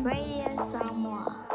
Radio Samoa.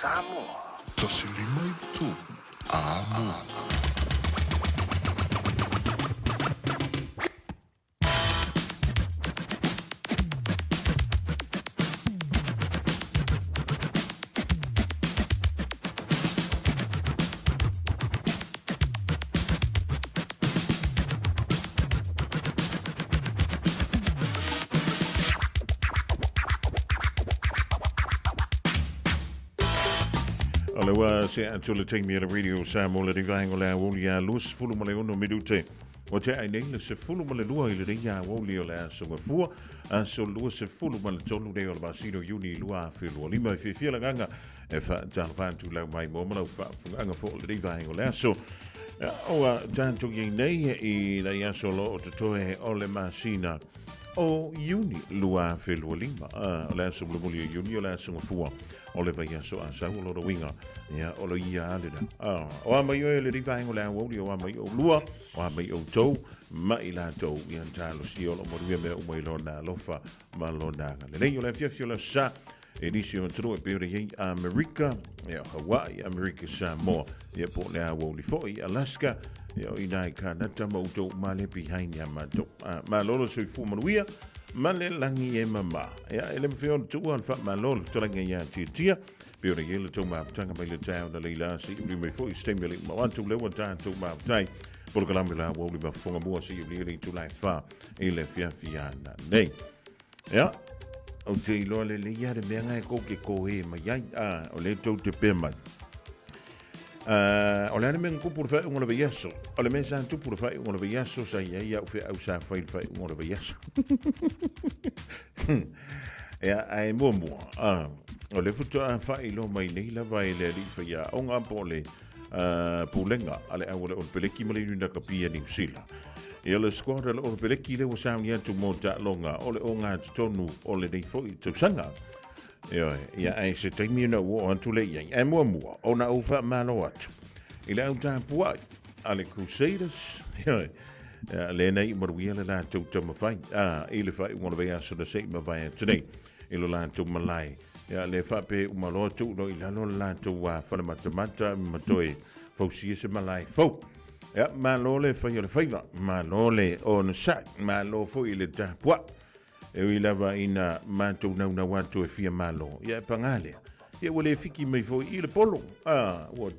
Samoa. 153 Amoa. O le ua se atu le taimi o le radio Samoa le rivaenga o le aoauli ia 26 minute. Ua tea ai nei le 12 i lenei aoauli o le aso Gafua, aso 23 nei o le masina o Iuni 2025. E fiafia le agaga e faatalofa atu lau maimoa ma lau faafofogaaga foi o lenei vaega o le aso. Ua tatou i ai nei i nai aso o lo o totoe o le masina o Iuni 2025. O le aso mulimuli o Iuni o le aso Gafua o le vaiaso Asau o lona uiga, ia, o lo ia lava lena. O a mai oe i lenei vaega o le aoauli, o a mai oulua, o a mai outou ma i latou, ia talosia o lo o manuia mea uma i lona alofa ma lona agalelei. O le afiafi o le aso Sa, i nisi o atunuu e pei ona i ai Amerika, ia, Hawaii, Amerika Samoa, ia, po o le aoauli foi i Alaska, ia, o i ina i Kanata ma outou uma lea behind ia matou. Malo le soifua manuia ma le lagi e mama. Ia, e le mafai ona tuua le faamalo le fetalaiga ia Tiatia, pei ona i ai le tou mafutaga mai le taeao na leila seia uli mai foi i se taimi e le i mau atu lea ua tatou mafutai. Polokalame la ua uli mafofoga mua seia uli ai le itula e 4 i le afiafi ananei. Ia, ou te iloa lelei lava le mea lena e tou te toē mai ai, a, o lea tou te pea mai. O le a le mea na tupu i le faaiuga o le vaiaso? O le mea sa tupu i le faaiuga o le vaiaso, sa i ai au feau sa fai i le faaiuga o le vaiaso. Ia, ae muamua, o lea faatoa faailoa mai nei lava e le alii faiaoga po o le pulega a le au a le Oropeleki ma le Iuni Rakapi a Niu Sila. Ia, le squad a le Oropeleki lea ua sauni atu mo taaloga o le ogatotonu o lenei foi tausaga. Ioe, ia ae se taimi ona ou oo atu lea i ai. Ae muamua, ona ou faamalo atu i le au tapuai a le Crusaders, ioe, ia, lea na iu manuia le latou taumafai a, i le faaiuga o le vaiaso na se i mavae atu nei i lo latou malae. Ia, lea faapea uma loa tuu loa i lalo le latou falematamata ma toe fausia se malae fou. Ia, malo le fai o le faiva, malo le onosai, malo foi i le tapuai. E ui lava ina matou naunau atu e fia malo, ia e pagā lea, ia ua le fiki mai foi i le polo. A, ua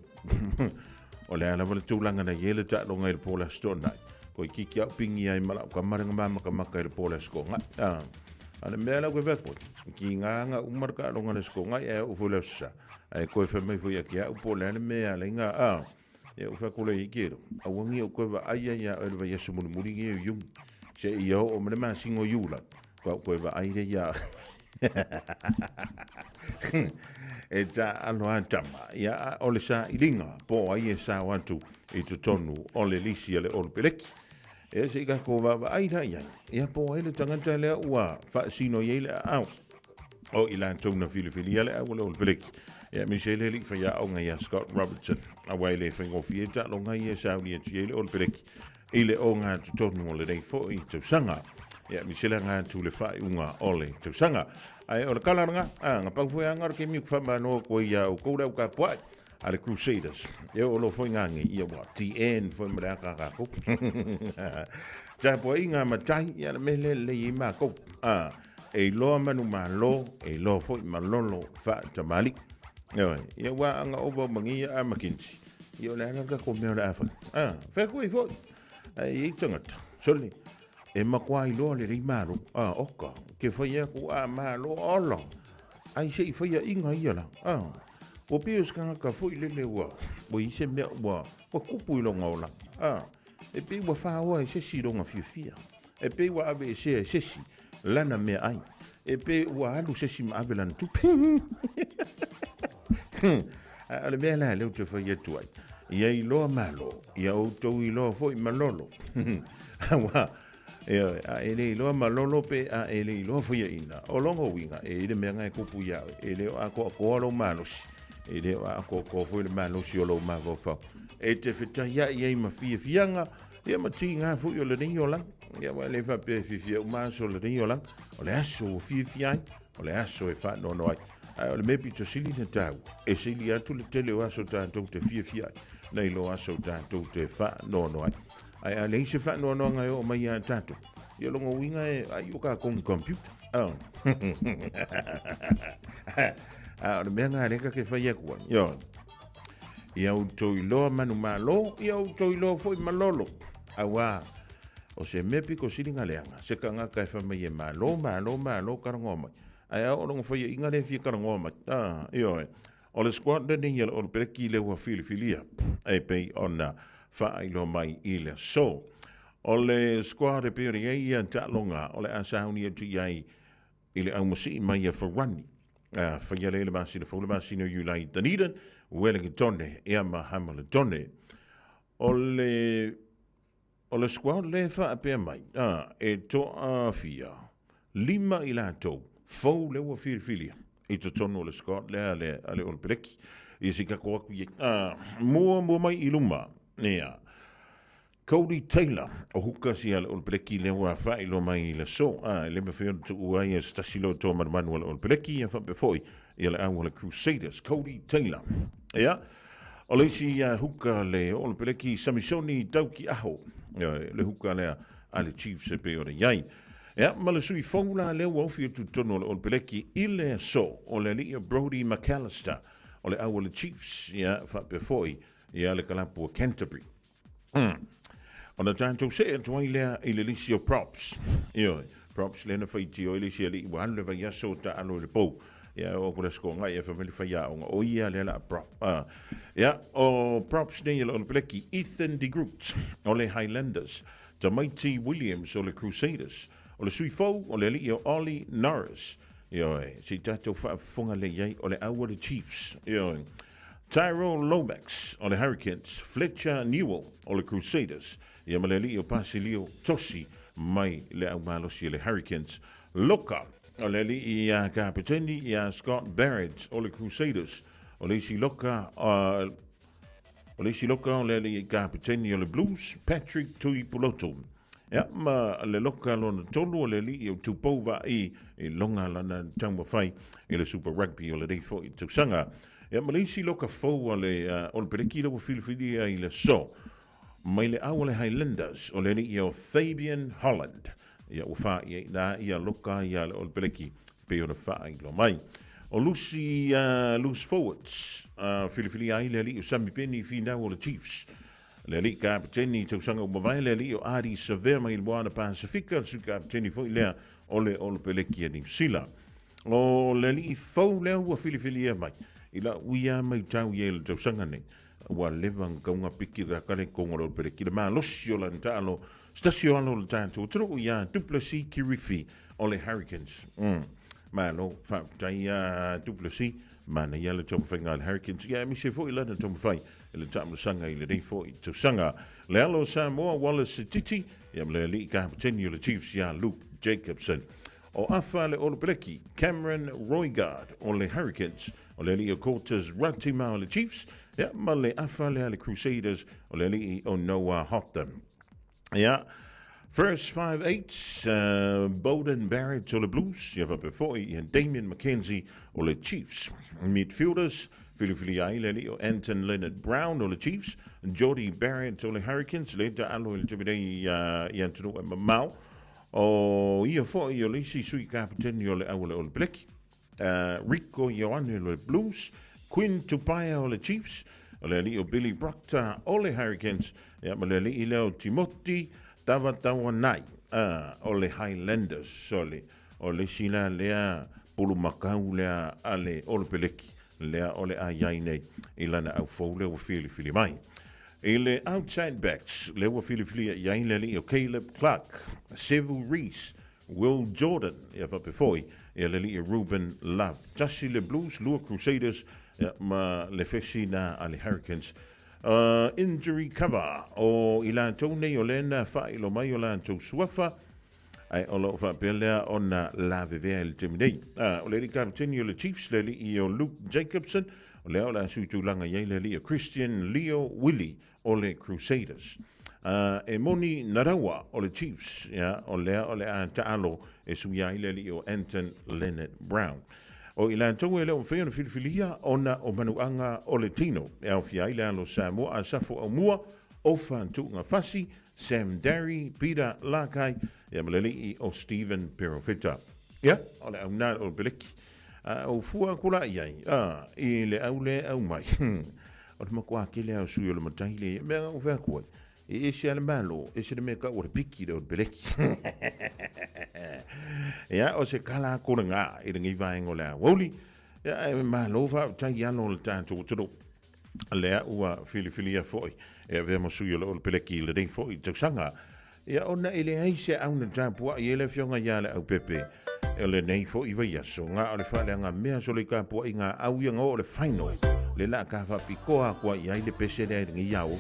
o le a lava le tulaga na i ai le taaloga i le po o le Aso Toonai. Koe kiki au pingi ai ma lau kama le ngamamakamakai i le po o le Aso Toonai. A, a le mea lau ke fai koe, ki ngā nga uma le taaloga le Aso Toonai ae oo foi le Aso Sa. Ae koe fai mai foi ia ki au po o le a le mea a le inga, a, Ia ou fai atu lea i kelo, aua ne i ou toe vaai ai ia oe i le vaiaso mulimuli lenei o Iuni, seia oo mai le masina o Iulai, faatoa ou toe vaai lea ia oe. E taaalo lava tama, ia a o le sailiga po o ai e sao atu i totonu o le lisi a le Olupeleki. Ia se i tatou vaavaai la i ai, ia po o ai le tagata lea ua faasino i ai le aao. o i latou na filifilia le au o le Oropeleki. Ia aemaise ai le alii faiaoga ia Scott Robertson, aua e le faigofie taaloga ia e sauni atu i ai le Oropeleki i le ogatotonu o lenei foi tausaga. Ia aemaise le aga atu i le faaiuga o le tausaga. Ae o le kala lena, a, na pau foi lava lena o le taimi ou te faamalo atu ai ia outou le au tapuai a le Crusaders. Ia o lo foi ngā nei, ia ua TN foi ma le aka kākou. Tapuaiga a matai, ia le mea lea e lelei ai mākou. A, E iloa manumalo, e iloa foi malolo faatamalii. Ioe, ia ua anga ova o mangia a McKinsey. Ia o le a la le tatou mea o le a fai? A, fai atu ai foi. Ae i ai tagata, sole, e matua iloa lelei malo. A, oka, ke fai atu a malo ola. Ai se i faiaʻiga ia la. A, ua pei o se tagata foi lele ua, ua i ai se mea ua, ua tupu i lona olaga. A, e pei ua faoa e se isi lona fiafia. E pei ua aveesea e se isi lana meaai. E pei ua alu se isi ma ave lana tupe. A o le mea la lea ou te fai atu ai, ia iloa malo, ia outou iloa foi malolo. Aua, ioe, a e le iloa malolo pe a e le iloa faiaina, o lona uiga, e i ai le mea na e tupu iā oe, e le o atoatoa lou malosi, e le o atoatoa foi le malosi o lou mafaufau. E te fetaiai ai ma fiafiaga, Ia ma tiga foi o lenei olaga. Ia aua e le faapea e fiafia uma aso o lenei olaga. O le aso ua fiafia ai. O le aso e faanoanoa ai. Ae o le mea pito sili ona taua, e sili atu le tele o aso tatou te fiafia ai, nai lo aso tatou te faanoanoa ai. Ae a leai se faanoanoaga e oo mai ia tatou, ia lona uiga e ai o kākou ni computer. Oh. A o le mea lena lea ta te fai atu ai. Ioe. Ia outou iloa manumalo, ia outou iloa foi malolo. Auā, o se mea pito sili na leaga, se tagata e fai mai e malo, malo, malo talanoa mai. Ae a oo lona faiaiga lea e fia talanoa mai. A, ioe. O le squad lenei a le All Blacki lea ua filifilia e pei ona faailoa mai i le aso. O le squad e pei ona i ai ia taaloga o le a sauni atu i ai i le aumasii mai a Ferrani. A faia lea i le masina fou le masina o Iulai i Dunedin, Wellingtone ia ma Hamiltone. O le o le squad lea e faapea mai, a, e toafia lima i latou fou lea ua filifilia i totonu o le squad lea a le, a le All Blacks. Ia se tatou atu i ai. A, muamua mai i luma, ia, Codie Taylor, o huka sia le All Blacki lea ua faailoa mai i le aso, a e le mafai ona tuua ai e se tasi loa toa manumanu a le All Blacki, ia faapea foi ia le au a le Crusaders, Codie Taylor. Ia, o le isi ia huka le All Blacki, Samisoni Taukiaho, ia, le huka lea a le Chiefs e pei ona i ai. Ia, ma le sui fou la lea ua ofi atu i totonu o le All Blacki i le aso, o le alii o Brodie McAlister, o le au a le Chiefs, ia, faapea foi ia le kalapu a Canterbury. Ona tatou see atu ai lea i le lisi o props. Ioe, props lea na faitio ai le isi alii ua alu le vaiaso o taalo i le pou. Ia, o ku le aso ngai e whameli whai aonga. O ia lea la prop. Ia, o props nei o le Peleki, Ethan de Groot, o le Highlanders, Tamaiti Williams o le Crusaders, o le sui fou o le alii o Ollie Norris. Ioe, se i tatou faafofoga lea i ai o le au o le Chiefs. Ioe. Tyrell Lomax o le Hurricanes, Fletcher Newell o le Crusaders, ia ma le alii o Basilio Tosi mai le au malosi o le Hurricanes. Loka o le alii ia Kapeteni ia Scott Barrett o le Crusaders, o le isi loka o le isi loka o le alii Kapeteni o le Blues, Patrick Tuipulotu. Ia, ma le loka lona tolu o le alii o Tupou Vaai i longa lana taumafai i le Super Rugby o lenei foi tausaga. Ia, ma le isi loka fou a le o le Peleki lea ua filifilia i le aso mai le au a le Highlanders o le alii o Fabian Holland. Ia, ua faaia i ina ia loka ia le o le Peleki pei ona faailoa mai. O Lucy loose forwards filifilia ai le alii o Samipeni Finau o le Chiefs. Le alii kapeteni i tausaga ua mavae, le alii o Ardie Savea mai le Moana Pasifika, le sui kapeteni foi lea o le Olopeleki a Niu Sila. O le alii fou lea ua filifilia mai i lau ia maitau i ai le tausaga nei, ua leva ona tauga piki ka kale kongo le Olopeleki le malosi o lana taalo se tasi o alo o le tatou atunuu ia Duplessis Kirifi o le Hurricanes. Malo, faafetai ia Duplessis, manaia le taumafaiga a le Hurricanes, ia aemaise foi lana taumafai i le taamilosaga i lenei foi tausaga. Le alo o Samoa, Wallace Sititi, ia ma le alii kapeteni o le Chiefs ia Luke Jacobson. O afa le Olopeleki, Cameron Roigard o le Hurricanes, o le alii o Cortez Ratima o le Chiefs, ia ma le afa lea le Crusaders o le alii o Noah Hotham. Ia, first 5-8, Beauden Barrett o le Blues, ia faapea foi ia Damian McKenzie o le Chiefs. Midfielders, filifilia ai le alii o Anton Lienert-Brown o le Chiefs, Jordie Barrett o le Hurricanes, le taalo i le taimi nei i atunuu e mamao. O ia foi o le isi sui kapeteni o le au o le All Black, Rieko Ioane o le Blues, Quinn Tupaea o le Chiefs, o le alii o Billy Proctor o le Hurricanes, ia ma le alii lea o Timoti Tavatawanai o le Highlanders. O le, o le isi la lea pulumakau lea a le Olopeleki lea o le a i ai nei i lana au fou lea ua filifili mai. I le outside backs, lea ua filifilia i ai le alii o Caleb Clarke, Sevu Reece, Will Jordan, ia faapea foi ia le alii Ruben Love. Tasi le Blues, lua Crusaders, ia, ma le fesi na a le Hurricanes. Injury cover, o i latou nei o lea na faailo mai o latou suafa, ae o lo o faapea lea ona lavevea i le taimi nei. O le alii kapeteni o le Chiefs, le alii o Luke Jacobson, o lea o le a sui tulaga i ai le alii o Christian Leo Willie o le Crusaders. E moni na raua o le Chiefs, ia, o lea o le a taalo e suia ai le alii o Anton Leonard Brown. O i latou e le o mafai ona filifilia ona o manuaga o le tino e aofia ai le alo Samoa Asafo Aumua, Ofa Tuugafasi, Sam Darry, Peter Lakai, ia ma le alii o Stephen Perofeta. Ia, o le au na o le peleki. A o fua aku la i ai, a, i le au le au mai. O le matua tele lava o sui o le matai le mea na ou fai atu ai, e ese lava le Malo, ese le mea e tau o le piki lea o le peleki. Ia, o se tala atu lena i lenei vaega o le aoauli. Ia, ae malo faafetai i alo o le tatou atunuu lea ua filifilia foi e avea ma sui o le o le peleki i lenei foi tausaga. Ia ona e leai se au na tapuai ai le afioga ia Leaupepe o lenei foi vaiaso, na o le faaleagamea solo i tapuaiga au ia na oo le final le la ka faapitoa atu ai i ai le pese lea i lenei ao.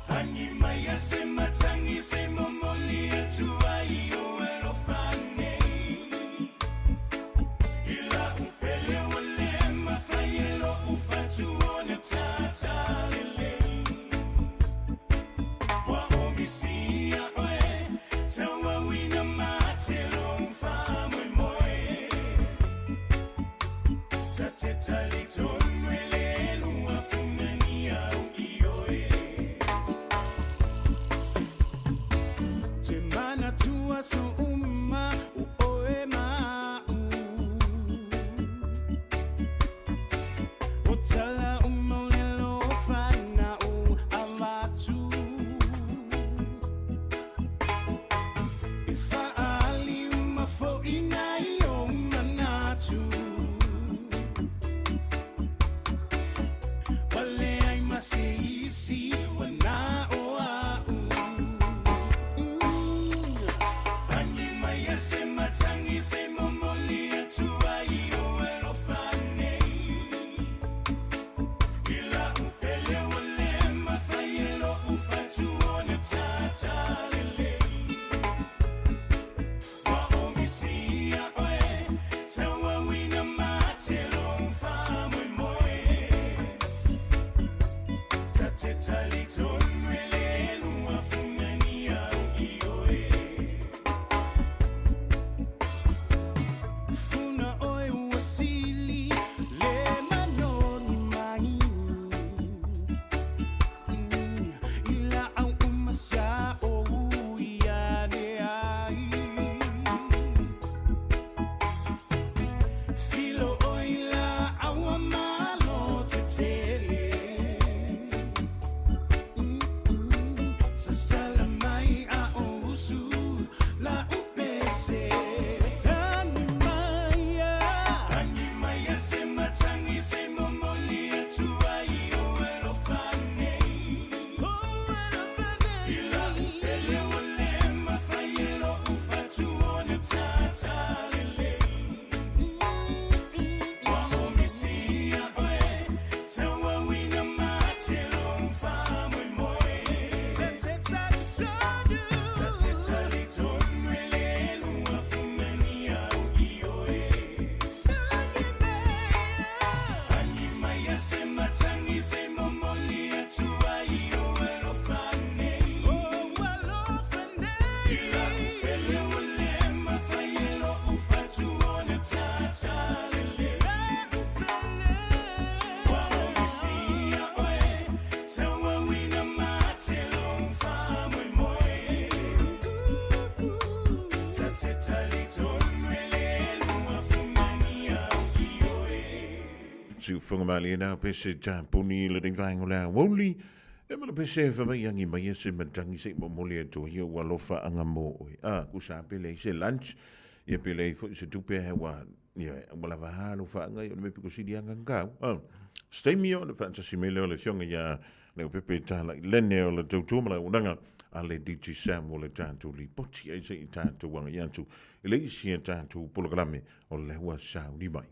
Agi mai a se matangi se momoli atu ai. Siufoga malie na pese tapuni i le vaega o le aoauli. E ma le pese e famaiagi mai e se matagi se i momoli atu ai ou alofa aga mo oe. A, kusa pe leai se lunch, ia pe leai foi se tupe ae ua, ia, ua lava a lou faaga ia o le mea pito sili aga gau. A, se taimi ona faatasi mai lea o le Afioga ia Leaupepe Talailene o le tautua ma le auaunaga a le Digicel mo le tatou lipoti ai se i tatou agai atu i le isi a tatou polokalame o lea ua sauni mai.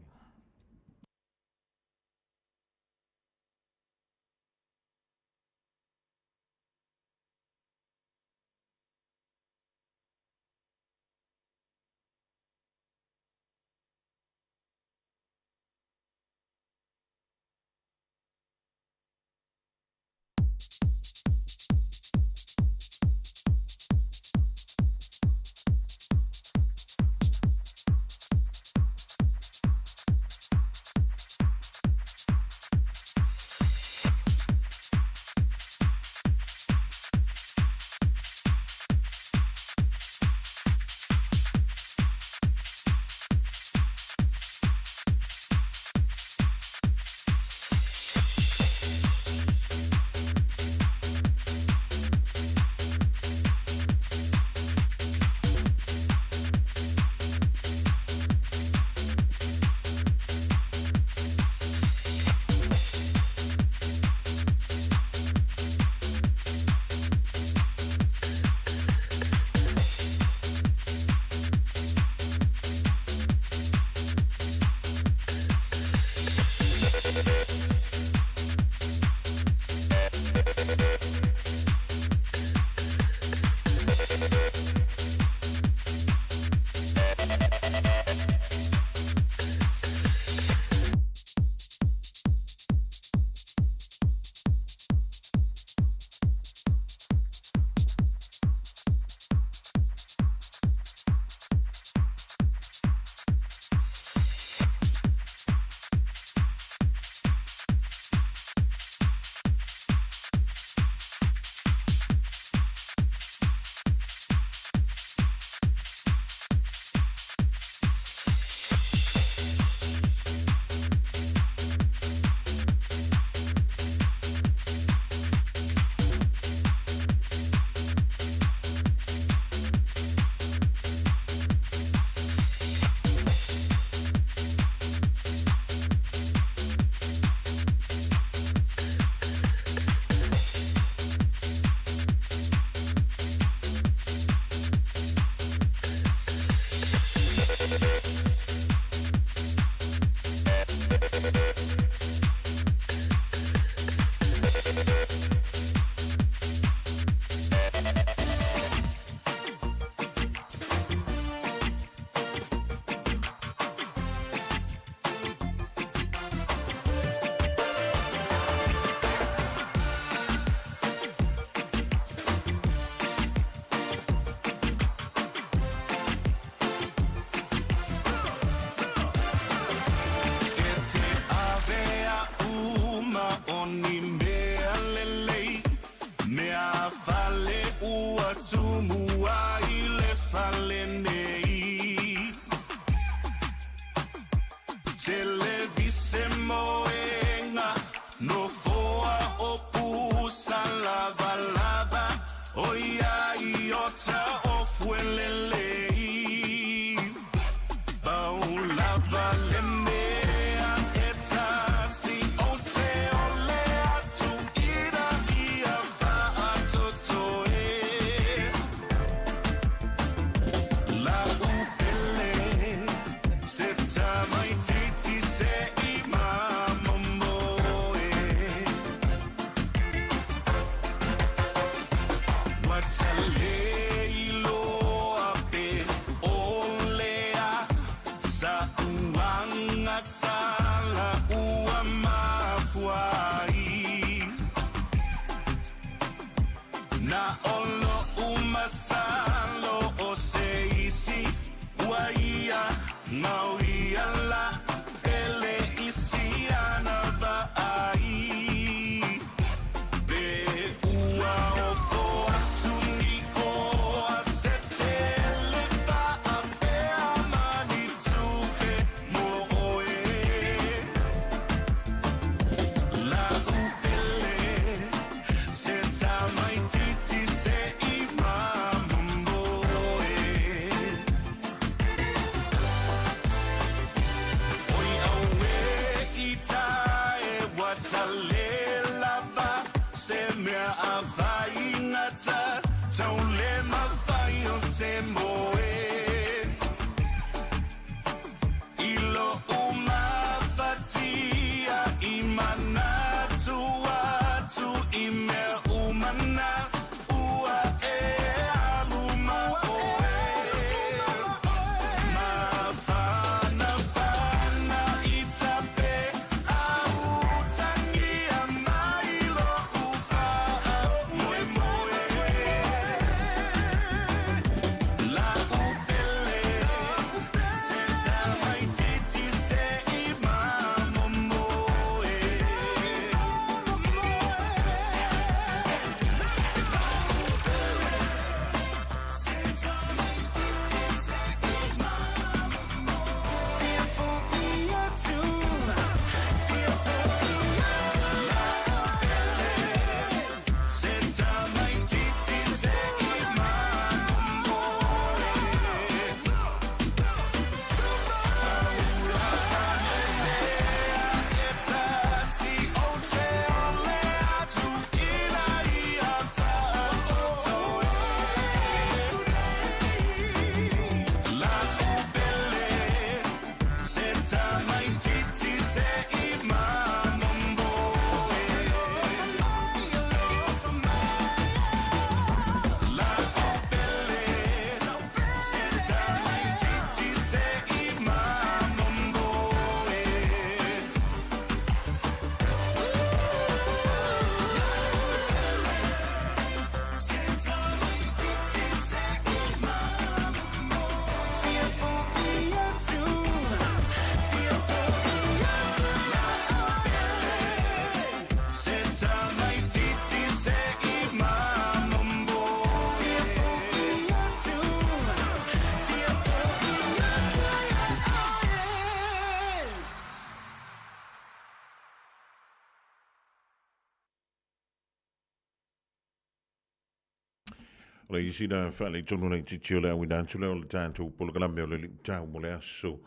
O le isi na faaletonu laitiiti o le auina atu lea o le tatou polokalame o le Liutau mo le aso.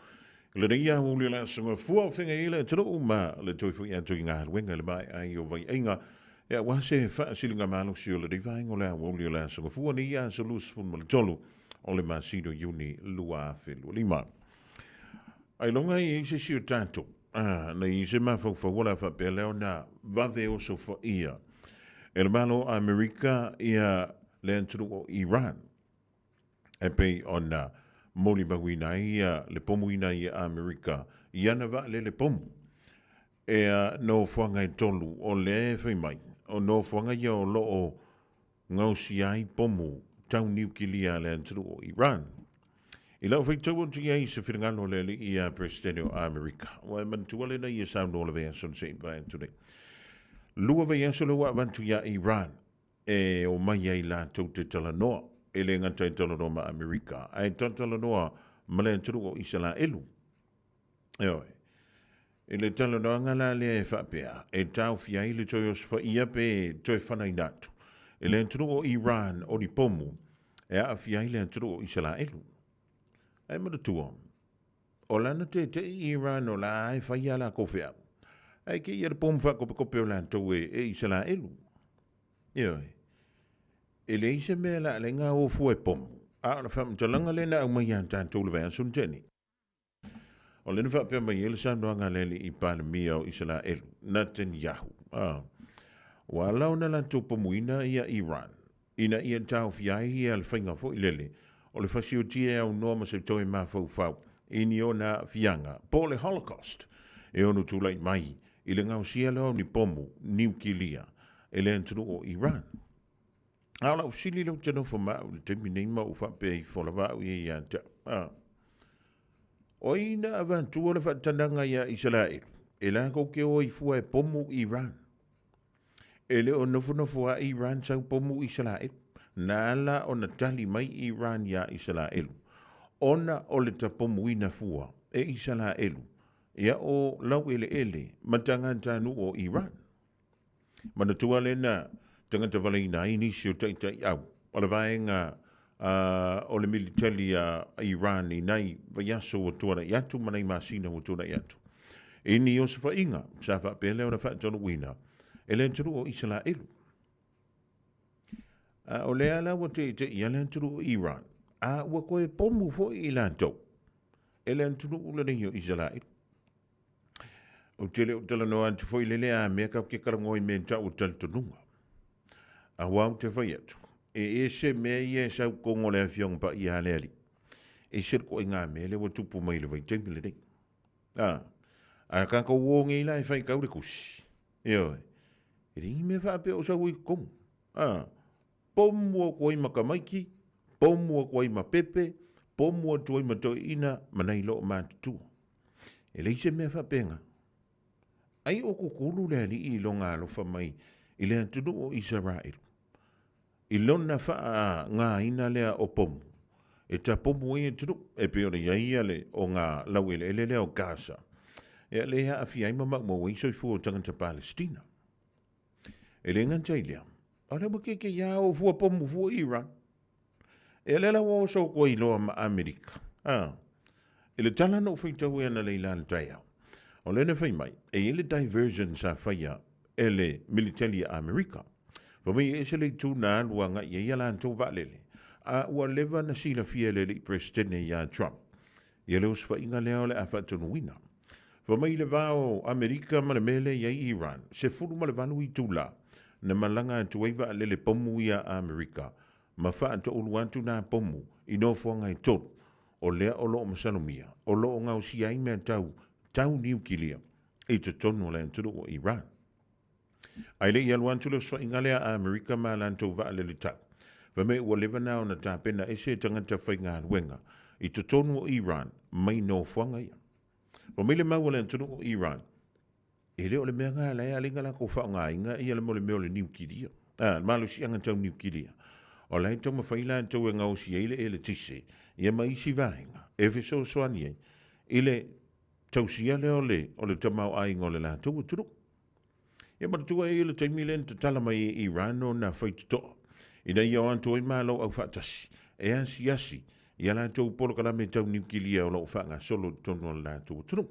I lenei aoauli o le aso Gafua o feagai ai le atunuu ma le toe foi atu i galuega i le maea ai o vaiaiga e aua se faasiliga malosi o lenei vaega o le aoauli o le aso Gafua nei aso 23 o le masina o Iuni 2025. Ailoga e i ai se isi o tatou na i ai se mafaufau o le a faapea lea ona vave osofaia e le Malo o Amerika ia le atunuu o Iran e pei ona molimauina ai ia le pomuina ai e Amerika i ana vaalele pomu e nofoaga e tolu o lea e fai mai o nofoaga ia o lo o gaosia ai pomu tau niukilia a le atunuu o Iran. I lau faitau atu i ai i se finagalo o le alii ia Peresetene o Amerika, ua e manatua lena ia saunoa le vaiaso na se i mavae atu nei. Lua vaiaso lea ua avatu iā Iran e omai ai latou te talanoa, e le gata e talanoa ma Amerika, ae talatalanoa ma le atunuu o Isalaelu. Ioe. I le talanoaga la lea e faapea, e taofia ai le toe osofaia pe toe fanaina atu e le atunuu o Iran o ni pomu e aafia ai le atunuu o Isalaelu. Ae manatua, o lana tete'i Iran o la e fai a lakou feau, ae kēia le pomu faakopekope o latou e Isalaelu. Ioe. E leai se mea la alai ngā ofua e pomu, a o le faamatalaga lea na aumai ia tatou le vaiaso na tea nei. O lea na faapea mai ai le saunoaga a le alii Palemia o Isalaelu, Netanyahu, ua ala ona latou pomuina ia Iran. ina ia taofia ai ia le faiga foi lele o le fasiotia e aunoa ma se toe mafaufau i ni ona aafiaga po o le Holocaust e ono tulai mai i le gaosia lea o ni pomu niukilia e le atunuu o Iran. A o lau fesili lea ou te nofo ma au i le taimi nei ma ou faapea ifo lava au ia ia te au, a, o ai na avatua le faatanaga iā Isaraelu e latou te o ai fua e pomu Iran? E le o nofonofo a Iran sau pomu Isaraelu. Na ala ona tali mai Iran iā Isaraelu ona o le tapomuina fua e Isaraelu ia o laueleele ma tagatanuu o Iran. Manatua lena tagata valeina ai nisi o taitaiau o le vaega o le militeli a Iran i nai vaiaso ua tuanai atu ma nai masina ua tuanai atu. I ni osofaiga sa faapea lea ona faataunuuina e le atunuu o Isalaelu. A o lea la ua teitei le atunuu o Iran, a ua toe pomu foi i latou e le atunuu lenei o Isalaelu. Ou te le o talanoa atu foi lele a mea kau te talanoa i mea tau o talitonuga. Aua ou te fai atu, e ese mea ia e sau tonu o le Afioga Paia a le Alii. Ese le toaiga mea lea ua tupu mai i le vaitaimi lenei. A, a tatou o nei la e faitau le tusi, ioe, e leai ni mea faapea o sau ai i totonu. A, pomu atu ai ma tamaiti, pomu atu ai ma pepe, pomu atu ai ma toeaiina ma nai loo matutua. E leai se mea faapena. Ai o kukulu le Alii i lona alofa mai i le atunuu o Isaraelu, i lona faagaina lea o pomu, e tapomu ai atunuu, e pei ona i ai le o ngā laueleele lea o Gaza, ia lea e aafia ai ma maumau ai soifua o tagata Palestina. E le gata i lea, o lea ua keikei a o fua pomu fua Iran. E lea la ua oso atu ai loa ma Amerika. A, i le tala na ou faitau ai analeila i le taeao, o lea na fai mai, e i ai le diversion sa faia e le militeli a Amerika. Fai mai e ese le itu na alu agai i ai a latou vaalele, a ua leva na silafia e le alii Peresetene ia Trump ia le osofaiga lea o le a faatonuina. Fai mai i le va o Amerika ma le mea lea i ai Iran, 18 itula na malaga atu ai vaalele pomu ia a Amerika ma faatoulu atu nā pomu i nofoaga e tolu o lea o lo o masalomia o lo o gaosia ai mea tau tau niukilia i totonu o le atunuu o Iran. Ae le i alu atu le osofaiga lea a Amerika ma latou vaalele tau, fai mai ua leva na ona tapena ese tagata faigaluega i totonu o Iran mai nofoaga ia. Fai mai le mau a le atunuu o Iran, e le o le mea na la e alai na latou faaaogaina ia le mo le mea o le niukilia, a, le malosiaga tau niukilia. O la e taumafai latou e gaosi ai le eletise ia ma isi vaega e fesoasoani ai i le tausia lea o le, o le tamaoaiga o le latou atunuu. Ia manatua e ia le taimi lea na tatala mai e Iran ona faitotoa ina ia o atu ai Malo Aufaatasi e asiasi i a latou polokalame tau niukilia o lo o faagasolo i totonu o le latou atunuu.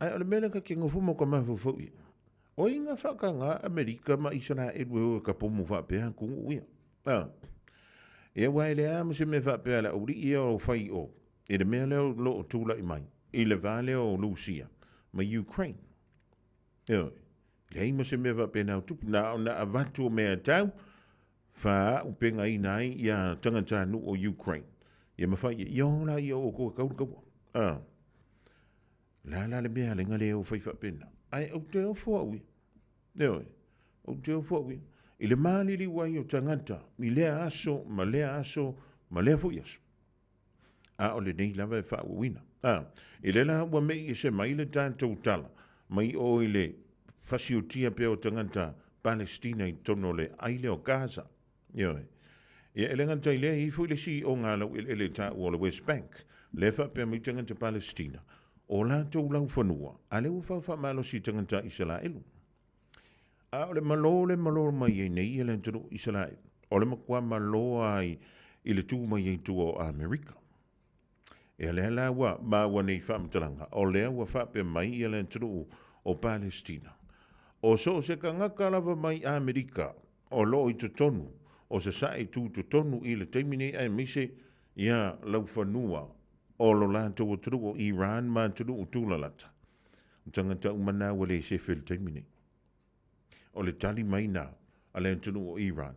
Ae o le mea lea ta te nofo ma ka mafaufau i ai, o ai na faataga Amerika ma Isaraelu e o e tapomu faapea atunuu ia? A, ia aua e leai lava ma se mea faapea le aualii ia o fai i o i le mea lea o lo o tulai mai i le va lea o Lusia ma Ukraine. Ioe, leai ma se mea faapena o tupu, na ona avatu o mea tau faaupegaina ai ia tagatanuu o Ukraine. Ia mafai e, ia o la ia o kou e kau le kaua. A, la la le mea lenga le o fai faapena. Ae ou te ofo au ia. Ioe, ou te ofo au ia. I le maliliu ai o tagata i lea aso ma lea aso ma lea foi aso. A o lenei lava e faaauauina. A, i lea la ua mei ese mai le tatou tala mai o i le fasiotia pea o tagata Palestina i totonu o le ai lea o Gaza. Ioe. Ia, e le gata i lea, e i ai foi le isi o ngā laueleele e taua o le West Bank, lea e faapea mai tagata Palestina, o latou laufanua, a lea ua faafamalosi i tagata Isalaelu. A o le malo le malo mai ai nei e le atunuu Isalaelu, o le matua malo ai i le tu mai ai tua o Amerika. Ia lea la ua maua nei faamatalaga, o lea ua faapea mai ia le atunuu o Palestina. O so o se tagata lava mai Amerika o lo o i totonu o sasae tutotonu i le taimi nei aemaise ia laufanua o lo latou atunuu o Iran ma atunuu tulalata. O tagata uma na ua le sefe i le taimi nei. O le tali mai na a le atunuu o Iran.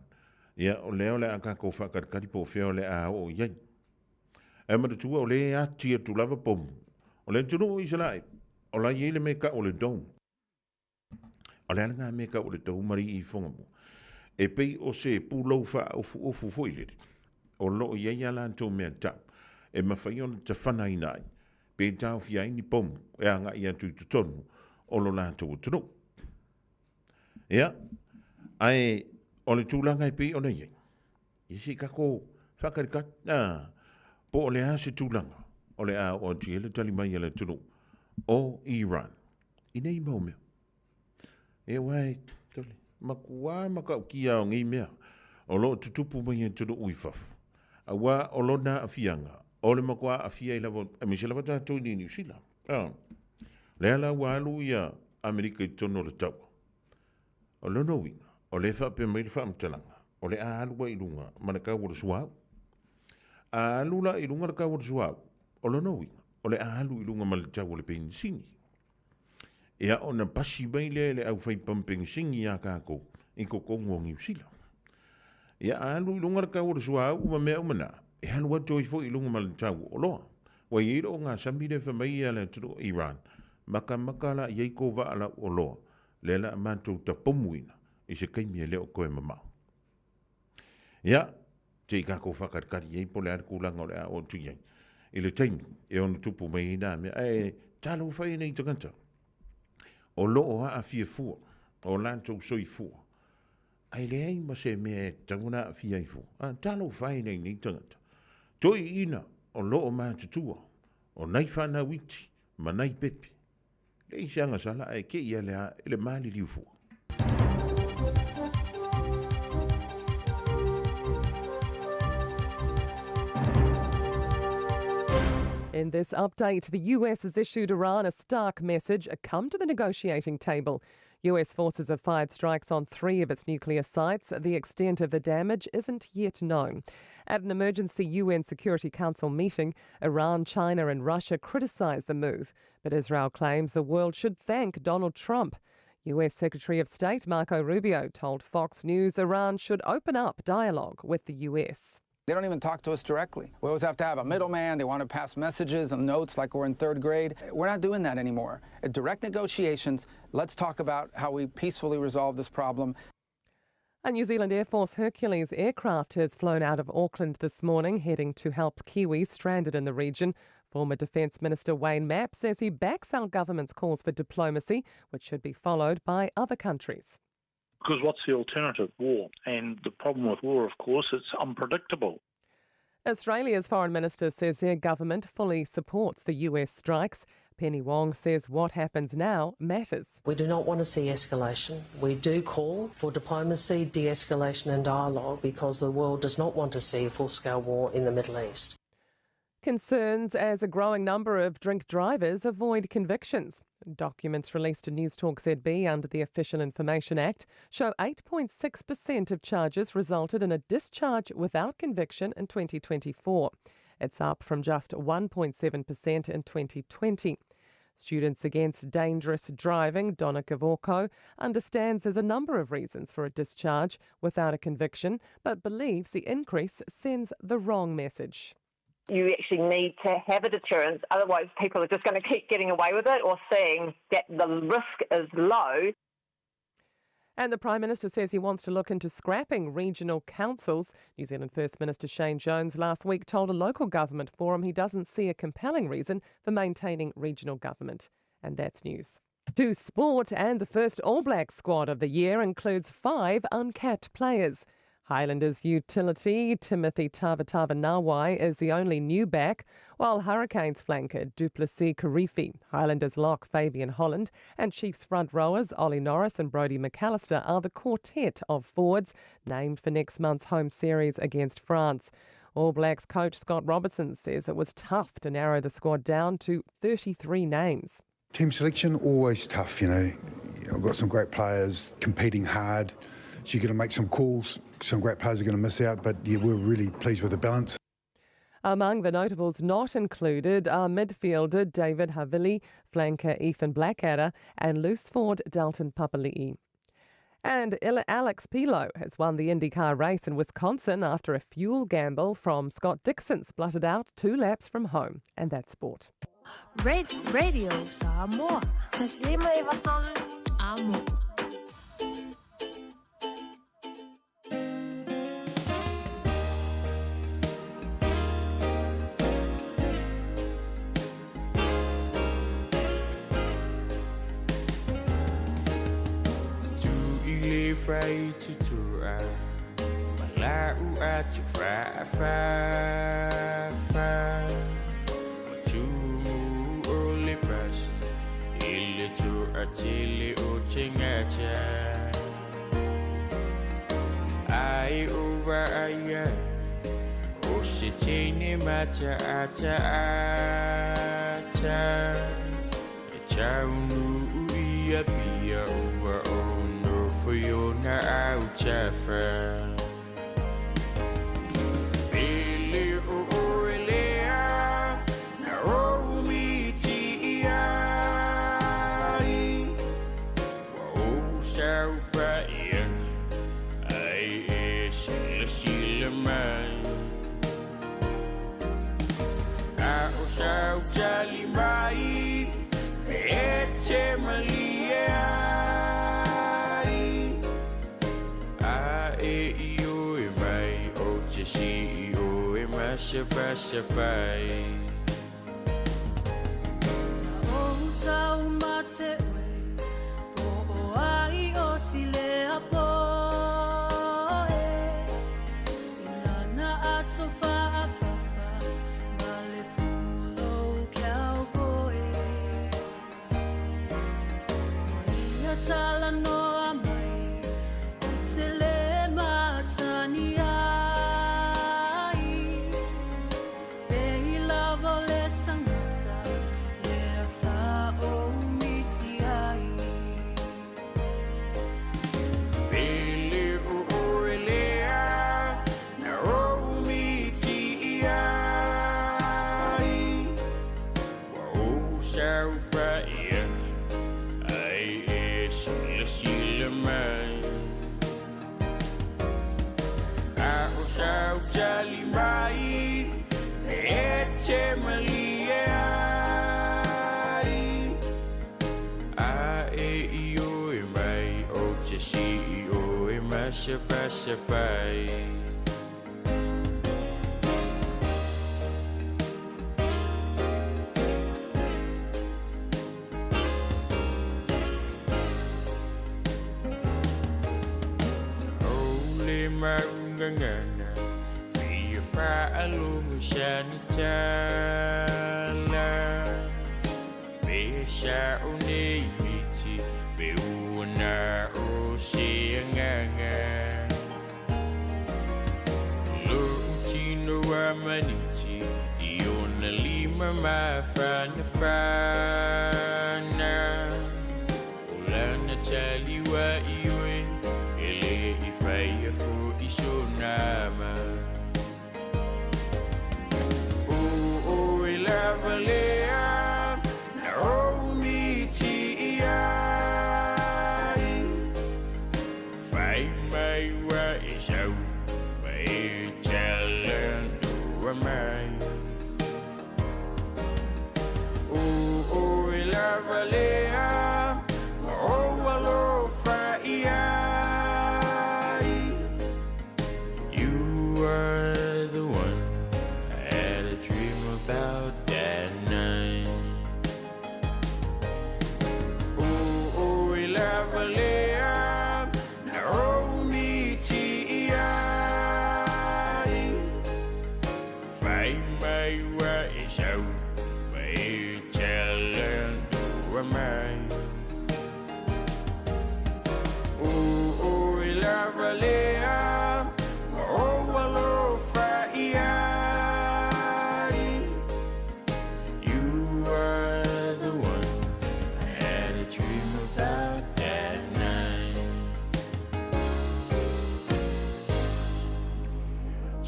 Ia, o lea o le a tatou faatalikali po o fea o le a oo i ai. Ae manatua o lea e ati atu lava pomu. O le atunuu o Isaraelu, o la e i ai le mea e tau o le dome. O le a lena mea e tau o le dome alii i Fogamua? E pei o se pulou faaofuofu foi lele, o lo o i ai a latou mea tau e mafai ona tafanaina ai pe taofia ai ni pomu e agai atu i totonu o lo latou atunuu. Ia, ae o le tulaga e pei ona i ai, ia se i tatou faatalikali, a, po o le a se tulaga o le a oo atu i ai le tali mai a le atunuu o Iran i nei mau mea. E aua e tole, matua matautia o nei mea o lo o tutupu mai atunuu i fafo, aua o lona aafiaga, o le matua aafia ai lava, aemaise lava tatou i Niu Sila. A, lea la ua alu ia Amerika i totonu o le taua. O lona uiga, o lea e faapea mai le faamatalaga, o le a alu ai i luga ma le tau o le suauu. A alu la i luga le tau o le suauu, o lona uiga, o le a alu i luga ma le tau o le penisini. Ia ona pasi mai lea e le aufai pamu penisini iā tatou i totonu o Niu Sila. Ia a alu i luga le tau o le suauu ma mea uma na, e alu atu ai foi i luga ma le tau o oloa. Ua i ai le ogasami lea fai mai le atunuu o Iran, matamata la i ai kou vaa lau oloa, lea la a matou tapomuina i se taimi e le o toe mamao. Ia, se i tatou faatalikali i ai po o le a le tulaga o le a oo atu i ai i le taimi e ono tupu mai ai nā mea. Ae talofa e nei tagata o lo o aafia fua o latou soifua, ae leai ma se mea e tatau ona aafia ai fua. A, talofa e nei tagata. Toeaiina o lo o matutua, o nai fanau iti ma nai pepe. Leai se agasala ae te i a le maliliu fua. In this update, the US has issued Iran a stark message come to the negotiating table. US forces have fired strikes on three of its nuclear sites. The extent of the damage isn't yet known. At an emergency UN Security Council meeting, Iran, China, and Russia criticized the move. But Israel claims the world should thank Donald Trump. US Secretary of State Marco Rubio told Fox News Iran should open up dialogue with the US. They don't even talk to us directly. We always have to have a middleman. They want to pass messages and notes like we're in third grade. We're not doing that anymore. Direct negotiations. Let's talk about how we peacefully resolve this problem. A New Zealand Air Force Hercules aircraft has flown out of Auckland this morning, heading to help Kiwis stranded in the region. Former Defence Minister Wayne Mapp says he backs our government's calls for diplomacy, which should be followed by other countries. Because what's the alternative? War. And the problem with war, of course, it's unpredictable. Australia's foreign minister says their government fully supports the US strikes. Penny Wong says what happens now matters. We do not want to see escalation. We do call for diplomacy, de escalation, and dialogue because the world does not want to see a full scale war in the Middle East. Concerns as a growing number of drink drivers avoid convictions. Documents released to Newstalk ZB under the Official Information Act show 8.6% of charges resulted in a discharge without conviction in 2024. It's up from just 1.7% in 2020. Students Against Dangerous Driving, Donna Govorko, understands there's a number of reasons for a discharge without a conviction, but believes the increase sends the wrong message. You actually need to have a deterrence, otherwise people are just going to keep getting away with it or seeing that the risk is low. And the Prime Minister says he wants to look into scrapping regional councils. New Zealand First Minister Shane Jones last week told a local government forum he doesn't see a compelling reason for maintaining regional government. And that's news. To sport, and the first All Black squad of the year includes 5 uncapped players. Highlanders utility Timothy Tavatavanawai is the only new back, while Hurricanes flanker Duplessis Karifi, Highlanders lock Fabian Holland, and Chiefs front rowers Ollie Norris and Brodie McAlister are the quartet of forwards named for next month's home series against France. All Blacks coach Scott Robertson says it was tough to narrow the squad down to 33 names. Team selection, always tough, you know. I've got some great players competing hard. So you're going to make some calls. Some great players are going to miss out, but yeah, we're really pleased with the balance. Among the notables not included are midfielder David Havili, flanker Ethan Blackadder and loose forward Dalton Papali'i. And Alex Pilo has won the IndyCar race in Wisconsin after a fuel gamble from Scott Dixon spluttered out two laps from home. And that's sport. Radio Samoa. Taslima Amo.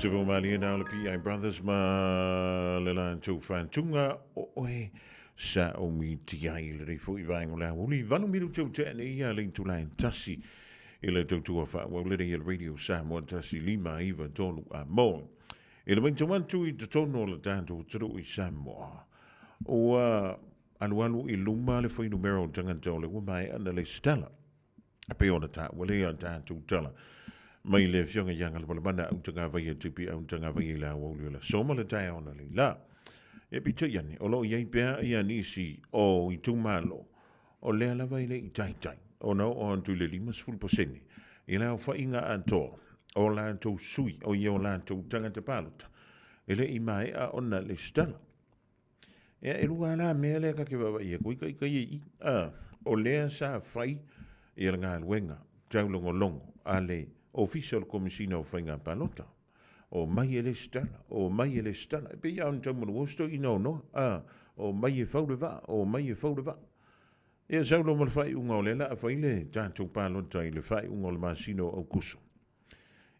Civil Malie na le PI Brothers ma le la tu whantunga o oe sa o mi ti ai le rei fo i vaengo la uli vanu miru tau te ane ia le tula tasi. I le tautua faaauau lenei e le Radio Samoa 1 5 9 3 a mo. I le matau atu i totonu o le tatou atunuu i Samoa, ua alualu i luma le fuainumera o tagata o le ua maea na lesitala. E pei ona taua lea tatou tala mai le afioga ia Galumalemana Autagavaia TP Autagavaia i le aoauli o le aso ma le taeao na leila. E peitai ane, o lo o i ai pea ia nisi o itumalo o lea lava e le i taitai ona oo atu i le 50% i le aofaiga atoa o latou sui o ia o latou tagata palota e le i maea ona lesitala. Ia, e lua la mea lea ta te vaavaai atu ai ita ia i i. O lea sa fai ia le galuega taulogologo a le Ofisa o le Komesina o Faiga Palota. O mai e lesitala, o mai e lesitala. E pei lava ona tau manuia se toeaina o noa. O mai e fau le vaa, o mai e fau le vaa. Ia sau loa ma le faaiuga o lea la a fai le tatou palota i le faaiuga o le masina o Aukuso.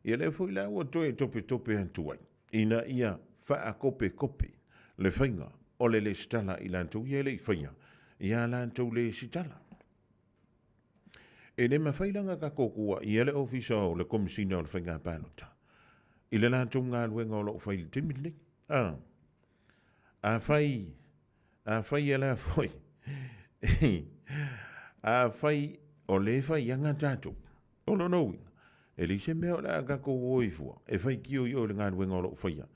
Ia lea foi la ua toe topetope atu ai ina ia faakopekope le faiga o le lesitala i latou ia e le i faia ia latou lesitala. E le mafai la ona tatou tuuaia le Ofisa o le Komesina o le Faiga Palota i le latou galuega o lo o fai i le taimi lenei. Afai, afai e la foi, afai o lea e faiaga tatou, o lona uiga, e leai se mea o le a tatou o ai fua e faitio i o i le galuega o lo o faia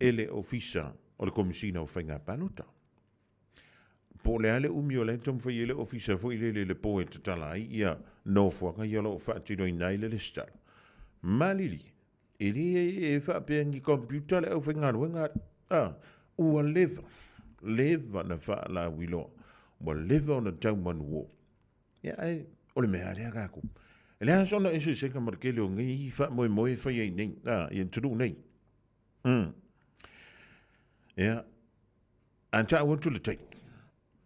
e le Ofisa o le Komesina o Faiga Palota. Po o le a le umi o la e taumafai ai le Ofisa foi lele i le po e tatala ai ia nofoaga ia o lo o faatinoina ai le lesitala. Malilie, e le e faapea ni computer le aufaigaluega a, ua leva, leva na faalauiloa, ua leva ona tau manuo. Ia ae o le mea lea tatou. E leai sona eseesega ma le tele o nei faamoemoe e fai ai nei, a, i atunuu nei. Ia, a tau atu le taimi,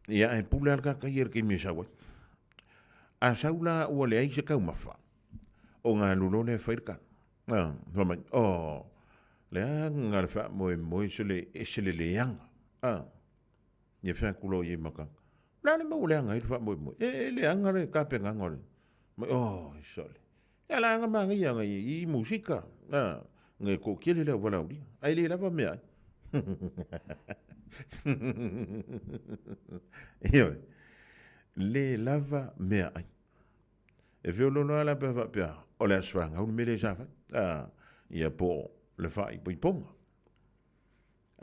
ia ae pule lava le tagata ia i le taimi e sau ai. A sau la ua leai se taumafa, ona alu loa lea e fai le tala. Fai mai, oh, leaga le faamoemoe se le ese le leaga. Ia fai atu loa i ai ma tala. O le a le mea ua leaga ai le faamoemoe? E leaga le tapenaga o le... Mai, oh, sole. Ia la aga manaia aga i musika. Ngai toatele le au valaaulia. Ae le lava meaai. Ioe. Le lava meaai. E feoloolo lava la pe a faapea, o le aso fanau le mea lea sa fai. Ia po o le faaipoipoga.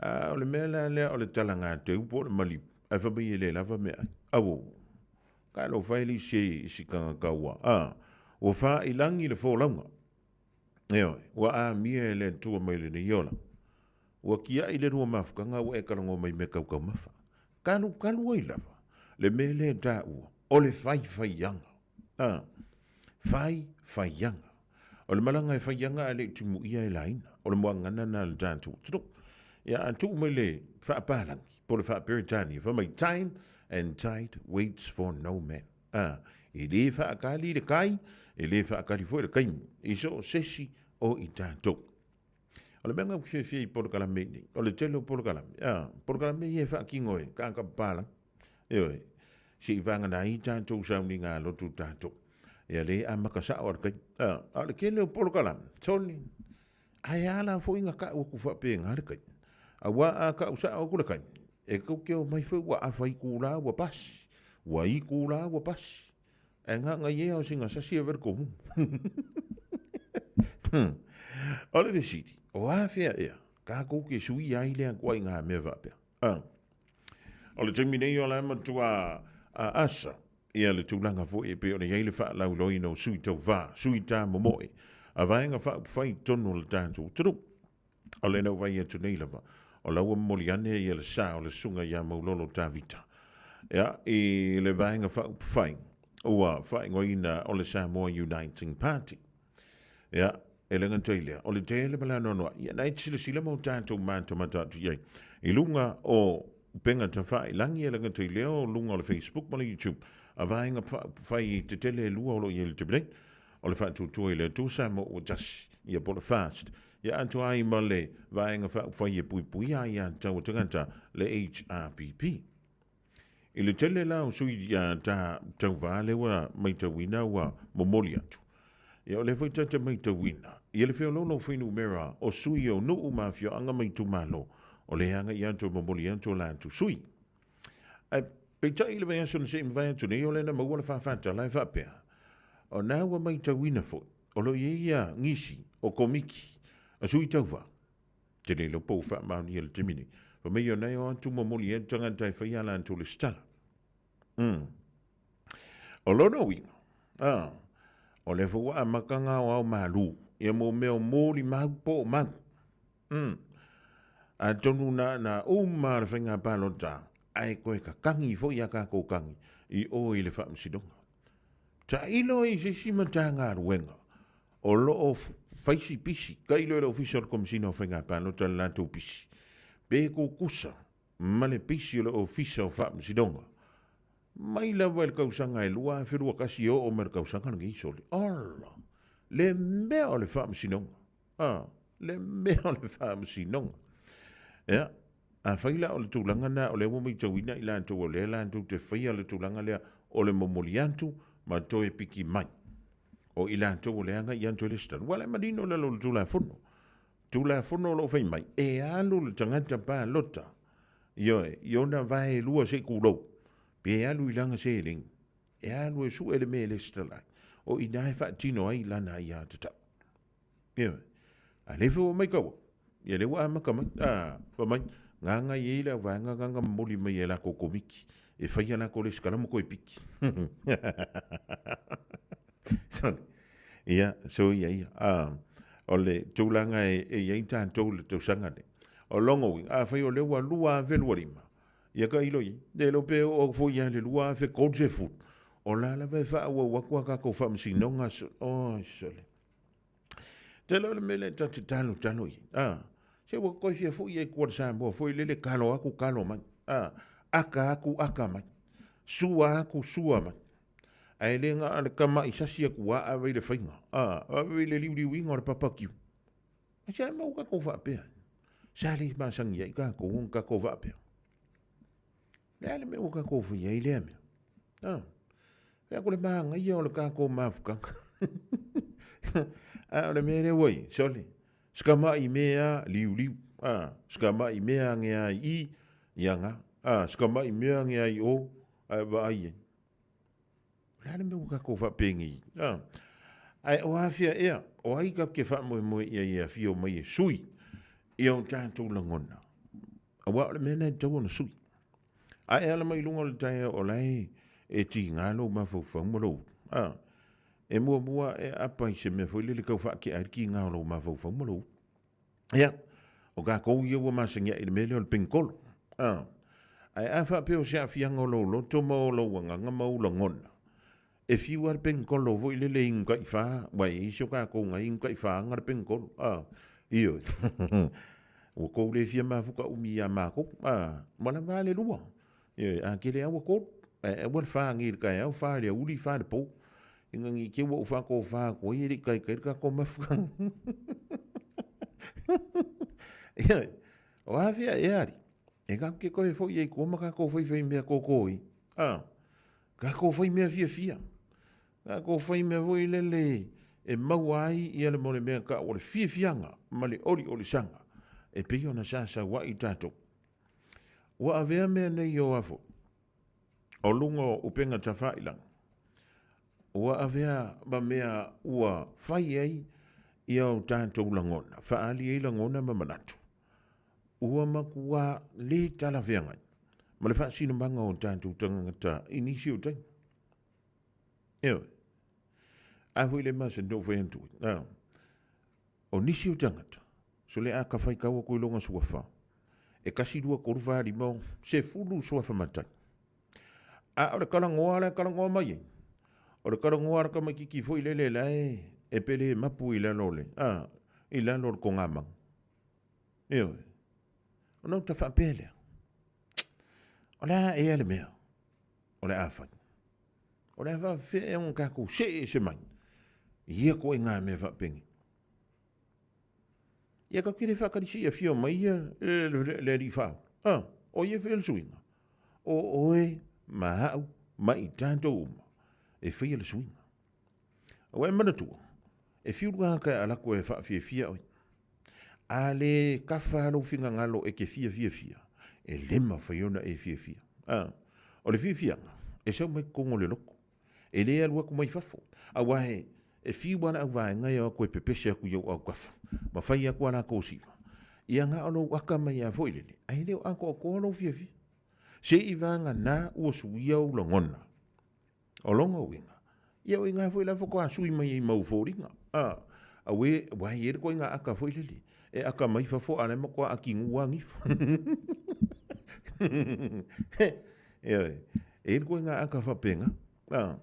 A o le mea la lea o le talagateu po o le maliu, ae fai mai e le lava meaai. Auo, talofa e le isi isi tagata ua, ua faailagi le folauga. Ioe, ua amia e le Atua mai lenei ola. Ua tiai le lua mafutaga ua e talanoa mai mea tau taumafa. Talu talu ai lava le mea lea e taua, o le faifaiaga. A, faifaiaga. O le malaga e faiaga ae le i timuia e laina. O le moagana na le tatou atunuu. Ia, a tuu mai le faapalagi, po o le faa-Peretania, fai mai, time and tide waits for no man. A, e le faakali le kai, e le faakali foi le taimi, i so o se isi o i tatou. O le mea lena ou te fiafia i polokalame nei, o le tele o polokalame, a, polokalame ia e faatino e tagata papalagi. Ioe, se i vagana ai tatou sauniga a lotu tatou. Ia le amata sao a le taimi. A, a o le tele o polokalame, soni, ae a la foi na tau atu faapena le taimi. Aua a tau sao atu le taimi, e tou te omai foi ua afa itula ua pasi, ua itula ua pasi. Ae na ona i ai lava o sina sasi e ave le komu. O le fesili, o afea ea tatou te suia ai lea ituaiga mea faapea? O le taimi nei o la e matua asa ia le tulaga foi e pei ona i ai le faalauiloaina o sui tauva, sui tamomoe a Vaega Faaupufai i totonu o le tatou atunuu. O lena ua vaai atu nei lava, o la ua momoli ane ia le sa o le Susuga ia Maulolo Tavita. Ia, i le Vaega Faaupufai ua faaigoaina o le Samoa Uniting Party. Ia, e le gata i lea, o le tele ma le anoanoai, ia na e te silasila ma o tatou matamata atu i ai. I luga o upega tafailagi, e le gata i lea o luga o le Facebook ma le YouTube, a Vaega Faaupufai tetele e lua o lo o i ai i le taimi nei, o le Faatuatua i le Atua Samoa ua Tasi, ia po o le FAST, ia atoa ai ma le Vaega Faaupufai e Puipuia ai Aiatatau a Tagata, le HRPP. I le tele la o sui tauva lea ua maitauina ua momoli atu. Ia o lea foi ta te maitauina ia le feoloolo o fuainumera o sui o nuu ma afioaga ma itumalo o lea e agai atu e momoli atu o latou sui. Ae peitai i le vaiaso na se i mavae atu nei o lea na maua le fāfātala e faapea, o na ua maitauina foi o lo o i ai ia nisi o komiti a sui tauva, te le iloa po ua faamaonia i le taimi nei, fai mai o na e o atu momoli atu tagata e fai a latou lesitala. O lona uiga, a, o lea foi ua amata ona aoao malu ia mo mea o molimau po o mau. Atonu na, na uma le faiga palota, ae toe kakagi foi a tatou tagi i o i le faamasinoga. Tailo i se isi Matagaluega o lo o fai si pisi, tailo i le Ofisa o le Komesina o Faiga Palota le latou pisi, pe tutusa ma le pisi o le Ofisa o Faamasinoga, mai lava i le tausaga e 2021 e oo mai le tausaga lenei, sole. Ola! Le mea o le Faamasinoga. A, le mea o le Faamasinoga. Ia, afai la o le tulaga lena o lea ua matauina i latou o lea latou te faia le tulaga lea o le momoli atu ma toe piki mai o i latou o lea agai atu e resitala. Ua le manino i lalo o le Tulafono. Tulafono o lo o fai mai, e alu le tagata palota, ioe, i ona vae e lua se i tulou, pe alu i lana seleni, e alu e sue le mea e resitala ai, o i ina e faatino ai lana aiatatau. Ioe. A lea foi ua matau atu, ia lea ua amata mai, a, fai mai, gaga i ai le auvaega gaga momoli mai e latou komiti e fai a latou resitala ma toe piki. Sorry. Ia, so ia ia. A, o le tulaga e, e i ai tatou i le tausaga nei. O lona uiga, afai o lea ua 2025, ia tailo i ai, le iloa pe oo atu foi ia le 2030, o la lava e faaauau atu a tatou faamasinoga, oi sole. Tele o le mea lea ta te talotalo i ai. A, se ua toe fia foi ai tua i le Samoa foi lele kalo atu kalo mai. A, aka atu aka mai. Sua atu sua mai. Ae le na o le tama'i sasi atu a ave i le faiga, a, ave i le liuliuina o le papakiu. Ae se mau tatou faapea. Sa le masani ai tatou ona tatou faapea. Le a le mea ua tatou faia ai lea mea? A, fai atu le manaia o le tatou mafutaga. A o le mea lea ua i ai, sole, se tama'i mea liuliu, a, se tama'i mea age a i i, ia na, a, se tama'i mea age a i o, ae vaai ai. O le a le mea ua tatou faapenei? A, ae o afea ea, o ai tatou te faamoemoe i ai e afio mai e sui i o tatou lagona? Aua o le mea lena e tatau ona sui. A e ala mai i luga o le taeao o la e e tiga lou mafaufau ma lou ulu, a, e muamua e aapa i se mea foi lele tau faatea ai le tiga o lou mafaufau ma lou ulu. Ia, o tatou ia ua masani ai i le mea lea o le penitolo. A, ae a faapea o se aafiaga o lou loto ma o lou agaga ma ou lagona, e fiu lava le penitolo foi lele e inu taifa, aua e i ai si o tatou na inu taifa ana le penitolo. A, ioe. Ua tou le fia mafuta umi ia matou. A, ua lava a le lua. Ioe, a tele lava ua tolu. Ae aua le fa nei i le taeao, fa i le aoauli, fa i le po. Ina ne i te i ua ou faatofa atu ai e le i taitai le tatou mafutaga. Ioe, o afea ea alii, e tatou te toe foi ai i tua ma tatou faifai mea toto ai. A, tatou fai mea fiafia. Tatou fai mea foi lele e maua ai ia le mea o le mea e tau o le fiafiaga ma le oliolisaga e pei ona sa sau ai tatou. Ua avea mea nei o afo o luga o upega tafailaga, ua avea ma mea ua fai ai ia o tatou lagona, faaali ai lagona ma manatu, ua matua le talafeagai ma le faasinomaga o tatou tagata i nisi o taimi. Ioe. A foi le masani na ou fai atu ai, o nisi o tagata, sole a ka faitau atu i lona suafa, e 1, 2, 3, 4, 5, 10 suafa matai. A o le talanoa la e talanoa mai ai, o le talanoa a le tamaititi foi lele la e, e pele mapu i lalo o le, a, i lalo o le togamanu. Ioe. Ona ou ta faapea lea, o le a ea le mea o le a fai? O le a faafefea ea ona tatou see ese mai i ia ituaiga mea faapenei? Ia tatou te le faatalisi i afio mai ia le alii faaola. A, o ia e faia le suiga. O oe ma au ma i tatou uma e faia le suiga. Aua e manatua, E fiu le tagata e alu atu e faafiafia oe. A le kafa lou finagalo e te fia fiafia, e le mafai ona e fiafia. A, o le fiafiaga, e sau mai totonu o le loto. E le alu atu mai fafo. Aua e, e fiu lava le auvaega e o atu e pepese atu i ou autafa, ma fai atu a latou siva. Ia na o lou atamai lava foi lele, ae le o atoatoa lou fiafia. Se i vagana ua suia ou lagona. O lona uiga, ia o i ina foi la faatoa sui mai ai ma ou foliga. A, aue, aua e i ai le ituaiga ata foi lele, e ata mai fafo a o la e matua atigu lava gifo. Ioe, e i ai le ituaiga ata faapena. A,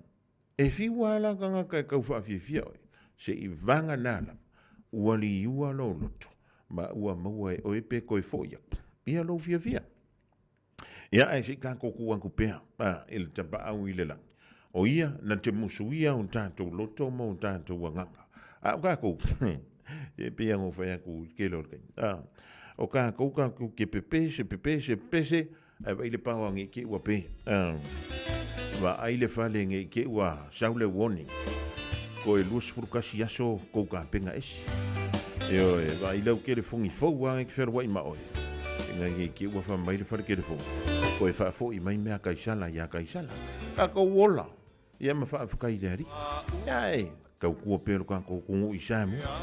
e fiu lava la tagata e tau faafiafia oe, se i vagana lava, ua liua lou loto, ma ua maua e oe pe toe foi atu ia lou fiafia. Ia, ae se i tatou tuu atu pea i le tapaau i le lagi. O ia na te musuia o tatou loto ma o tatou agaga. A o tatou, e pei lava ona ou fai atu i le tele o le taimi, a, o tatou tatou te pepese, pepese, pepese, ae vaai le paoa ne i te i ua pe. A, vaai le fale ne i te i ua sau le warning. Toe 21 aso kou tapena ese. Ioe, vaai lau telefoni fou lava e te fealuai ma oe. Ina nei te ua fai mai le fale telefoni, toe faafoi mai mea Kaisala iā Kaisala. Tatou ola, ia ma faafetai i le Alii. Ia e, tautua pea lo tatou atunuu i Samoa.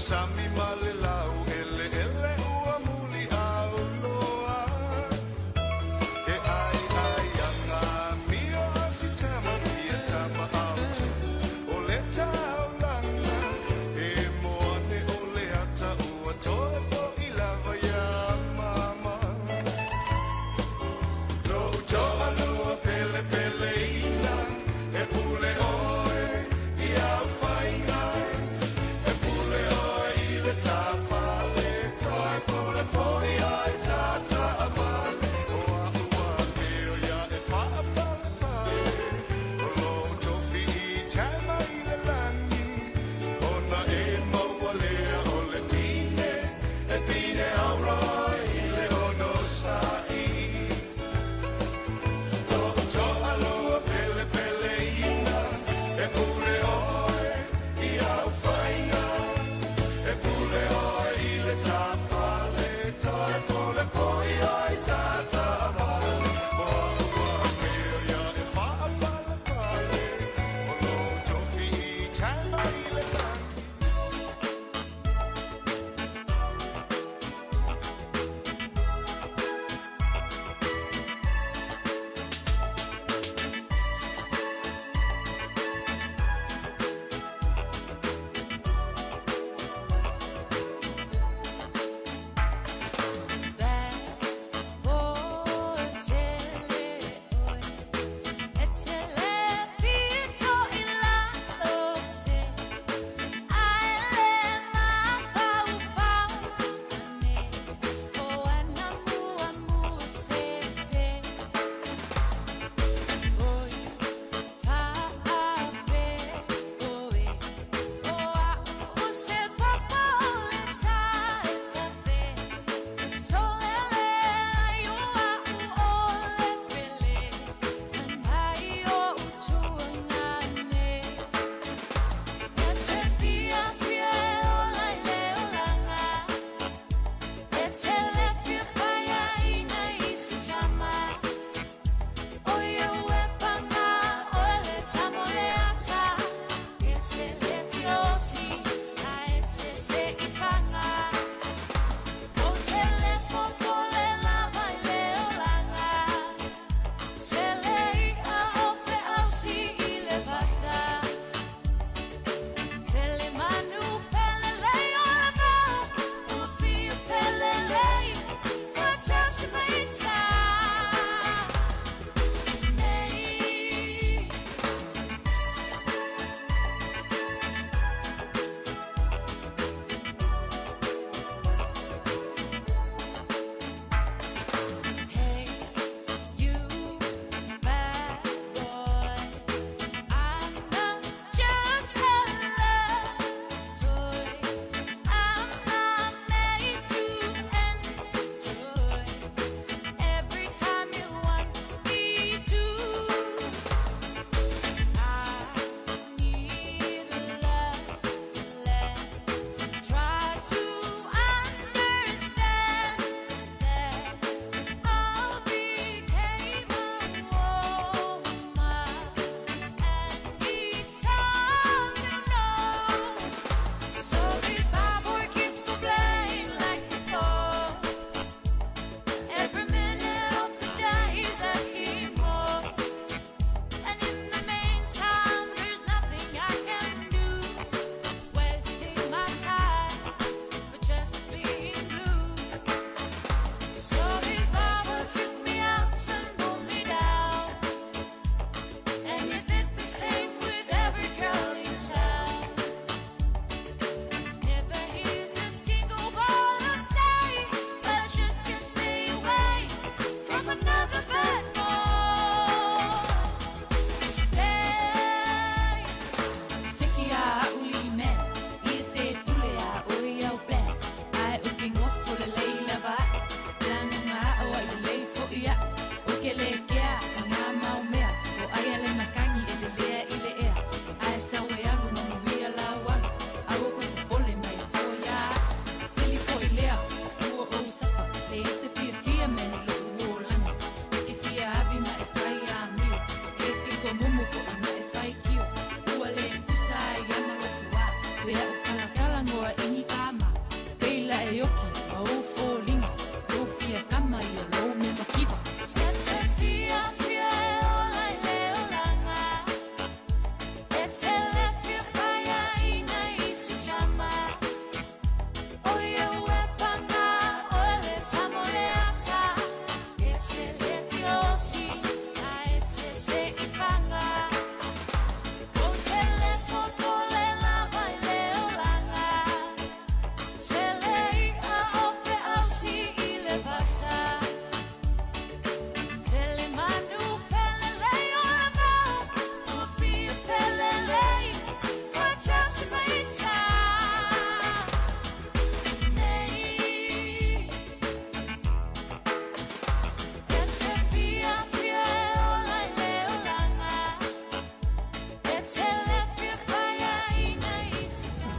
sami ma le lau ele ele ua muli au loa. E ai ai anga mio si tama fia tama au tu o le taulanga e moane o le ata ua toe fo i lava ia mama. Lo utoa lua pele pele ina e pule oe i au whainga. E pule oe i le tawhale toe pule foi ai tata amale. O a ua peo ia e whaapale pale o lo tofi i tama i le langi.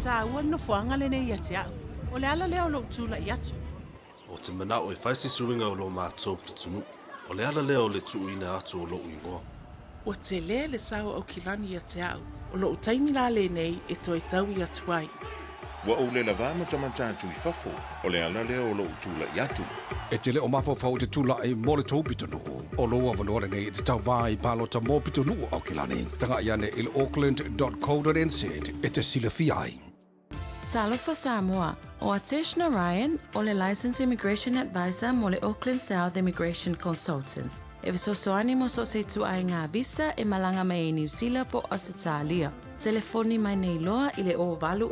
Tāua le nofoaga lenei ia te au. O le ala lea o lou tulai atu. Ou te manao e fai se suiga o lo matou pitonuu. O le ala lea o le tuuina atu o lo'u igoa. Ua tele le sao o Aukilani ia te au. O lou taimi la lenei e toe taui atu ai. Ua ou le lavā matamata atu i fafo, o le ala lea o lou tulai atu. E te le o mafaufau i te tula'i mo le tou pitonuu. O lou avanoa lenei e te tauvā i palota mo pitonuu o Aukilani. Taga'i ane i le auckland.co.nz e te silafia ai. Talofa Samoa, o Atesh Narayan o le Licensed Immigration Advisor mo le Auckland South Immigration Consultants. E fesoasoani mo so o se ituaiga visa e malaga mai ai Niu Sila po o Ausetalia. Telefoni mai nei loa i le 0800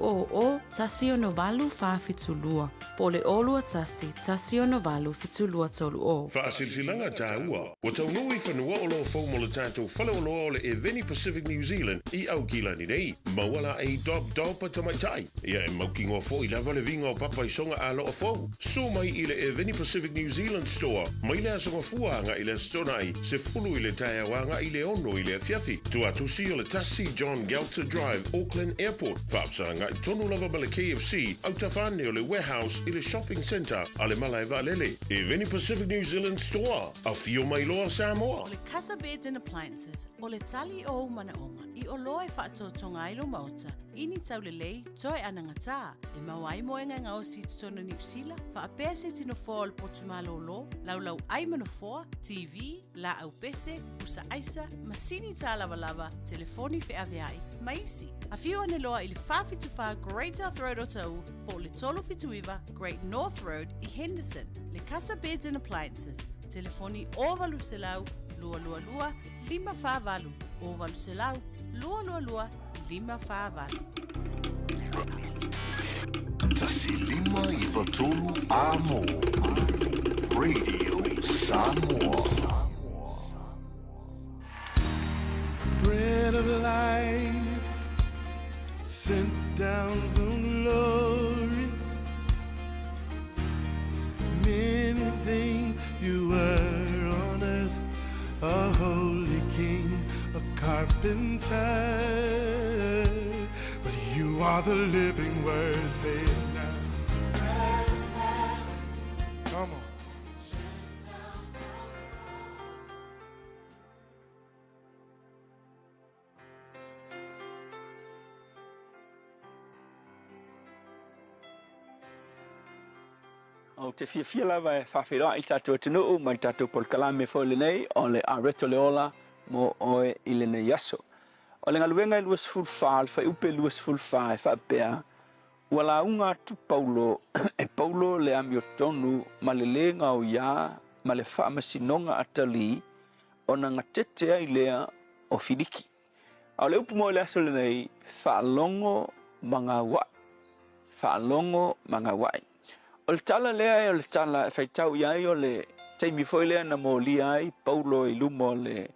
168 472 po o le 021 168 7230. Faasilasilaga taua, Ua taunuu i fanua oloa fou mo le tatou faleoloa o le Eveni Pacific New Zealand i Aukilani nei. Maua laei Dob Dob a tamaitai. Ia e mautinoa foi lava le viga o papa i soga aloa fou. Susu mai i le Eveni Pacific New Zealand Store mai le Aso Gafua agai i le Aso Toonai, 10 i le taeao agai i le 6 i le afiafi. Tuatusi o le 1 John Gelter Drive, Auckland Airport. Faafesagai tonu lava ma le KFC, autafa ane o le Warehouse i le Shopping Centre a le Malae Vaalele. Eveni Pacific New Zealand Store, afio mai loa Samoa! O le Casa Beds and Appliances, o le tali o ou manaoga i oloa e faatotoga ai lou maota i ni taulelei toe anagatā, e maua ai moega e gaosi i totonu o Niu Sila, faapea se tino foa o le potu malōlō, laulau ai ma nofoa, TV, laau pese, pusa aisa, masini tālavalava, telefoni feaveai, ma isi. Afio ane loa i le 474 Great South Road Otahuhu po o le 379 Great North Road i Henderson. Le Casa Beds and Appliances, telefoni 0800 222 548, 0800 222 548. 1593 Amo Radio Samoa. Bread of life sent down from glory. Many things you were on earth, a holy king, a carpenter. But you are the living word, say it now. Come on. Ou te fiafia lava e faafeiloai i tatou atunuu ma le tatou polokalame foi lenei o le Areto le Ola mo oe i lenei aso. O le galuega e 24, o le fuaiupu e 24 e faapea, Ua lauga atu Paulo e Paulo le amiotonu ma le lē gaoiā ma le faamasinoga atalī ona gatete ai lea o Filiki. A o le upu mo i le aso lenei, faalogo ma gauaʻi, faalogo ma gauaʻi. O le tala lea e o le tala e faitau i ai o le taimi foi lea na molia ai Paulo i luma o le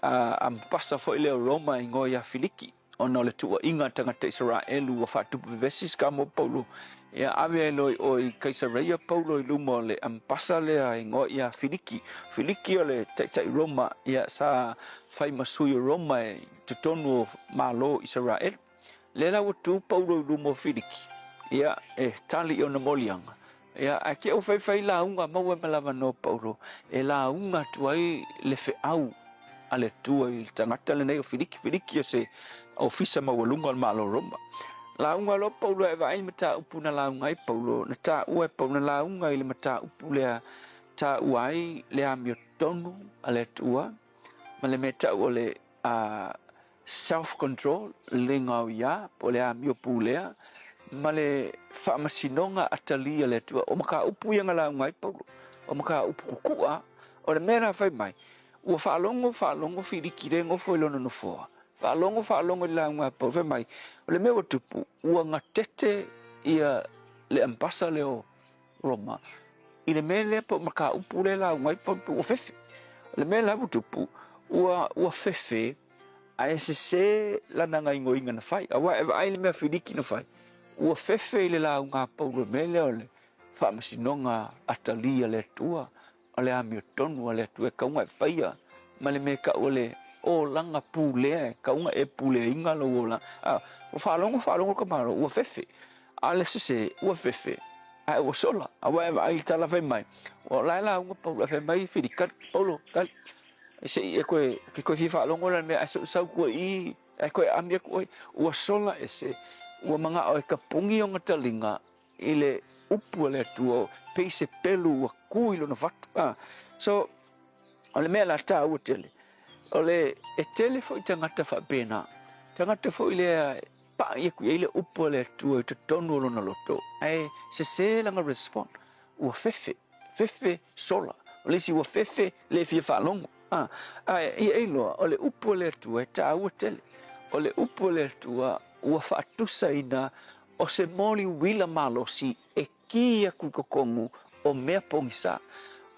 amepasa foi lea o Roma e igoa ia Filiki. Ona o le tuuaiga a tagata Isaraelu ua faatupu vevesi se kamo o Paulo, ia ave ai loa i o i Kaisareia Paulo i luma o le amepasa lea e igoa ia Filiki. O Filiki o le taitai Roma, ia sa fai ma sui o Roma i totonu o Malo o Isaraelu. Lea la ua tu Paulo i luma o Filiki, ia e tali i ona moliaga. Ia, ae ke ua faifai lauga maua ai ma le avanoa o Paulo e lauga atu ai le feau a le Atua i le tagata lenei o Filiki. Filiki o se ofisa maualuga o le Malo o Roma. Lauga loa Paulo e vaai mataupu na lauga ai Paulo, na taua e Paulo, na lauga i le mataupu lea taua ai le amiotonu a le Atua ma le mea tau o le self control, le gaoiā, po o le amio pulea, ma le faamasinoga atalī a le Atua. O mataupu ia na lauga ai Paulo, o mataupu kukuʻa. O le mea la fai mai, ua faalogo faalogo Filiki lea e nofo i lona nofoa, faalogo faalogo i le lauga a Paulo, fai mai, o le mea ua tupu, ua gatete ia le ambasa lea o Roma i le mea lea po o mataupu lea e lauga ai Paulo, ua fefe. O le mea la ua tupu, ua fefe ae sesē lana gaoioiga na fai. Aua e vaai i le mea Filiki na fai, ua fefe i le lauga a Paulo i le mea lea o le faamasinoga atalī a le Atua, o le amiotonu a le Atua e tatau ona e faia ma le mea e tau o le olaga pulea e tatau ona e puleaina lou olaga. A, ua faalogo faalogo le tamaloa ua fefe, a o le sesē ua fefe ae ua sola. Aua e vaai i le tala fai mai, o la e lauga Paulo ae fai mai Fili, tali, Paulo, tali, se i e toe, ou te toe fia faalogo la i le mea ae se i ou sau atu ai i i ae toe aami atu oe. Ua sola ese, ua manao e tapuni ona taliga i le upu a le Atua, pei se pelu ua tu i lona fatu. A, so, o le mea la taua tele, o le, e tele foi tagata faapena, tagata foi lea e pai atu i ai le upu a le Atua i totonu o lona loto, ae sese lana respond, ua fefe, fefe sola. O le isi ua fefe le fia faalogo. A, ae ia e iloa, o le upu a le Atua e taua tele. O le upu a le Atua ua faatusaina o se moli uila malosi e kī aku i totonu o mea pogisa.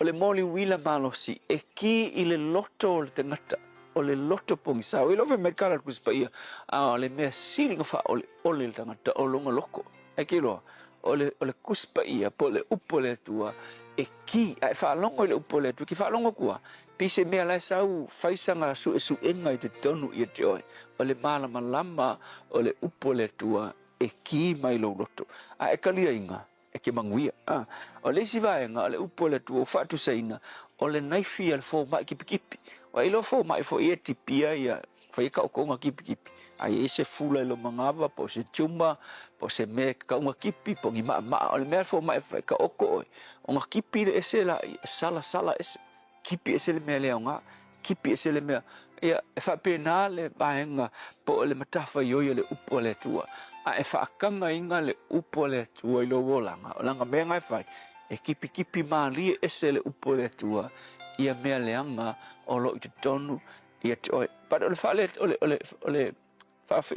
O le moli uila malosi e kī i le loto o le tagata, o le loto pogisa. Ua iloa fai mai le tala a le Tusi Paia, a o le mea sili ona faaoleole i le tagata o lona loto. Ae ke iloa, o le, o le Tusi Paia po o le upu a le Atua e kī, a e faalogo i le upu a le Atua, e te faalogo atu lava, pei se mea la e sau fai sana suesuega i totonu ia te oe. O le malamalama o le upu a le Atua e kī mai lou loto, a e taliaina, e te manuia. A, o le isi vaega o le upu a le Atua ua faatusaina, o le naifi a le fomai kipikipi. Ua iloa fomai foi ia e tipia ia, fai ai taotoga kipikipi, a i ai se fula i lou manava, po o se tumor, po o se mea e tatau ona kipi, po o ni maʻamaʻa, o le mea a le fomai e fai, taoto oe, ona kipi le ese laia, e salasala ese. Kipi ese le mea le aoga, kipi ese le mea, ia, e faapena le vaega po o le matafaioi o le upu a le Atua. A e faatagaina le upu a le Atua i lou olaga, o lana mea na e fai, e kipikipi malie ese le upu a le Atua ia mea leaga o lo o i totonu ia te oe. But o le faale, o le, o le, o le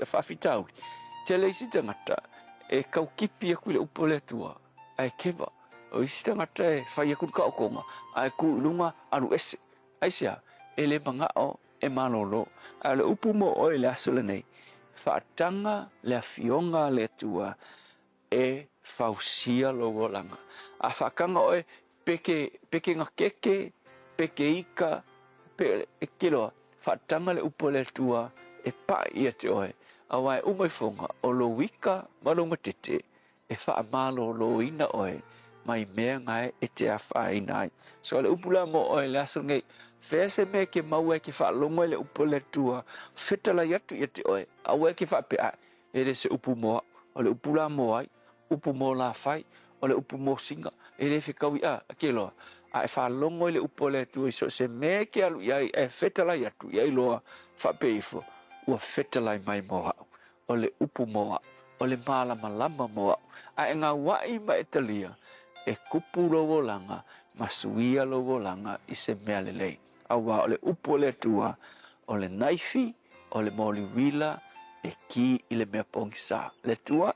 faafitauli, tele isi tagata e tau kipi atu i le upu a le Atua, ae keva. O isi tagata e fai atu le taotoga, ae tu i luga alu ese. Aisea? E le manao e malolo. Ae o le upu mo oe i le aso lenei, faataga le Afioga a le Atua e fausia lou olaga. A faataga oe, peke, peke gakeke, peke ika, pe, e te iloa, faataga le upu a le Atua e paʻi ia te oe, aua e uma ifoga o lou ika ma lou gatete e faamaloloina oe mai mea gae e te afaina ai. So o le upu la mo oe i le aso lenei, fea se mea e ke maua e ke faalogo ai le upu a le Atua, fetalai atu ia te oe, aua e ke faapea ae, e le se upu mo au. O le upu la mo ai, upu mo Lafai, o le upu mo Singa, e le fekaui a, ke iloa. A e faalogo i le upu a le Atua i so o se mea e ke alu i ai ae fetalai atu ia iloa faapea ifo, ua fetalai mai mo au. O le upu mo au, o le malamalama mo au, a e gauaʻi ma e talia, e kupu lou olaga ma suia lou olaga i se mea lelei. Auā o le upu a le Atua, o le naifi, o le moli uila e kī i le mea pogisa. Le Atua,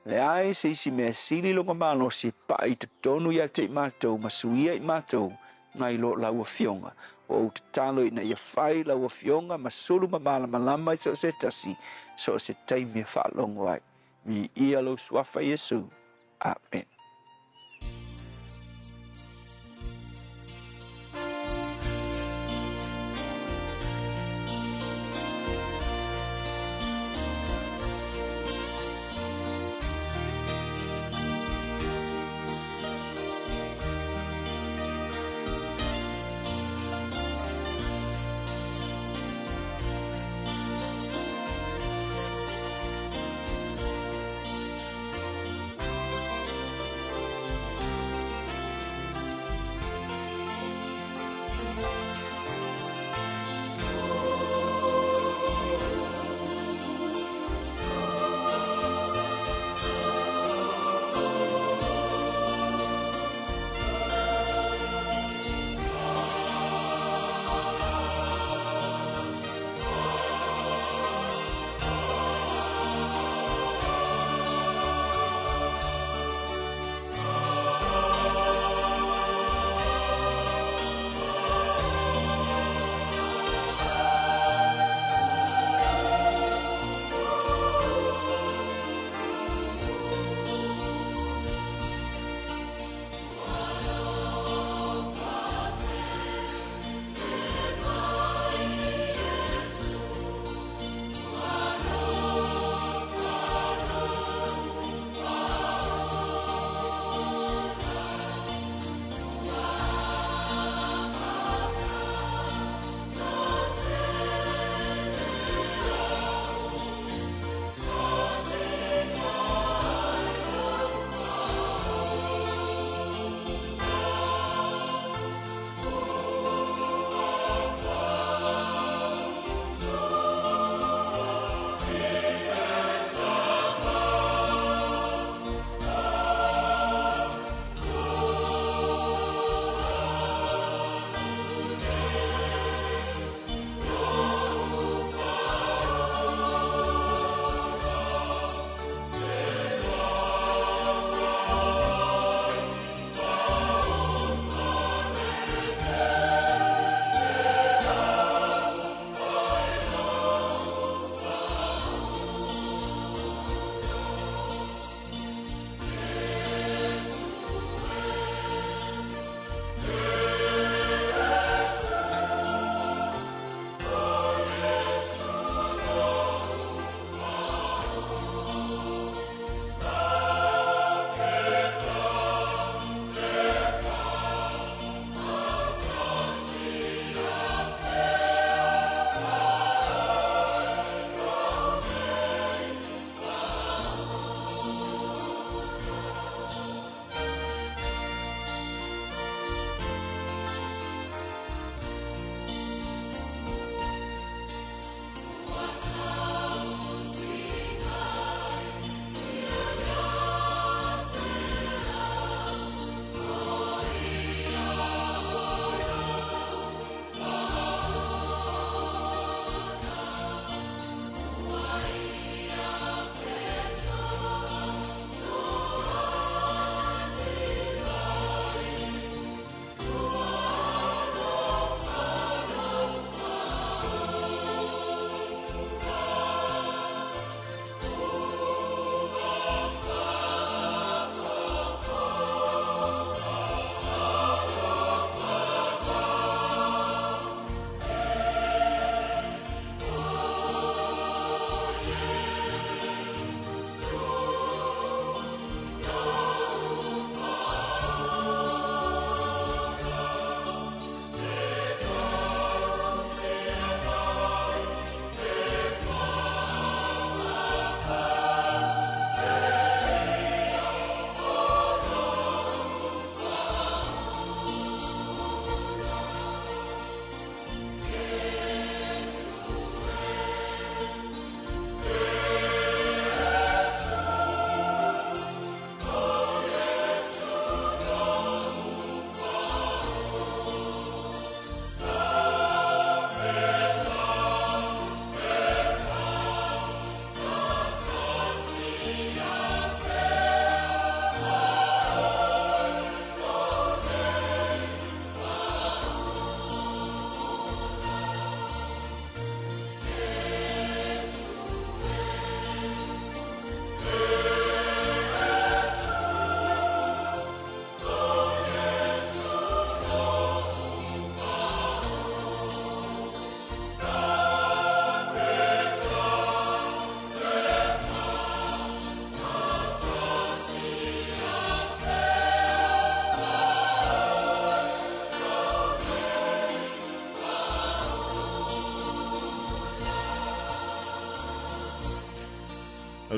leai se isi mea e sili lona malosi e paʻa i totonu ia te i matou ma suia i matou nai lo lau Afioga. Ua ou tatalo ina ia fai lau Afioga ma sulu ma malamalama i so o se tasi, so o se taimi e faalogo ai. Viia lou Suafa Iesu. Amene.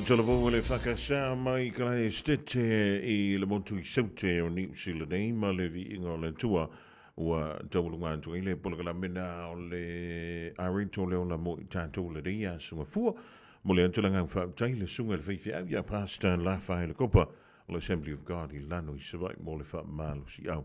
talavou le whakasā mai ka lae stete i le motu i Saute o Niu Sila nei ma le viiga o le Atua ua taualuga atu ai le polokalame o le Areto le ola mo i tātou le rei a sunga fua mo le atu langa whaaptai le sunga le whaiwhiau ia Pastor Lafa le Kopa o le Assembly of God i lano i Savai mo le whaamalo si au.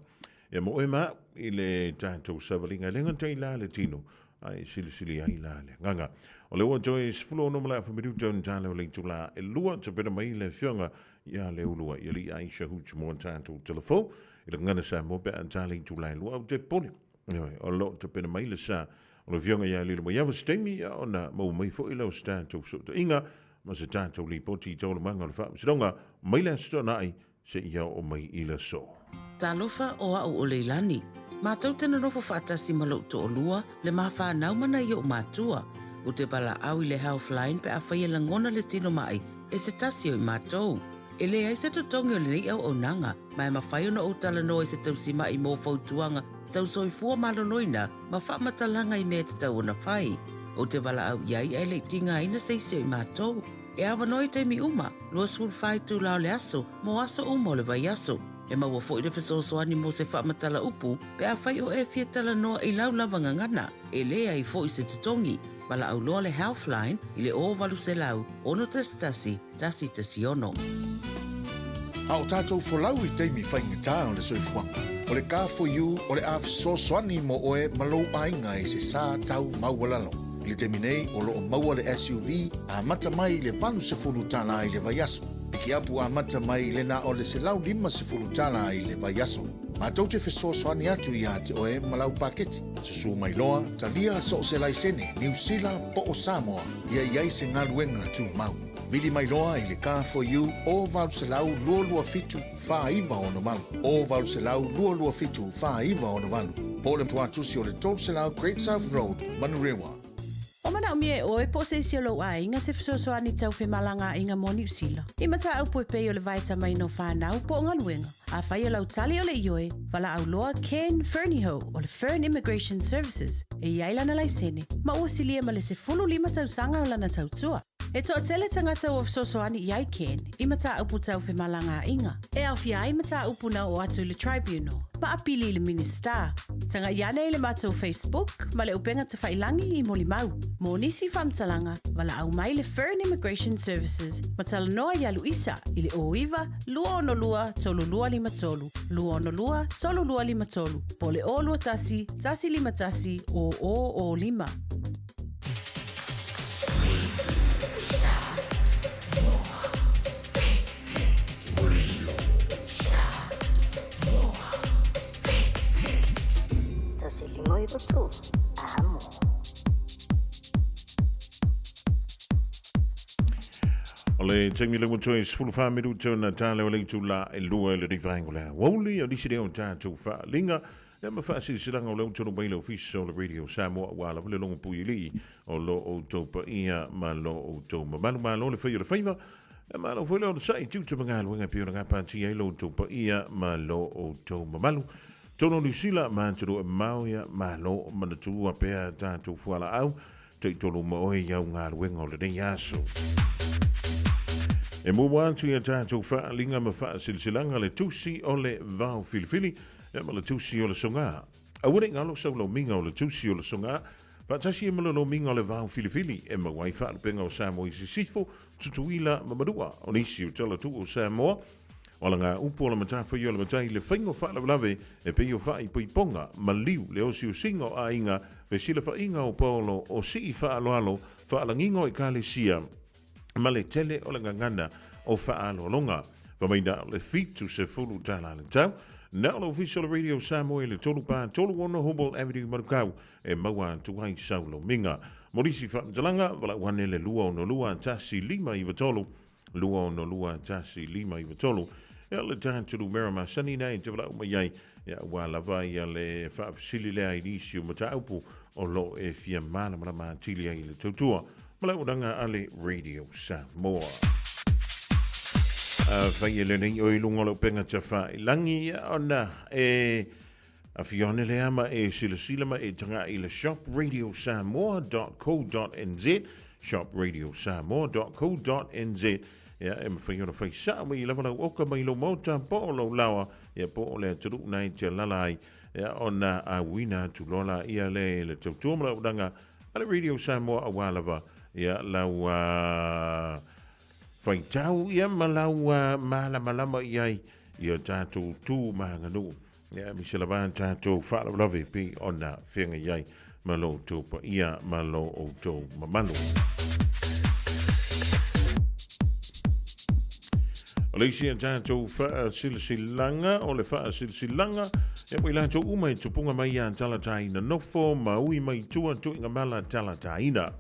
Ia mo e ma i le tātou savalinga lenga tai la le tino ai silisili ai la le nganga. O le ua toe 16 ma le afa minuta o tale o le itula e lua te pena mai le fionga ia le ulua ia li Aisha Hooch mo tātou telefo i le ngana sa mo pe a tale itula e lua au te pole. O lo te pena mai le sa o le fionga ia lilo mai awa stemi ia ona mau mai fo i lau sa tātou so inga ma se tātou li poti i tōla manga o le whaamsinonga mai le aso ai se ia o mai i le so. Talofa o au o Leilani. Mātou te nonofo whaatasi ma lou to'olua, le mawhanau mana i o mātua. O te bala au i le Healthline pe a whai e langona le tino mai e se tasi o i mātou. E le ai se totongi o le nei au au nanga, mai ma whai ona o tala noa i se tausi mai mō fautuanga, tau soifua maloloina, ma whaamatalanga i mea te tau ona whai. O te wala au iai ai le tinga ina se isi o i mātou. E awa noi te mi uma, 24 itula o le aso, mo aso uma o le vai aso. E maua foi le fesoasoani mo se faamatala upu pe a fai o e fia talanoa i lau lava gagana e lē ai foʻi se totogi. Valaau loa le Healthline i le 0800 611 116. A o tātou folau i teimi whaingatā o le soifuanga. O le ka for you o le a fesoasoani mo oe ma lou aiga i se sā tau maualalo. I le taimi nei o loo maua le SUV a mata mai i le $80 i le vaiaso. Pikiapu amata mai i le na o le $150 i le vaiaso. Mātou te fesoasoani atu ia te oe ma lau paketi. Susu mai loa, talia so o se laisene, Niu Sila po o Samoa, ia i ai se galuega tumau. Vili mai loa i le Car for You o 800 227 4968. O 800 227 4968. Po le tuatusi o le 300 Great South Road, Manurewa. O mana o mie oe po se isi o lou aiga se fesoasoani tau femalagaaiga mo Niu Sila. I mataupu e pei o le vaeta mai no whānau po o galuega. A whai o lau tali o le ioe, valaau loa Ken Ferniho o le Fern Immigration Services e i ai lana laisene, ma ua silia ma le 15 tausaga o lana tautua. E toatele tagata ua fesoasoani i ai Ken i mataupu tau femalagaaiga. E aofia ai mataupu na oo atu i le Tribunal, ma apili i le Minista. Tagai ane i le matou Facebook ma le upega tafailagi i molimau. Mo nisi faamatalaga, valaau mai le Fern Immigration Services ma talanoa iā Luisa i le 09 262 3253, 262 3253, po o le 021 151 0005. O le taimi le ua toe 14 minuta ona tale o le itula e lua i le rivaenga o le aoauli o nisi lea o tatou faaaliga ia ma faasilasilaga o le outonu mai le ofisa o le Radio Samoa ua lava le logo pui alii o lo outou paia ma lo outou mamalu. Malo le fai o le faiva e malo foi le onosai tiute ma galuega e pei ona gapatia ai lo outou paia ma lo outou mamalu. Tonu o Niu Sila ma atunuu e mamao ia malo manatua pea tatou fualaau taitolu ma oe i au galuega o lenei aso. E muamua atu i a tatou faaaliga ma faasilasilaga le tusi o le vao filifili ia ma le tusi o le soga. Aua ne i galo sau lomiga o le tusi o le soga, faatasi ai ma le lomiga o le vao filifili e maua ai faalupega o Samoa i Sisifo, Tutuila ma Manua. O nisi o tala tuu o Samoa, o ala upu o le matawhai o le matai le whainga o faalavelave e pei o faaipoipoga, maliu, le osiosiga o aiga, fesilafaiga o paolo, o sii faaaloalo, faalagiga o ekalesia, ma le tele o le gagana o faaaloaloga. Famaina o le $70 le tau. Na o le ofisa o le Radio Samoa i le 3436 Humboldt Avenue Manukau e maua atu ai sau lomiga. Mo nisi faamatalaga, valaau ane le 262 1593, 262 1593. Ia le tatou numera masani nei te valaau mai ai, ia ua lava ia le faafesili lea i nisi o mataupu o lo e fia malamalama atili ai i le tautua ma le auaunaga a le Radio Samoa. Afai e lenei o i luga o le upega tafailagi, ia ona e afio ane lea ma e silasila ma e taga'i i le shopradiosamoa.co.nz. shopradiosamoa.co.nz. Ia, e mafai ona fai sao mai lava lau oka mai lou maota po o lou laoa, ia po o le atunuu na e te alaala ai, ia ona auina atu loa laia lea i le tautua ma le auaunaga a le Radio Samoa aua lava ia lau faitau ia ma lau malamalama i ai i o tatou tu ma aganuu, ia aemaise lava a tatou faalavelave pei ona feagai ai ma lo outou paia ma lo outou mamalu. O le isi a tatou faasilasilaga, o le faasilasilaga e mo i latou uma e tupuga mai ia talataina nofo ma ui mai tua tuiga mala talataina.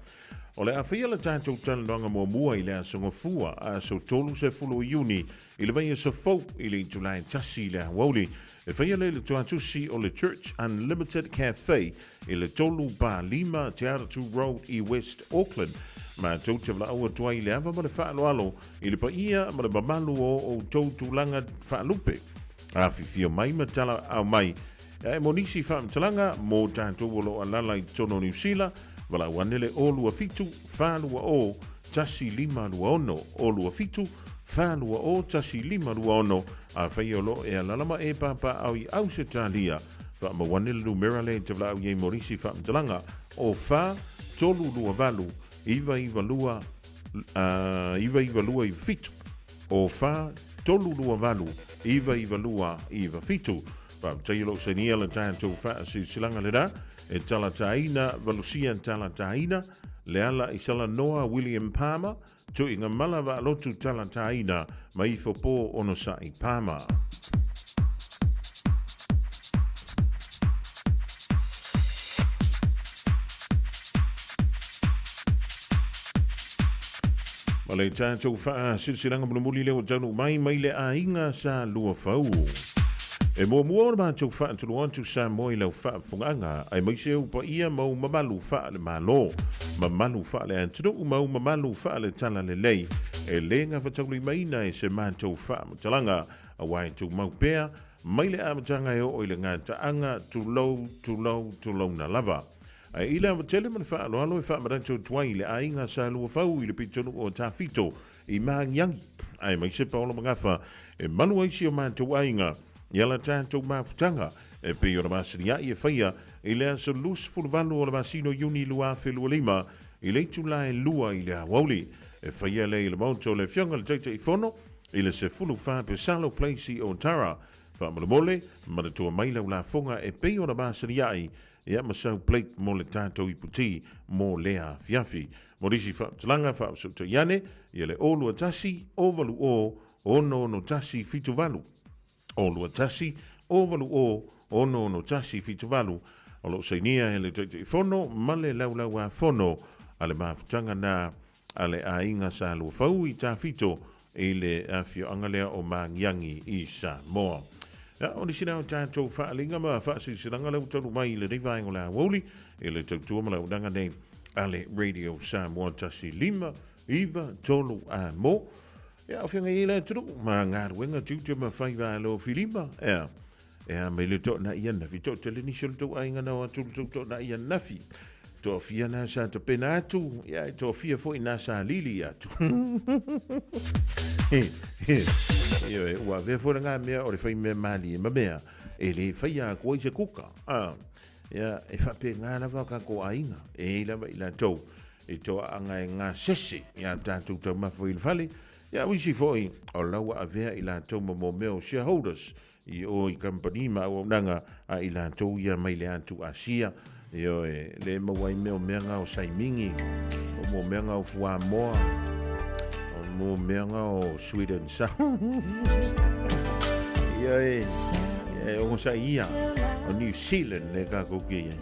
O le a faia le tatou talanoaga muamua i le Aso Gafua, aso 30 o Iuni, i le vaiaso fou i le itula e 1 i le aoauli. E faia lea i le tuatusi o le Church Unlimited Cafe i le 3 5 Te Atatū Road i West Auckland. Matou te valaau atu ai i le ava ma le faaaloalo i le paia ma le mamalu o outou tulaga faalupe. Afifio mai ma talaau mai. E mo nisi faamatalaga mo tatou o lo o alaala i totonu o Niu Sila, valaau ane le 027 420 1526, 027 420 1526. Afai o lo o e alaala ma e papaaao i Ausetalia, faamau ane le numera lea i te valaau i ai mo nisi faamatalaga, o 4 3 2 8 9 9 2 9 9 2 7, o 4 3 2 8 9 9 2 9 7. Faafetai o lo o sainia le tatou faasilasilaga lena e talataina valusia talataina Leala i Salanoa William Palmer, Tuiga Mala Vaalotu talataina ma ifo po Onosai Palmer. Ma le tatou faasilasilaga mulimuli lea ua taunuu mai mai le aiga sa Luafau. E muamua ona matou faatulou atu Samoa i lau faafofogaaga, aemaise ou paia ma ou mamalu faale-Malo, mamalu faale-atunuu ma ou mamalu faale-Talalelei, e le gafataulimaina e se matou faamatalaga, aua e tumau pea mai le amataga e oo i le gataaga, tulou, tulou, tulouna lava. Ae i le ava tele ma le faaaloalo e faamanatu atu ai i le aiga sa Luafau i le pitonuu o Tafito i Maagiagi, aemaise Paolo Magafa e malu ai si o matou aiga i ala tatou mafutaga e pei ona masani ai e faia i le aso 28 o le masina o Iuni 2025 i le itula e 2 i le aoauli. E faia lea i le Maota o le Afioga i le Taitaifono i le 14 Pesalo Place i Otara. Faamolemole, manatua mai lau lafoga e pei ona masani ai Ia ma sau plate mo le tatou iputi mo lea afiafi. Mo nisi faamatalaga faafesootai ane, ia le 021 080 661 78. 021 080 661 78. O lo o sainia e le Taitaifono ma le Laulau-a-Fono a le mafutaga na a le aiga sa Luafau i Tafito i le afioaga lea o Maagiagi i Samoa. Ia, o nisi na o tatou faaaliga ma faasilasilaga lea ua taunuu mai i lenei vaega o le aoauli i le tautua ma le auaunaga nei a le Radio Samoa 1 5 9 3 a mo. Ia, o feagai ai le atunuu ma galuega tiute ma faiva alo filima. Ia, E a mai le toonai anafi, toatele nisi o le tou aiga na o atu le tou toonai anafi. Toafia na sa tapena atu, ia e toafia foi na sa lili atu. Ioe, ua avea foi le ngā mea o le whai mea malie ma mea, e le whaia aku ai se kuka. Ah, ia, e whape ngā lava ka ko aiga, e i lava i latou, e toa anga e ngā sese, ia tātou taumafa i le whale, ia uisi foi, o laua avea i latou ma mō mea o shareholders, I o i kamupani ma auaunaga a i latou ia mai le atu Asia, ioe, le maua ai mea o meaga o saimingi, o mo meaga o fuamoa, o mo meaga o sweet and sour. Ioe, e ogasai ia o New Zealand le kākou ke iai.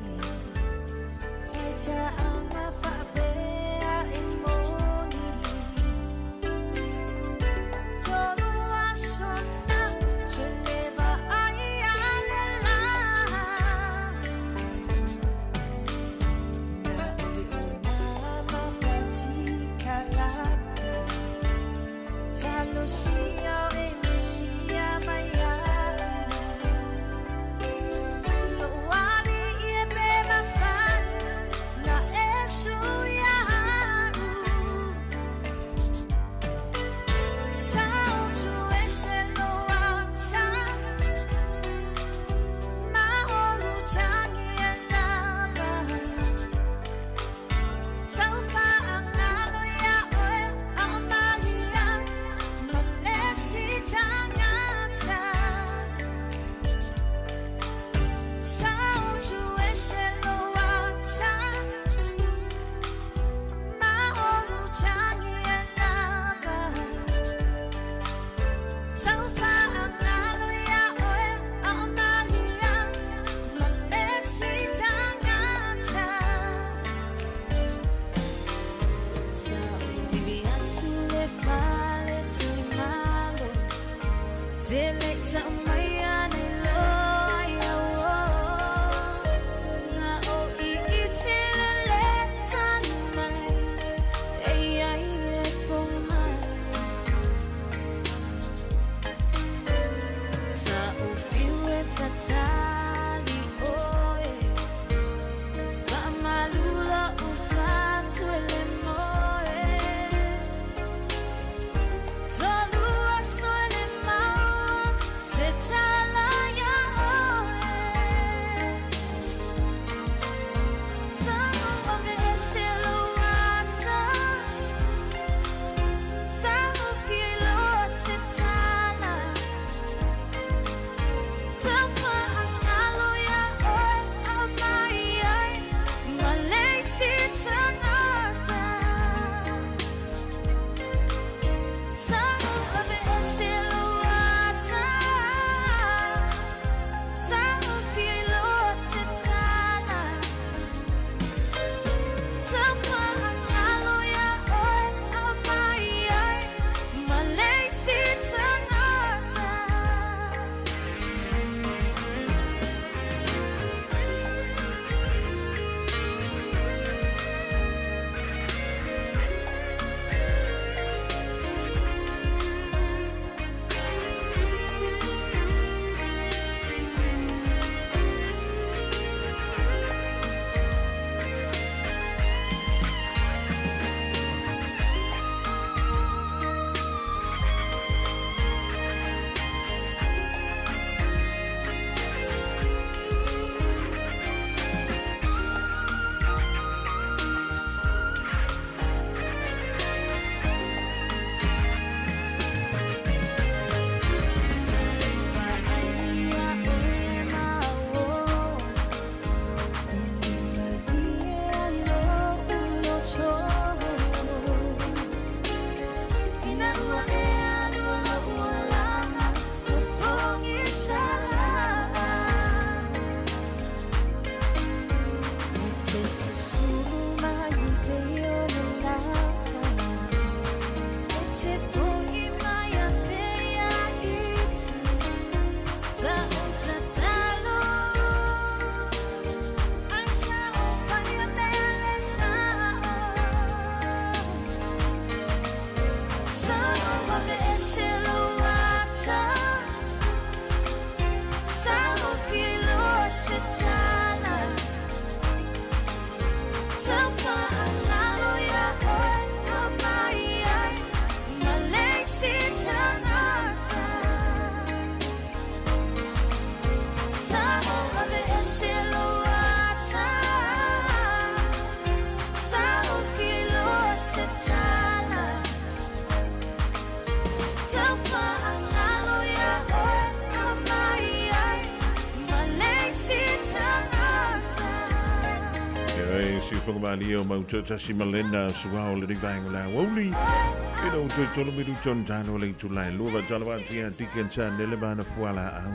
e siufaga malie o Mautoatasi ma Lena Suao le vaega o le aoauli. Ina ua toe tolu minuta ona talo le itula e lua faatalofa atu ia Deacon Chanele ma ana fualaau.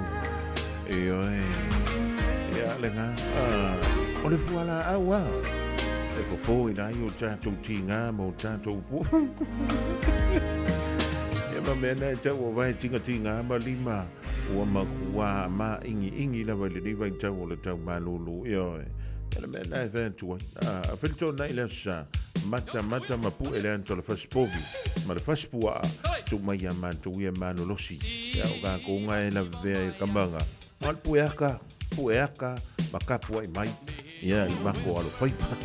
Ioe. Ia le ngā. O le fualaau a. E fofo ina ai o tātou tīngā ma o tātou po. Ia ma mea na e tau o vai tinga tīngā ma lima. Ua makua ma ingi ingi lava i lenei vaitau o le taumalūlū. Ioe. Ia le mea lena e fai atu ai. A felitona i le aso sa, mata mata ma pu'e le ata o le fasipovi ma le fasipuaa, tuu mai iā matou ia malolosi. Ia o kākou ga e lavevea i kamaga, ma le pueaka, pueaka ma kapua'i mai, ia i mako alofaiva.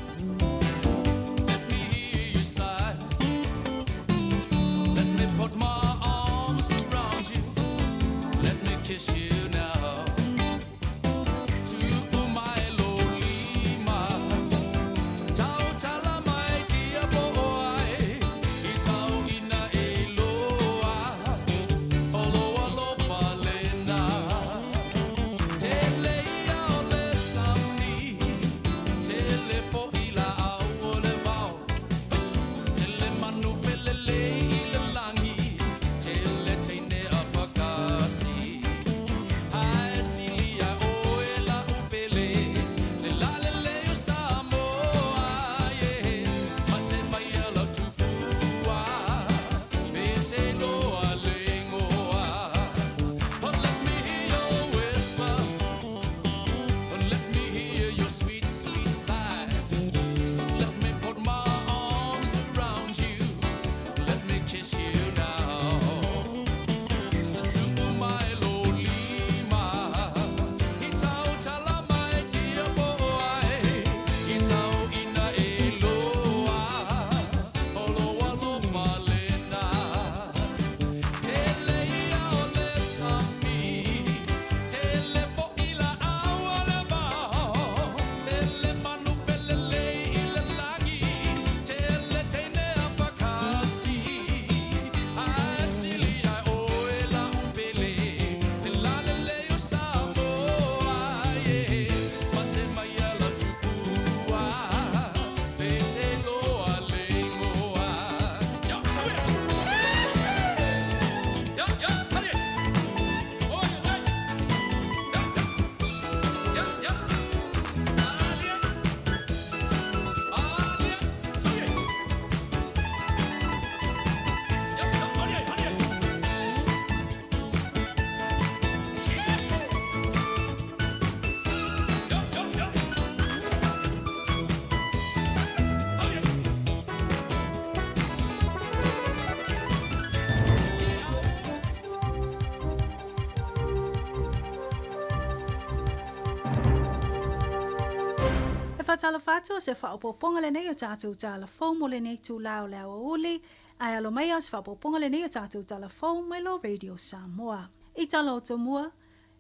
E faatalofa atu o se faaopoopoga lenei o tatou tala fou mo lenei itula o le aoauli, ae alo mai o se faaopoopoga lenei o tatou tala fou mai lo Radio Samoa. I tala o tomua,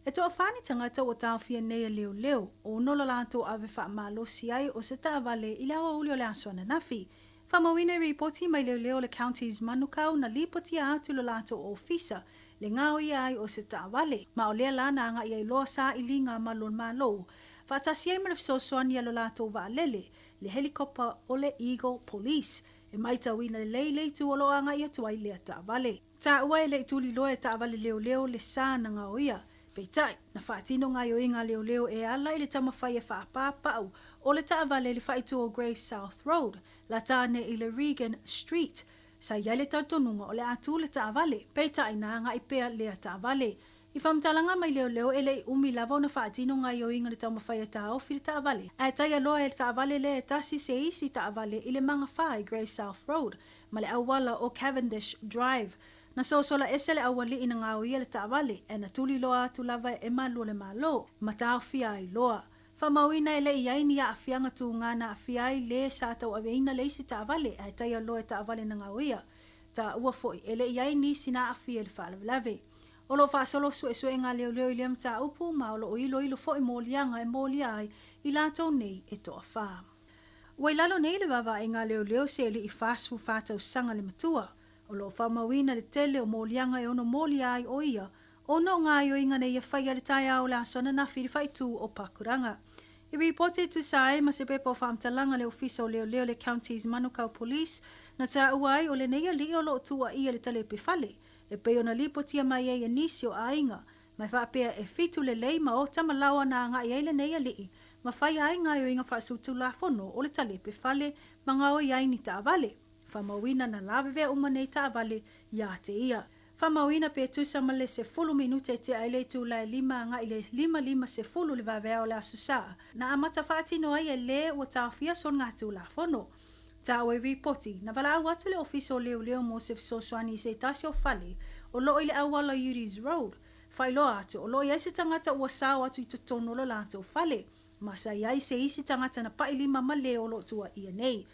E toafa ni tagata ua taofia nei e leoleo, ono lo latou ave faamalosi ai o se taavale i le aoauli o le aso ananafi. Faamauina i ripoti mai leoleo o le Counties Manukau na lipotia atu i lo latou ofisa le gaoia ai o se taavale, ma o lea la na aga'i ai loa sailiga ma lona Malo faatasi ai ma le fesoasoani a lo latou vaalele, le helikopa o le Eagle Police, e maitauina lelei le itu o lo o aga'i atu ai lea taavale. Taua e le i tuliloa e taavale leoleo le sa na gaoia. Peitai, na faatino gaoioiga a leoleo e ala i le taumafai e faapāpau o le taavale i le faaitu o Grey South Road, lata ane i le Regan Street. Sa i ai le talitonuga o le a tu le taavale, peitai na agai pea lea taavale. I faamatalaga mai leoleo e le i umi lava ona faatino gaoioiga le taumafai e taofi le taavale, ae taia loa e le taavale lea e tasi se isi taavale i le magafa i Grey South Road ma le auala o Cavendish Drive. Na sosola ese le aualii na gaoia le taavale, ae na tuli loa atu lava e malu o le Malo, ma taofia ai loa. Faamauina e le i ai ni aafiaga tuga na aafia ai le sa tauaveina le isi taavale, ae taia loa e taavale na gaoia. Taua foi, e le i ai nisi na aafia i le faalavelave. O lo o faasolo suesuega a leoleo i lea mataupu ma o lo o iloilo foi moliaga e molia ai i latou nei e toafa. Ua i lalo nei le vaavaaiga a leoleo se alii 44 tausaga le matua. O lo o faamauina le tele o moliaga e ono molia ai o ia ona o gaoioiga na ia faia i le taeao o le aso ananafi i le faaitu o Pakuranga. I ripoti e tusa ai ma se pepa o faamatalaga a le Ofisa o Leoleo le Counties Manukau Police na taua ai o lenei alii o lo o tuuaia i le talepe fale e pei ona lipotia mai ai e nisi o aiga ma e faapea e fitu lelei ma ota ma laoa na agai ai lenei alii ma faia ai gaoioiga faasolitulafono o le talepe fale ma gaoi ai ni taavale. Faamauina na lavevea uma nei taavale ia te ia. Faamauina pe tusa ma le 10 minute e tea ai le itula e lima agai le 5:50 le vaveao o le Aso Sa, na amata faatino ai e lē ua taofia soligatulafono. Taua i ripoti, na valaau atu le Ofisa o Leoleo mo se fesoasoani i se tasi o fale o loo i le auala Udies Road. Faailoa atu, o loo i ai se tagata ua sao atu i totonu o lo latou fale, ma sa i ai se isi tagata na paʻi lima ma lē o loo tuuaia nei.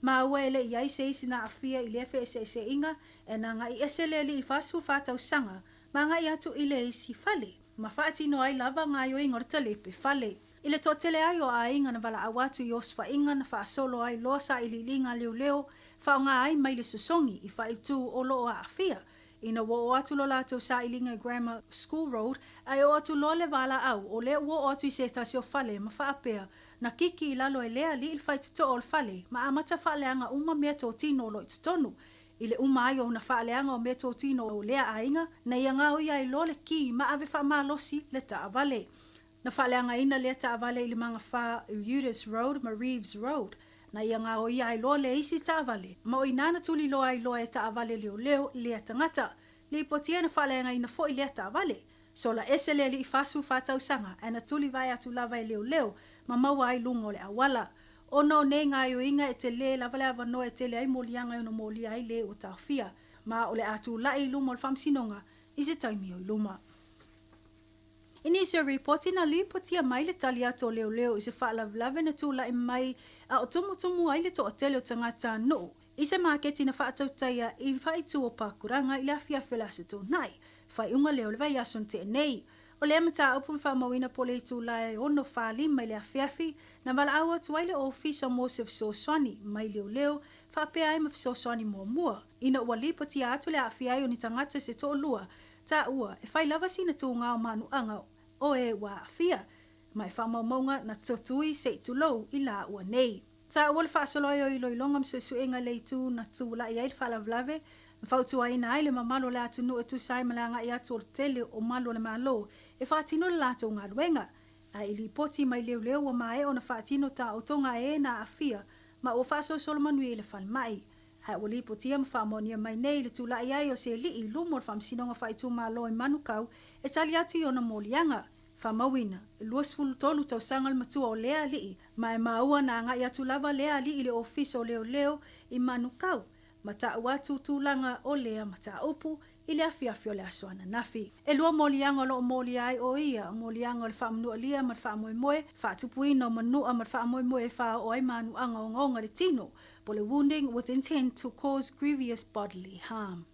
Maua e le i ai se isi na aafia i lea feeseeseaiga e na agai ese le alii 44 tausaga ma agai atu i le isi fale, ma faatino ai lava gaoioiga o le talepe fale. I le toatele ai o aiga na valaau atu i osofaiga na faasolo ai loa sailiiliga a leoleo faaaoga ai mai le sosogi i faaitu o lo o aafia Ina ua oo atu lo latou sailiga i Grammar School Road, ae oo atu loa le valaau, o lea ua oo atu i se tasi o fale ma faapea, na kiki i lalo e lea alii le faitotoa o le fale ma amata faaleaga uma mea totino o lo i totonu. I le uma ai o ona faaleaga o mea totino o lea aiga, na ia gaoia ai loa le ki ma ave faamalosi le taavale. Na faaleagaina lea taavale i le magafa Eudes Road ma Reeves Road. Na ia gaoia ai loa le isi taavale, ma o inā na tuliloa ai loa e taavale leoleo lea tagata. Lipotia na faaleagaina foi lea taavale. Sola ese le alii 44 tausaga ae na tulivae atu lava e leoleo ma maua ai luga o le auala. Ona o nei gaoioiga e telē lava le avanoa e tele ai moliaga e ono molia ai le ua taofia, ma o le a tulai i luma o le faamasinoga i se taimi o i luma. I nisi o ripoti na lipotia mai le tali atu o leoleo i se faalavelave na tulai mai a o tumutumu ai le toatele o tagata nuu i se maketi na faatautaia i faaitu o Pakuranga i le afiafi o le Aso Toonai, faaiuga lea o le vaiaso na tea nei. O lea mataupu na faamauina po o le itula e 6:45 i le afiafi, na valaau atu ai le Ofisa mo se fesoasoani mai leoleo faapea ai ma fesoasoani muamua ina ua lipotia atu le aafia ai o ni tagata se toalua taua e fai lava sina tūgā o manuaga o e ua aafia, ma e faamaumauga na totui se i tulou i lāua nei. Taua le faasolo ai o iloiloga ma suesuega i le itu na tulai ai le faalavelave, na fautuaina ai le mamalu o le atunuu e tusa ai ma le agai atu o le tele o malu o le Malo e faatino le latou galuega. Ae i lipoti mai leoleo ua maea ona faatino taotoga a e na aafia ma ua faasolosolo manuia i le falemai. Ae ua lipotia ma faamaonia mai nei le tulai ai o se alii i luma o le Faamasinoga Faaitumalo i Manukau e tali atu i ona moliaga. Faamauina, e 23 tausaga le matua o lea alii, ma e maua na agai atu lava lea alii i le Ofisa o Leoleo i Manukau, ma tau atu tulaga o lea mataupu i le afiafi o le aso ananafi. E lua moliaga o lo o molia ai o ia, moliaga o le faamanualia ma le faamoemoe, faatupuina o manua ma le faamoemoe e faaoo ai manuaga ogaoga i le tino, po o le wounding with intent to cause grievous bodily harm.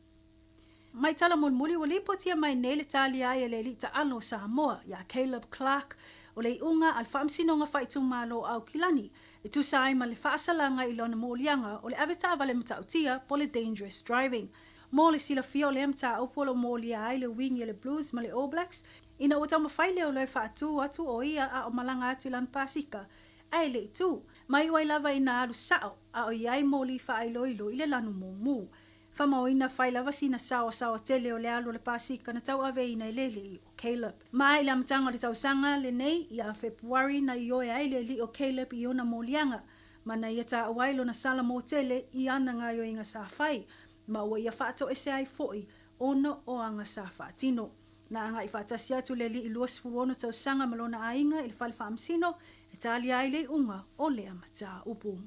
Mai tala mulimuli ua lipotia mai nei le talia ai a le alii taalo o Samoa, iā Caleb Clarke, o le iuga a le Faamasinoga Faaitumalo o Aukilani, e tusa ai ma le faasalaga i lona moliaga o le ave taavale matautia po o le dangerous driving. Mo le silafia o lea mataupu o lo o molia ai le wingi a le Blues ma le All Blacks, ina ua taumafai leoleo e faatu atu o ia a o malaga atu i lana pasika, ae le i tu. Ma iu ai lava ina alu sao, a o i ai moli faailoilo i le lanu mumu. Faamauina fai lava sina saoasaoa tele o le alu o le pasika na tauaveina e le alii o Caleb. Ma i le amataga o le tausaga lenei, ia Fepuari na ioe ai le alii o Caleb i ona moliaga, ma na ia taua ai lona sala motele i ana gaoioiga sa fai, ma ua ia faatoese ai foi ona o aga sa faatino. Na agai faatasi atu le alii 26 tausaga ma lona aiga i le fale faamasino e talia ai le iuga o lea mataupu.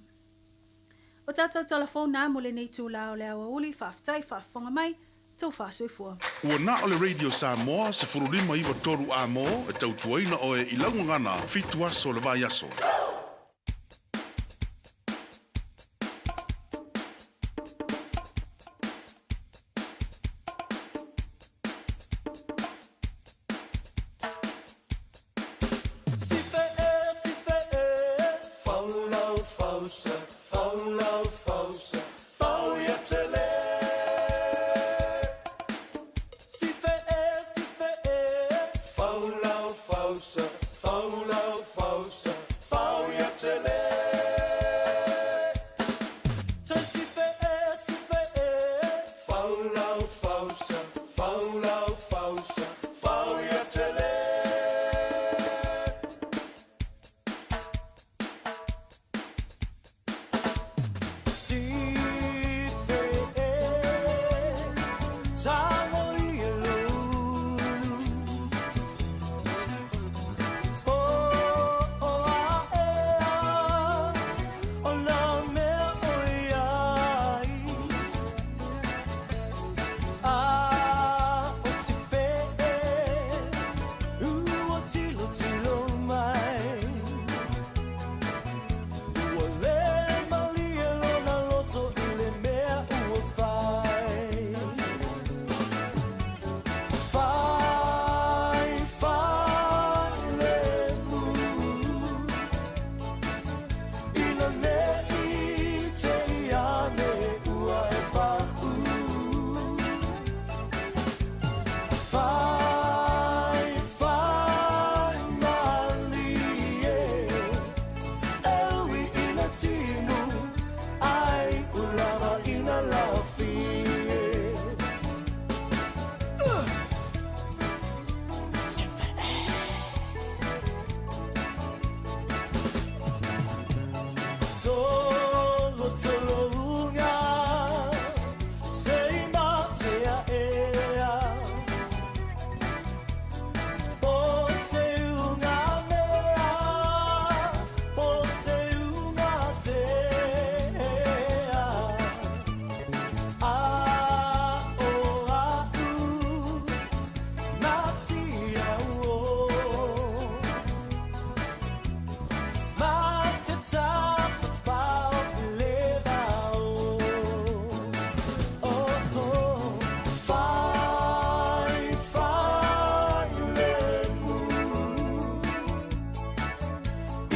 O tātou tala fou nā mo lenei itulā o le aoauli, faafetai faafofoga mai, tou faasoifua. Ua na o le Radio Samoa 15 93 AM e tautuaina oe i lau gagana fitu aso o le vaiaso. Fau lau fausa, fau ia tele. Ua le malie lona loto i le mea ua fai. Fai, fai le mu. Ina ne i te iane ua e pa'u. Fai, fai malie. E ui ina timu, ai ulava ina laofie. Tolo tolo unga, se i matea ea. Po se unga mea, po se unga tea. A o a u, na sia o. Ma te tapa pau le vao. Oh, oh. Fai, fai le mu.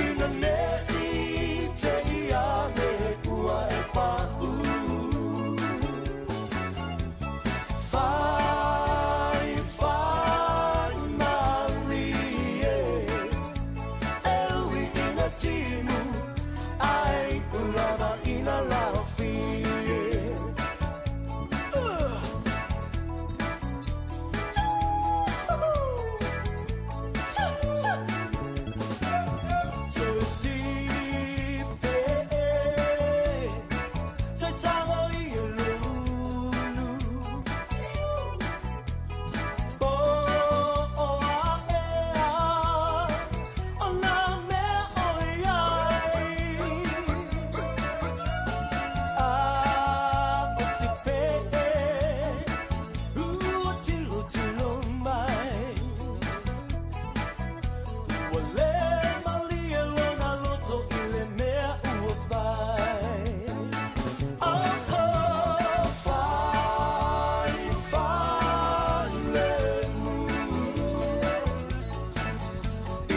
Ina ne i te iane ua e pa'u. Fai, fai malie. E ui ina timu, ai ulava ina laofie. Toe si pe e, toe tango i e lulu. Po o a e a, o nā mea o iai. A o si pe e, ua tilo tilo mai. Ua le malie lona loto i le mea ua fai. Oh, oh, fai, fai le mu.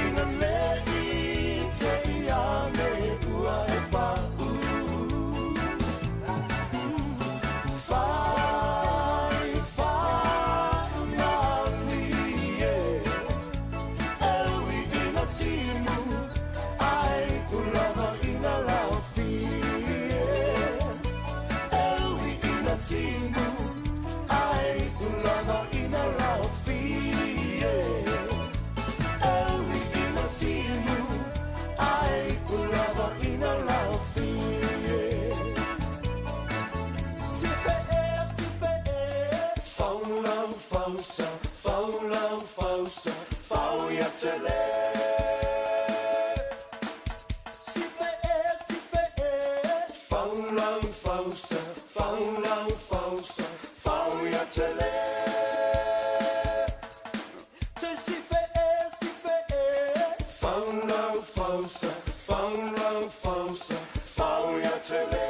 Ina ne i te iane ua e pa'u. Fai, fai malie. E ui ina timu, ai ulava ina laofie. E ui ina timu, ai ulava ina laofie. E ui ina timu, ai ulava ina laofie. Si fe e, si fe e. Fau lau fausa, fau lau fausa, fau ia tele. Si fe e, si fe e. Fau lau fausa, fau lau fausa, fau ia tele. Te si fe e, si fe e. Fau lau fausa, fau lau fausa, fau ia tele.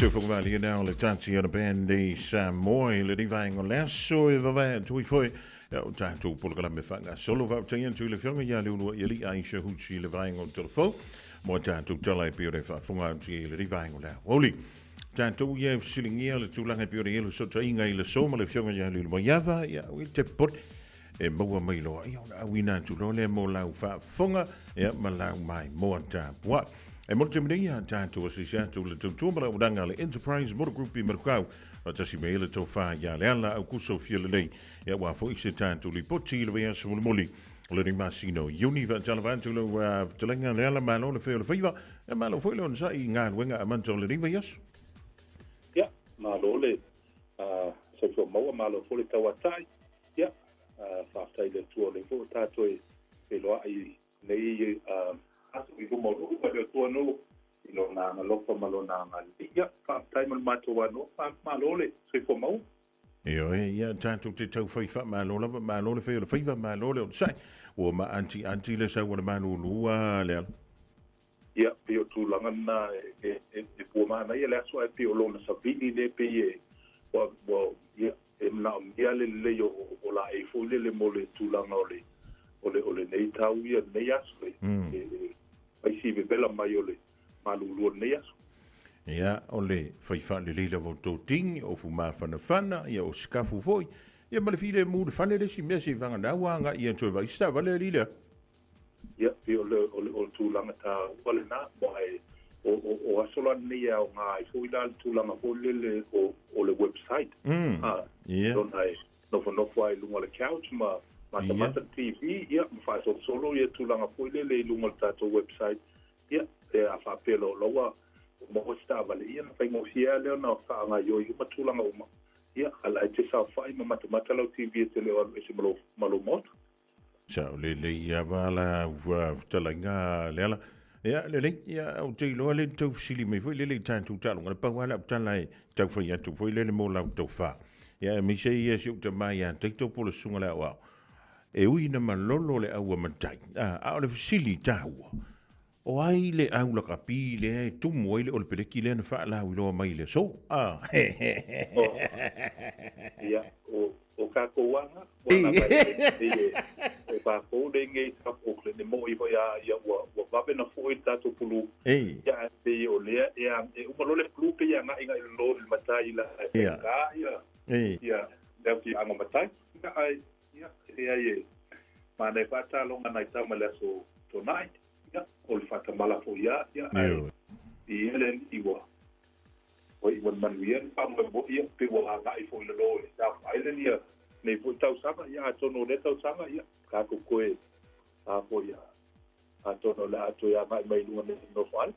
Se whakawali e nao le tati o le band Samoa i le rivaenga o le aso e vavae atu i foi ia o tātou polokalame whangasolo whautai atu i le whionga ia le ulua i ali Aisha Huchi i le vaenga o telefo mo tātou tala e pio re whaafunga atu i le rivaenga o le aoli. Tatou ia e fesiligia le tulaga e pei ona i ai le fesootaiga i le aso ma le Afioga ia Lilomaiava, ia aua e te popole e maua mai loa, ia ona auina atu loa lea mo lau faafofoga, ia ma lau maimoa tapuai. E mo le taimi nei, ia tatou asiasi atu i le tautua ma le auaunaga a le Enterprise Motor Group i Manukau, faatasi mai ai le tofa ia Leala Aukuso Fialelei, ia aua foi se tatou lipoti i le vaiaso mulimuli o lenei masina o Iuni. Faatalofa atu lau fetalaiga Leala, malo le fai o le faiva, ia malo foi le onosai i galuega amata o lenei vaiaso. Ia, malo le soifua maua, malo foi le tauatai. Ia, faafetai i le Atua o lea foi ua tatou e feiloai nei aso i luma o lou ma le Atua nuu i lona agalofa ma lona agalelei. Ia, faafetai mo le matou anoa, malo le soifua maua. Ioe, ia tatou te tau fai faamalo lava, malo le fai o le faiva, malo le onosai. Ua maantianti le sau a le malūlū a Leala. Ia, pei o tulaga lena e pua manaia le aso ae pei o lona savili lea pei e, ua, ua, ia, e manaomia le lelei o, o laei foi lele mo le tulaga o le, o le, o lenei tau ia, lenei aso e, e, e fai si vevela mai o le malūlū o lenei aso. Ia, o le fai faalelei lava o totini, o fumafanafana, ia o sikafu foi, ia ma le filemu i le fale le isi mea se i vagana ua agai atu e vaai se taavale alii lea. Ia, pei o le, o le, o le tulaga taua lena, aua e, o, o, o aso la nei e aoga ai foi la le tulaga foi lele o, o le website. A, lona e nofonofo ai i luga o le couch ma matamata le TV, ia, ma faasolosolo ia tulaga foi lele i luga o le tatou website. Ia, pe a faapea loa o la ua maua se taavale, ia ona faigofie lava lea ona faagaoioi uma tulaga uma. Ia, a la e te saofai ma matamata lau TV e te le o alu ese ma lou, ma lou maota. Sao lelei lava la fetalaiga Leala. Ia, lelei, ia, ou te iloa le tau fesili mai foi lele i tatou taaloga, na pau lava lau tala e tau fai atu foi lele mo lau tofa. Ia, aemaise ia si ou tama ia Taito po o le susuga le aoao. E ui ina malolo le aua matai, a, a o le fesili taua, o ai le au lakapi lea e tumu ai le olepeleki lea na faalauiloa mai i le aso? A. Oh. Ia, o, o kākou aga, ua lava e, e, e, e kākou le ngei South Auckland, e moʻi foi a ia ua, ua vave na foʻi le tātou pulu. Ei. Ia, ae pei o lea, e, a, e uma loa le pulu pei e agaʻi gaʻi lolo i le matai la, e Ia. faigata, ia, Ei. ia, le au ki aga matai. Ia, ae, Ia, e leai e manaia faataloga nai tama i le aso Tonaʻi, ia, o le faatamala foi ia, ia, ae i ia le alii ua, ua iu mai manuia le faamoemoe, ia, pei ua agai foi i lalo i South Island ia nei foi tausaga, ia, atonu o lea tausaga, ia, tatou toe, a foi, atonu o le a toe agai mai i luga nei i North Island.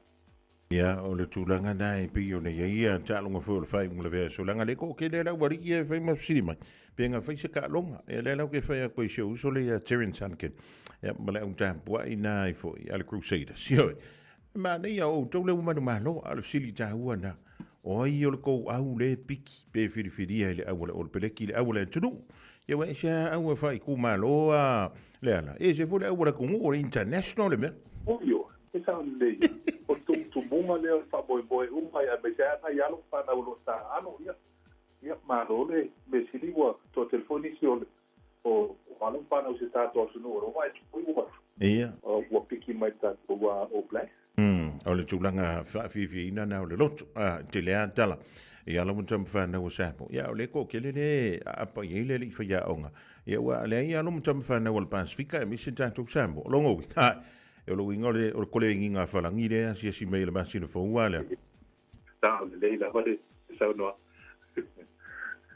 Ia, o le tulaga na e pei ona i ai ia taaloga foi o le faaiuga o le vaiaso, leaga le toatele le aualii ia e fai ma fesili mai, pe na fai se taaloga. Ia, lea la ou te fai atu ai i si ou uso lea ia Terence Hunkin, ia, ma le au tapuai na ai foi a le Crusaders. Ioe, e manaia o outou lea ua manumalo, a o le fesili taua na, o ai o le tou au lea e piki pe filifilia i le au a le All Peleki i le au a le atunuu? Ia, ua ese lava au e faaitumalo a Leala, e ese foi le au a le atunuu, o le international le mea. Ioe, E sao lelei ia. O le tumutumuga lea o le faamoemoe uma ia aemaise ai nai alo ma fanau o lo o taaalo ia. Ia malo le mea sili ua toatele foi nisi o o alo ma fanau o si o tatou atunuu o lo o vaai atu foi ua ua piki mai le tatou All Blacks. O le tulaga faafiafiaina na o le loto. A, tele lava tala i alo ma tama fanau o Samoa. Ia, o lea toatele lea e aapa i ai le alii faiaoga. Ia, ua leai alo ma tama fanau a le Pasefika aemaise tatou Samoa. O lona uiga, E o le uiga o le, o le koleagiga a Falagi lea e asiasi mai i le masina fou a lea. Sao lelei lava le saunoaga.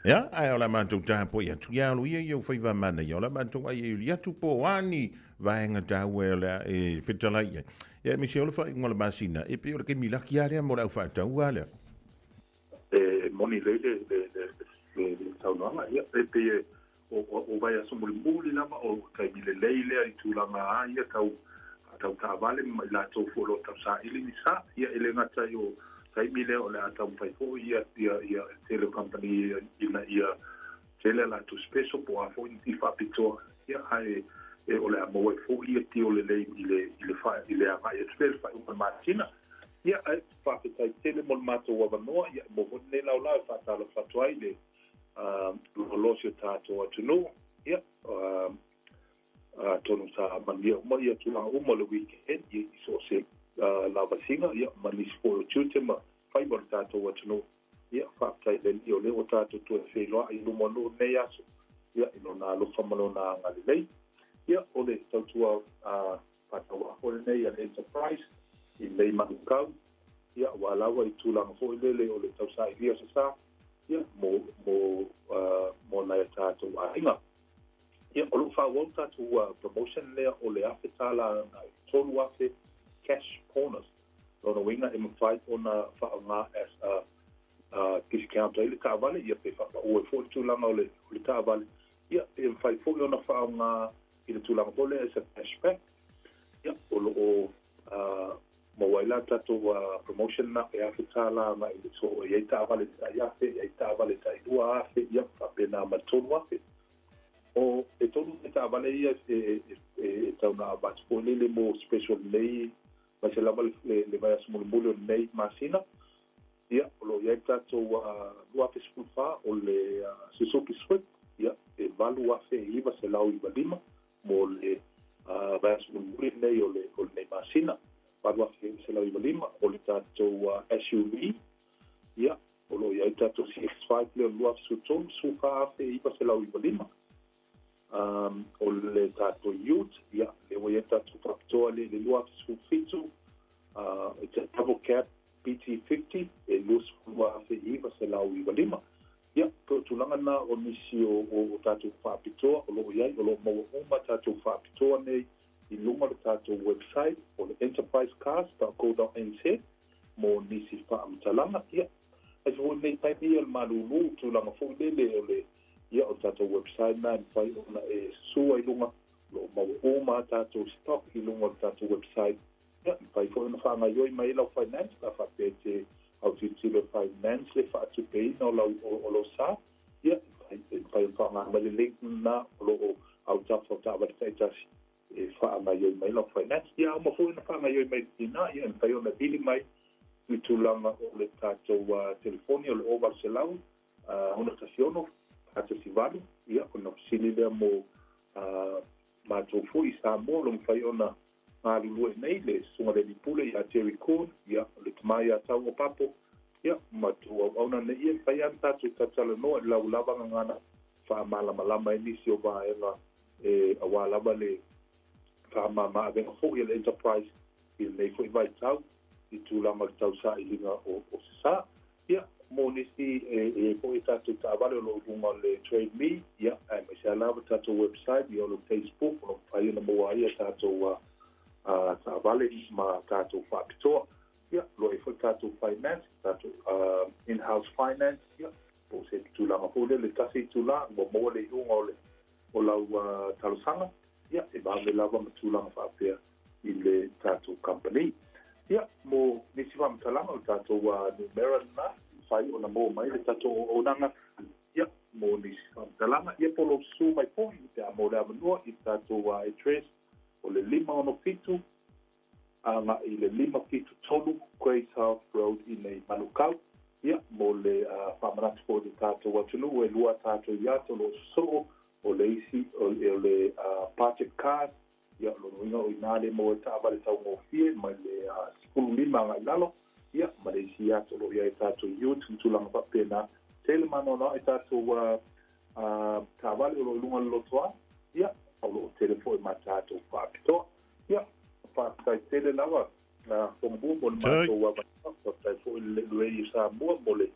Ia, ae o le a matou tapuai atu. Ia alo ia i ou faiva manaia, o le a matou aiaiuli atu po o a ni vaega taua o le a e fetalai i ai. Ia, aemaise o le faaiuga o le masina, e pei o le taimi laki lava lea mo le au faatau a lea. E moni lelei le, le, le, le, le saunoaga. Ia, e pei e, o, o, o vaiaso mulimuli lava, o taimi lelei lea i tulaga a ia tau, tau taavale ma i latou foi o lo o tausaili ni sa. Ia, e le gata i o taimi lea o le a taumafai foi ia, ia, ia tele o kamupani ina ia tele a latou special po o a foi ni ti faapitoa. Ia, ae e, o le a maua ai foi ia tio lelei i le, i le, fa, i le agai atu pea i le faaiuga o le masina. Ia, ae faafetai tele mo le matou avanoa, ia, e maua foi lenei laolao e faatalofa atu ai i le loaloa o si o tatou atunuu. Ia, atonu sa manuia uma ia tulaga uma o le weekend i so o se lavasiga, ia, ma nisi foi o tiute ma faiva o le tatou atunuu. Ia, faafetai i le Alii o lea ua tatou toe feiloai i luma o nuu i lenei aso, ia, i Lona alofa ma Lona agalelei. Ia, o le tautua faatauvaa foi lenei a le Enterprise i lenei manukau, ia, aua lava i tulaga foi lele o le tausailia o se sa, ia, mo, mo, mo nai a tatou aiga. Ia, o lo o faaauau le tatou promotion lea o le $1,000 agai i le $3,000 cash bonus. Lona uiga e mafai ona faaaoga as a discount ai le taavale, ia pe faapau ai foi le tulaga o le o le taavale, ia pe mafai foi ona faaaoga i le tulaga foi lea as a cashback. Ia, o lo o maua ai la tatou promotion na e $1,000 agai i le so e i ai taavale tai $1,000, e i ai taavale tai $2,000, ia faapena ma le $3,000. O e tolu nai taavale ia e e tau na avatu foi lele mo special lenei aemaise lava le le vaiaso mulimuli o lenei masina. Ia, o lo o i ai le tatou 2014 o le Suzuki Swift, ia, e $8,995 mo le vaiaso mulimuli lenei o le o lenei masina. $8,995 o le tatou SUV, ia, o lo o i ai le tatou CX-5 lea o le 2013, $14,995. O le tatou ute, ia, lea ua i ai le tatou faapitoa lea i le 2017, it's a double cab BT50 e $22,995. Ia, pei o tulaga na o nisi o, o, o tatou faapitoa o lo o i ai, o lo o maua uma tatou faapitoa nei i luga o le tatou website o le enterprisecars.co.nz mo nisi faamatalaga. Ia, aise foi lenei taimi ia o le malūlū, tulaga foi lele o le, ia, o le tatou website na e mafai ona e sua i luga, o lo o maua uma a tatou stock i luga o le tatou website. Ia, e mafai foi ona faagaoioi mai ai lau finance, pe a faapea e te autilotilo e finance le faatupeina o lau, o lou sa, ia, e mafai ona faaaoga mai le link lena o lo o autafa o taavale taitasi e faagaoioi mai lau finance. Ia, a uma foi ona faagaoioi mai i ina, ia, e mafai ona vili mai i tulaga o le tatou telefoni o le 0800 616 418, ia, ona fesili lea mo matou foi i Samoa o lo o mafai ona galulue nei le Susuga i le Alii Pule ia Jerry Kuhn, ia, o le tama ia Tau o Papo, ia, ma tou auauna nei, ia, e mafai lava ona tatou talatalanoa i lau lava gagana faamalamalama ai nisi o vaega e aua lava le faamama-avega foi a le Enterprise i lenei foi vaitau i tulaga o le tausailiga o se sa. Ia, mo nisi e i ai foi tatou taavale o lo o i luga o le Trade Me, ia, aemaise lava tatou website, ia, o le Facebook, o lo o mafai ona maua ai a tatou taavale ma tatou faapitoa. Ia, o lo o i ai foi tatou finance, tatou in-house finance, ia, po o se tulaga foi lele, tasi itula ua maua le iuga o le o lau talosaga, ia, e vave lava ma tulaga faapea i le tatou kamupani. Ia, mo nisi faamatalaga o le tatou numera lena, mafai ona maua mai le tatou auaunaga, ia, mo nisi faamatalaga, ia po o lou susu mai foi pe a maua le avanoa i le tatou address o le 567 agai i le 573 Grey South Road i nei Manukau. Ia, mo le faamanatu foi i le tatou atunuu, e lua a tatou iata o lo o sosoo, o le isi o le Budget Cars, ia, o lona uiga o i ina le maua ai taavale taugofie mai le 15 agai i lalo, ia, ma le isi iata o lo o i ai tatou ute ma tulaga faapena. Tele maanoanoa i tatou taavale o lo o i luga o le lotoa, ia, o lo o tele foi ma tatou faapitoa. Ia, faafetai tele lava Fongobu mo le matou avanoa, faafetai foi i le Radio Samoa mo le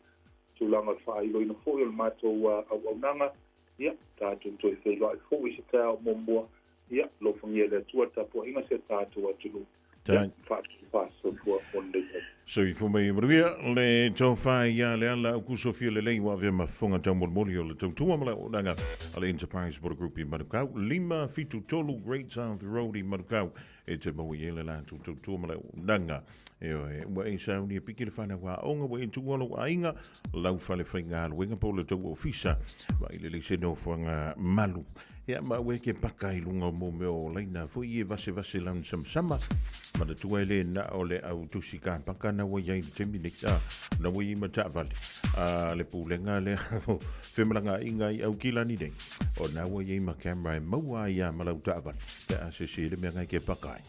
tulaga o le faailoina foi o le matou auaunaga. Ia, tatou toe feiloai foi i se taeao muamua. Ia, alofagia e le Atua le tapuaiga a si o tatou atunuu. Ia, faatufa soifua mo lenei taimi. Soifua mai manuia le tofa ia Leala Aukusofia lelei ua avea ma fofoga taumolimoli o le tautua ma le auaunaga a le Enterprise Border Group i Manukau 573 Great South Road i Manukau e te maua i ai le latou tautua ma le auaunaga. Ioe, ua e sauni e piki le whanau aoga, ua e tuua lou aiga, lau fale faigaluega po o le tou ofisa, vaai lelei se nofoaga malu. Ia, ma aua e ke paka i luga o mō mea o laina foi i e vasevase lana samasama. Manatua e le na o le au tusi ka paka na ua iai le taimi nei, a, na ua iai ma taavale. A, le pulega lea o femalagaaiga i Aukilani nei, o na ua iai ma camera e maua ai a ma lau taavale, pe a sese le mea ngai ke paka ai.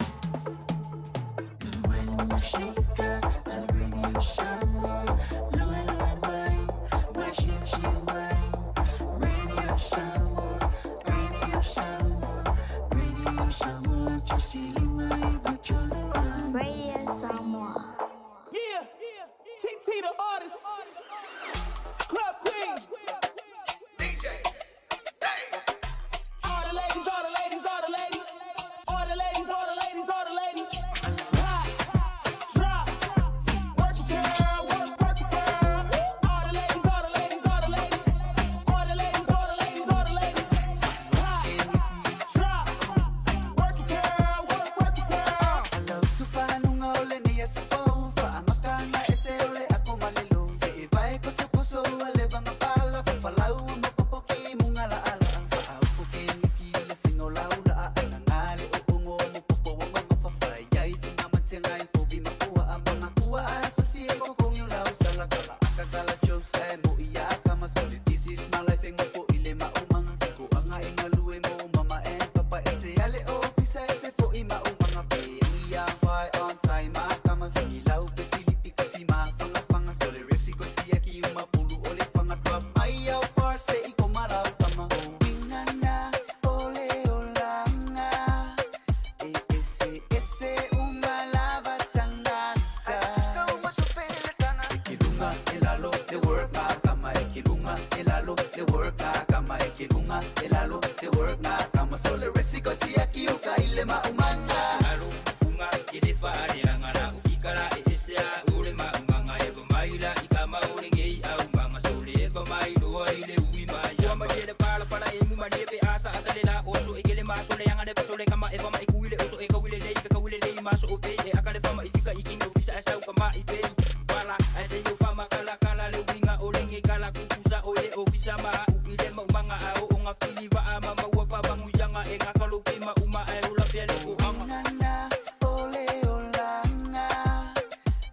e lalo Le work ngā kama e ke lunga e lalo Le work ngā kama So le resi ko siaki o ka ile maumanga Alo, unga, ke le whaare la o fikara e ese a ure maumanga e maila i ka maore ngei au manga so le e mai roa i le ui mai Sua ma le pala pala e mu ma pe asa asa le la oso e kele ma so le anga le so le kama e fama e kuile oso e kawile le ka kawile le ma so o pe e aka le fama i fika i kinga ofisa e sau ka ma i pe pala e se yo fama kala kala le winga o le nge kala kukusa o le ofisa ma u i le maumanga a o nga fili wa a ma maua fa bangu yanga e nga kalo pe ma uma e ula pe le ko anga Nana ole olanga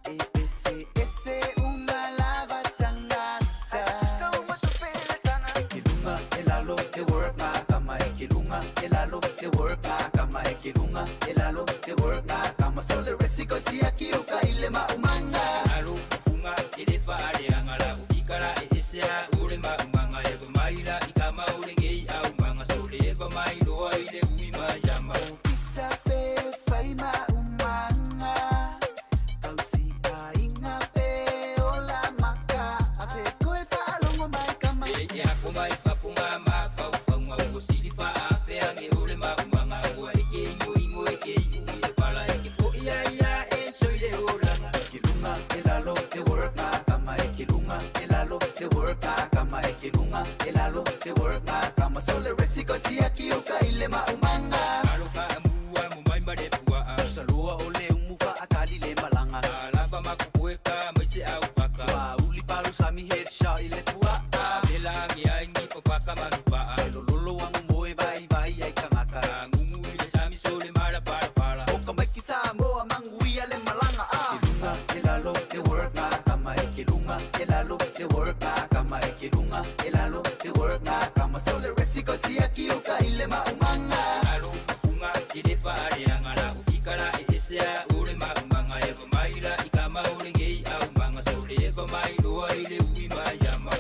E ese ese umalava tangata Kilunga elalo le work ngā kama e kilunga elalo le work ngā kama e kilunga elalo le work ngā kama So le resi ko siaki o ka ile maumanga Alo, unga, ke le whaare anga la o fikara e ese a ure maumanga e maila i ka maore ngei au manga so le e mai roa i le ui mai ama Ofisa pe whai maumanga Kausi ainga pe ola maka Ase koe whaalongo mai kama E e ako mai papunga ma pau whaunga o sili wha a whea nge ure maumanga ua e ke ingo ingo e ke i ui e pala e ke po ia ia e choi le oranga Kilunga elalo le work ngā kama e kilunga elalo le work ngā kama e kilunga elalo le work ngā kama So le resi ko siaki o ka ile maumanga Alo ka amua mo mai ma le pua a Salua o le umu whaakali le malanga Alava makukoe ka mai se au paka Wa uli palu sami headshot i le pua Lela nge ai ngi papaka mangi paa Lolo wangu moe vai vai ai kangaka Ngumu i le sami so le mala pala pala O ka maiki Samoa manguia le malanga ah. Kilunga elalo le work ngā kama e kilunga elalo le work ngā kama e kilunga elalo le work ngā kama So le resi ko siaki o ka ile maumanga Alo, unga, ke le whaare anga la o fikara e ese a ure maumanga e maila i ka maore ngei au manga so le e mai roa i le ui mai ama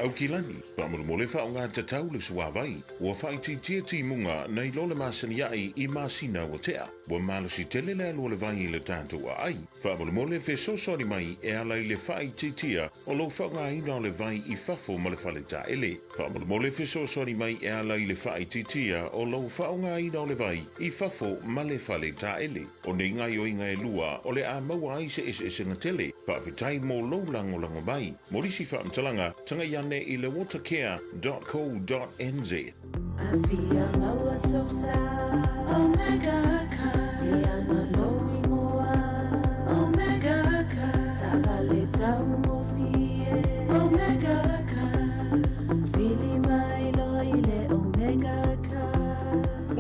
Aukilani, whaamurumole wha o ngā tatau le suawai, ua whaititia timunga nei lole masani ai i masina o tea. Ua malosi tele le alua le vai i le tātou a ai. Whaamurumole whesosori mai e ala i le whaititia o lo whaongaina o le vai i fafo ma le whale taele. Whaamurumole whesosori mai e ala i le whaititia o lo whaongaina o le vai i fafo ma le whale taele. O nei ngai o inga e lua o le a maua ai se ese ese ngā tele. Whaawhitai mō laulango lango mai. Morisi whaamtalanga, tanga iane i le watercare.co.nz. Afia maua sosa Omega ka Ianga loingoa Omega ka Tavale tau fie Omega ka Fili mai lo ile Omega ka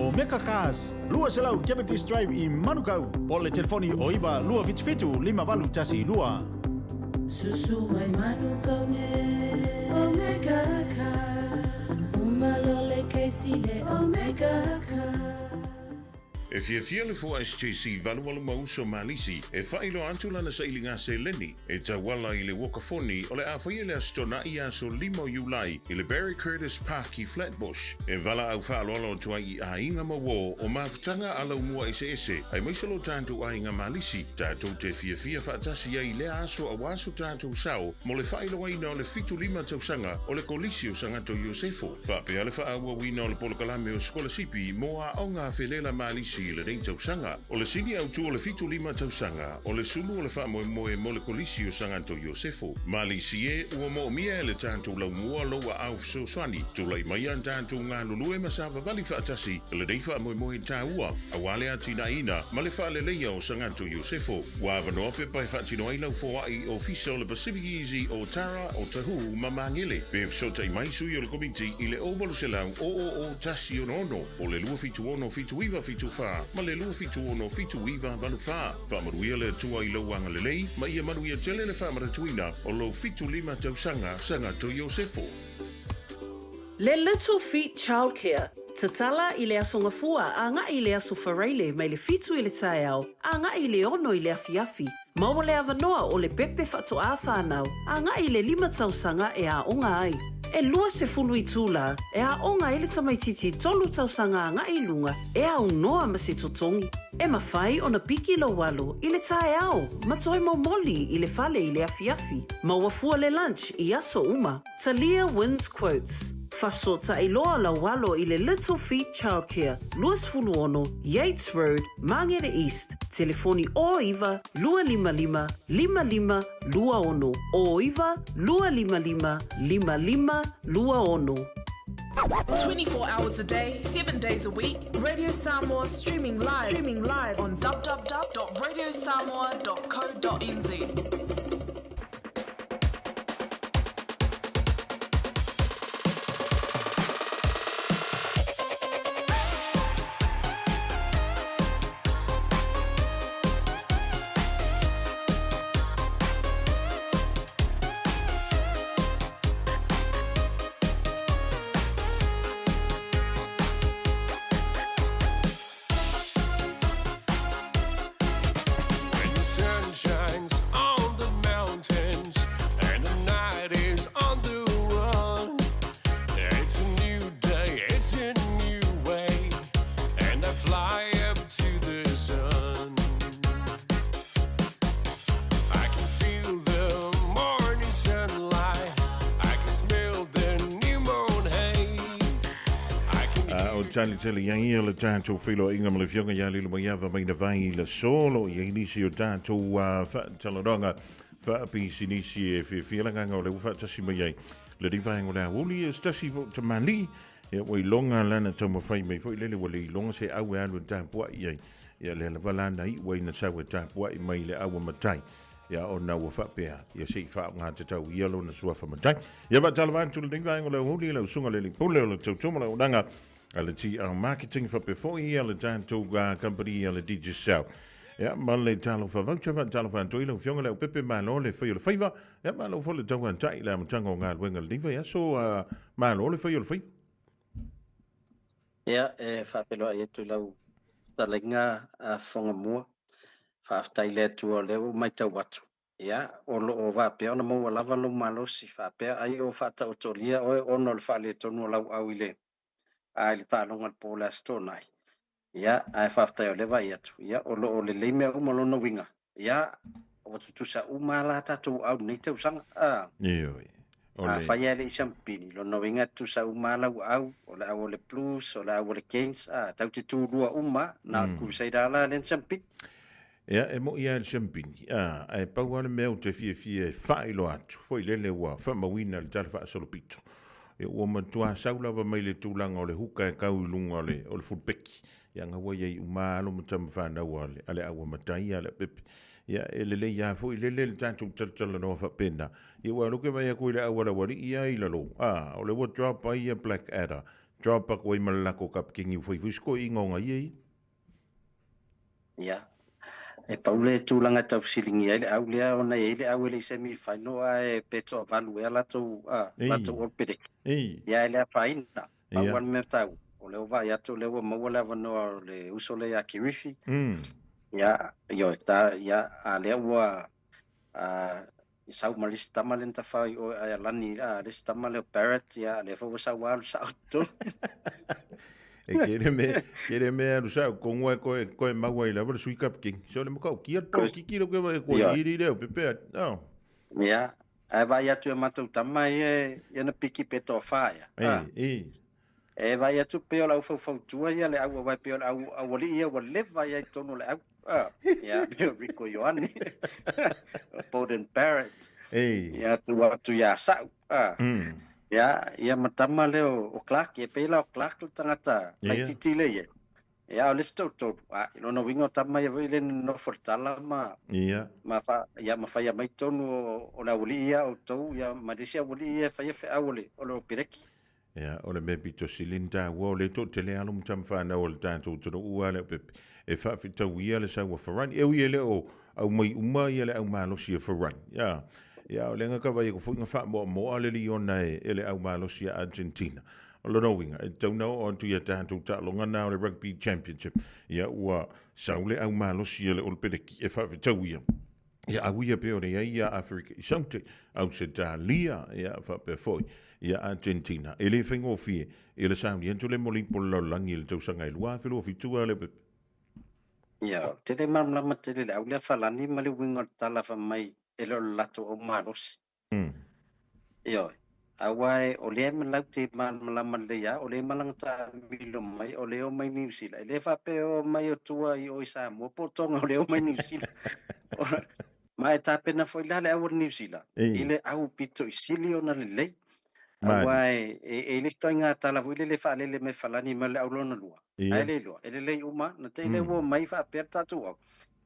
Omega Cars, lua selau Cavendish Drive i Manukau. Po le telefoni o iva lua fitu fitu lima valu tasi lua. Susu mai manu kaune Omega ka Umalole keisi le Omega ka E fia fia le fua SJC valualu mauso malisi e whailo atu lana sa ili ngā seleni e tawala i le wakafoni o le awhaia le astona i aso limo Iulai i le Barry Curtis Park i Flatbush. E vala au whaaloalo o tua i a inga mawo o mafutanga ala umua ese ese ai maisalo tātou a inga malisi tātou te fia fia whaatasi ai le aso a waso tātou sao mo le whailo aina o le fitu lima tausanga o le kolisi o sangato Iosefo. Whaapea le whaaua wina o le polokalame o skolasipi mo a onga felela malisi i le rei tausanga. O le sini au tu o le fitu lima tausanga, o le sulu o le whaamoemoe mo le kolisi o sangato Iosefo. Malisi e ua mo mia e le tātou lau mua loa au fesoasoani. Tūlai mai an tātou ngā lulue ma sa vavali whaatasi le rei whaamoemoe tāua. A wale ati na ina ma le whaaleleia o sangato Iosefo. Wa wanoa pe pai whaatino ai lau foai o fisa o le Pacific Easy o Tara o Tahu ma Mangele. Pe whasota i mai sui o le komiti i le o selau o o o tasi ono ono o le lua fitu ono fitu iwa fitu wha ma le lua fitu ono fitu iwa valu wha. Whaamaruia le tua i lauanga lelei ma ia manuia tele le whaamaratuina o lau fitu lima tausanga sangato Iosefo. Le Little Feet Childcare. Tatala i le aso ngafua a ngā i le aso whareile mai le fitu i le taeao, a ngā i le ono i le afiafi. Maua le awanoa o le pepe whato a whānau, a ngā i le lima tausanga e a onga ai. E 20 itulā e aoga ai le tamaitiiti tolu tausaga agai i luga e aunoa ma se totogi. E mafai ona piki lou alo i le taeao ma toe momoli i le fale i le afiafi. Maua fua le lunch i aso uma. Talia wins quotes. Fafesootai loa lau alo i le Little Feet Childcare, 26 Yates Road, Mangere East, telefoni 09 255 55 26, 09 255 55 26. 24 hours a day, 7 days a week, Radio Samoa streaming live, streaming live on www.radiosamoa.co.nz. When the sun shines on the mountains and the night is on the run, it's a new day, it's a new way, and I fly up to the sun. I can feel the morning sunlight, I can smell the new moon hay. I can A o talitali ai ia le tatou feiloaiga ma le Afioga ia Lilomaiava mai na vai i le aso o lo o i ai nisi o tatou faatalanoaga faapisinisi e fiafia le agaga o lea ua faatasi mai ai lenei vaega o le aoauli e se tasi foi o tamalii ia ua iloga lana taumafai mai foi lele ua le iloga se au e alu e tapuai ai ia lea lava lana iu ai na sau e tapuai mai le aua matai ia ona ua faapea ia se i faaaoga tatau ia lona suafa matai. Ia faatalofa atu lenei vaega o le aoauli i lau susuga le alii pule o le tautua ma le auaunaga a le TR Marketing faapea foi ia le tatou company a le Digicel. Ia ma le talofa voucher faatalofa atu ai lau Afioga i le Aupepe malo le fai o le faiva. Ia malo foi le tauatai i le amataga o galuega i lenei vaiaso malo le fai o le faiva. Ia, e faafeiloai atu i lau fetalaiga a Fofoga Mua. Faafetai i le Atua o lea ua ou matau atu, ia, o lo o faapea ona maua lava lou malosi, faapea ai o faataotolia oe ona o le faaletonu o lau au i le, a i le taaloga i le po o le Aso Toonai. Ia, ae faafetai o lea vaai atu, ia, o lo o lelei mea uma lona uiga, ia, ua tutusa uma lava la tatou au i lenei tausaga, a. Ioe. O le. Afai lava e le i siamupini, lona uiga e tutusa uma lava lau au, o le au o le Blues, o le au o le Canes, a, tatou te tulua uma lava, na o le Crusader lava la lea na siamupini. Ia, e moi lava i le siamupini, a, ae pau lava le mea ou te fiafia e faailoa atu, foi lele ua faamauina i le tala faasolopito, ia ua matua sau lava mai le tulaga o le huka e kau i luga o le, o le fulupeki, ia ga ua i ai uma lava alo ma tama fanau a le, a le aua matai a le pepe. Ia, e lelei lava foi lele le tatou talatalanoa faapena, Ia ua alu ke vai aku i le auala ua alii ia i lalo, a, o le ua drop ai ia Black Adder, drop aku ai ma le lako kapikeni ua fai foi se toeaiina o ia ia. Ia, e pau le tulaga e tau fesiligia ai le au lea ona e i ai le au e le i semi final ae pe toavalu ea latou, a, latou All Peleki. Ia e le afaina, pau lava le mea taua, o lea ua vaai atu o lea ua maua le avanoa o le uso lea ia Kirifi. Ia, ioe, ta, ia, a lea ua, a, i sau ma le isi tama lea na tafao i o i Aealani, a le isi tama lea o Barrett, ia, lea foi ua sau alu sao i totonu. E kere me, kere me alu sao kongo e koe, koe maua i lava le sui kapikeni. So le makau kia le pau kiki lo ke vai koe iri leo pepe a. Oh. Ia, ae vaai atu e matou tama ia, ia na piki pe toafa ia. E, e. E vaai atu pei o le au faufautua ia le au aua e pei o le au aualii ia ua leva ia i totonu o le au. Ia pei o Rico Ioane, o Beauden Barrett. Ia atu atu ia Sa'u. Ia, ia ma tama lea o Clark, e pei la o Clark le tagata laitiiti lea ia. Ia o le isi toatolu, a i lona uiga o tama ia foi le nonofo i le tala ma ma fa, ia ma faia mai totonu o le aualii ia outou ia ma le isi aualii ia e faia feau o le o le Peleki. Ia, o le mea pito sili ona taua, o lea toatele alo ma tama fanau a le tatou atunuu a le aupepe e faafetauia le sau a Ferrari. E ui e le o aumai uma ia le au malosi a Ferrari. Ia, ia o lea na ka vai aku foi na faamoamoa le liona e le au malosi a Argentina. O lona uiga, e tatau ona oo atu ia tatou taaloga na o le Rugby Championship. Ia, ua sau le au malosi a le Olopeleki e faafetauia. Ia, au ia pei ona i ai ia Aferika i Saute, Ausetalia, ia, faapea foi. ia Argentina. E le faigofie i le sauni atu le molipo le lalolagi i le tausaga e 2027 a le Ia, ou te le malamalama tele i le au lea Falani ma le uiga o le tala fai mai e le o le latou au malosi. Ioe. Aua e, o lea e malau te malamalama lelei lava, o lea e malaga taamilo mai, o lea e o mai Niu Sila. E le faapea e o mai o tua i o i Samoa po o Tonga, o lea e o mai Niu Sila. Ma e tapena foi la le au o le Niu Sila i le au pito i sili ona lelei. Aua e, e, e le ituaiga tala foi lele e faalele mai Falani ma le au lona lua. Ae le iloa, e lelei uma, na te i lea ua omai faapea le tatou au.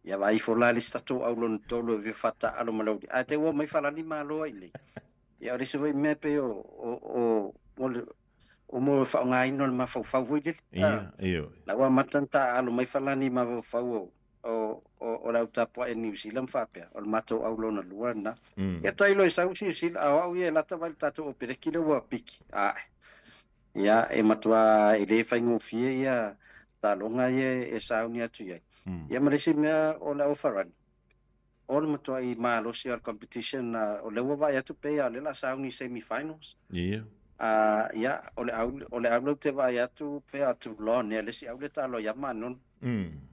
Ia vaai ifo la le isi tatou au lona tolu e faataaalo ma Lauli. Ae te ua omai Falani malo ai nei. Ia o le isi foi mea pei o, o, o, o, le, o mo le faaaogaina o le mafaufau foi lele. Ia, ioe. La ua amata ona taaalo mai Falani i mafaufau o, o, o, o le au tapuai a Niu Sila ma faapea, o le matou au lona lua lena. Ia tailo e sau silasila, a o au ia e lata mai i le tatou opereki lea ua piki. Ae. Ia, e matua e le faigofie ia taaloga ia e sauni atu i ai. Ia ma le isi mea o le au Farani, o le matuai malosi o le competition, o lea ua vaai atu pei lava o lea o le a sauni i semi finals. Ia. Ia, o le au, o le au lea ou te vaai atu pei a Toulon, ia le isi au lea e taalo ai ma Anonu.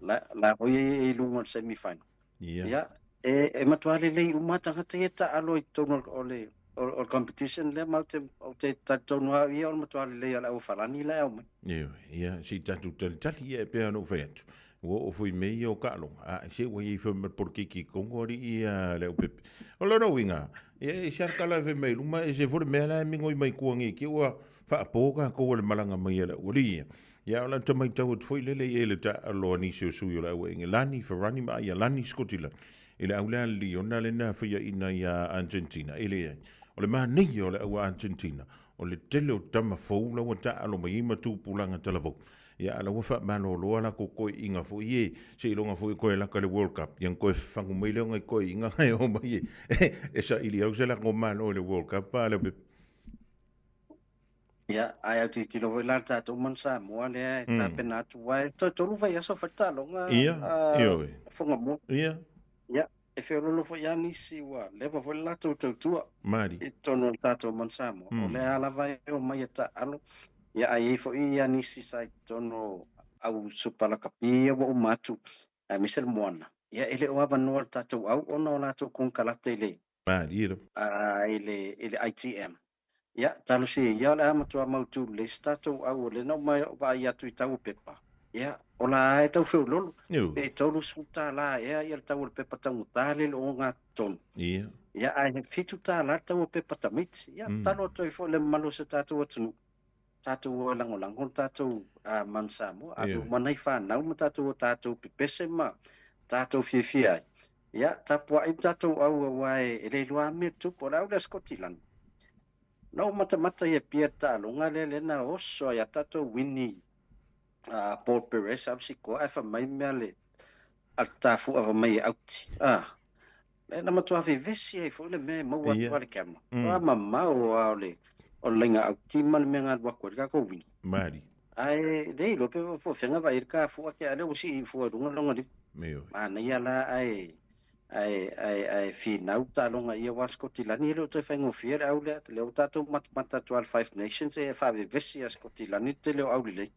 La, la foi e i luga o le semi final. Ia. Ia, e, e matua lelei uma tagata ia taalo i totonu o le, o, o le competition lea, ma ou te, ou te talitonu lava au ia o le matua lelei o le au Farani la e ao mai. Ioe, ia, se i tatou talitali ia e pei ona ou fai atu. Ua oo foi mea ia o taaloga, a se ua i ai foi ma le polokiki i totonu alii ia le aupepe. O lona uiga, ia e ese lava le tala e fai mai i luma, ese foi le mea la e migoi mai tua nei te i ua faapo tatou e le malaga mai a le aualii ia. Ia o le ata matau atu foi lele i ai le taalo a nisi o sui o le au Engelani, Farani ma Aialani, Skotila, i le au lea Liona le na faiaina ia Argentina. E leai, o le manaia o le au Argentina, o le tele o tama fou la ua taalo mai ai ma tupulaga talavou. Ia a la ua faamaloloa latou toeaiina foi e, seiloga foi e toe lata le World Cup, ia ona toe fagu mai lea o nai toeaiina e o mai e saili au se latou malo i le World Cup a le Ia, ae autilotilo foi la le tatou manu Samoa lea e tapena atu, aua e toe tolu vaiaso fai le taaloga Ia, a ioe. Fogamoa. Ia. Ia, e feololo foi lava nisi ua leva foi le latou tautua Mali. i totonu o le tatou manu Samoa. O lea lava e omai e taaalo, ia, ae i ai foi ia nisi sa i totonu o au Supa Lakapi ia ua uma atu, aemaise le Moana. Ia, e le o avanoa le tatou au ona o latou konekarate i le, Mali. i le, i le ITM. Ia, talosia ia o le a matua mautu lelei se tatou au o lea na ou vaai atu i tau o pepa. Ia, o la e tau feololo. Pe $30 ea ia le tau o le pepa taugata lea i le ogatotonu. Ia. Ia, ae he $7 le tau o pepa tamaiti. Ia, tatalo atu ai foi le mamalu o si o tatou atunuu, tatou o e lagolago le tatou manu Samoa. Ave uma nai fanau ma tatou o tatou pepese ma tatou fiafia ai. Ia, tapuai le tatou au aua e le iloa lava mea tupu. O le au lea Sikotilani. Na ou matamata i Apia i le taaloga lea, lea na oso ai a tatou wini a Paul Perez alu sikoa ae fai mai mea le a le tafua fai mai e auti. Ah, lea na matua vevesi ai foi le mea e maua atu a le camera. A mamao a o le o le laina auti ma le mea na alu atu ai le tatou wini. Mali. Ae le iloa pe po o fea na vaai ai le kafua ake a lea ua sii fua i luga lona lima. Manaia la ae ae ae ae finau taaloga ia aua Sikotilani e le o toe faigofie le au lea. Lea ua tatou matamata atu lava i le Five Nations e faavevesi ia Sikotilani le tele o au lelei.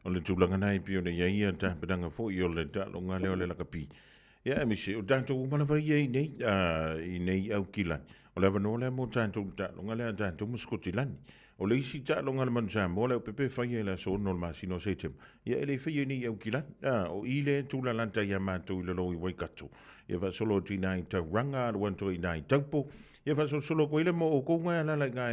O le tulaga na e pei ona i ai ia tapenaga foi o le taaloga lea o le lakapi. Ia aemaise o tatou uma lava ia i nei, i nei Aukilani. O le avanoa lea mo tatou i le taaloga lea a tatou ma Sikotilani. O le isi taaloga a le Manu Samoa le aupepe e faia i le aso 6 o le masina o Setema, ia e le faia i nei Aukilani. O i lea e tulalata iā matou i lalo i Waikato. Ia faasolo atu i ina i Tauranga, alu atu ai i ina i Taupo. Ia faasolosolo atu ai lea mo outou ngai alala i ina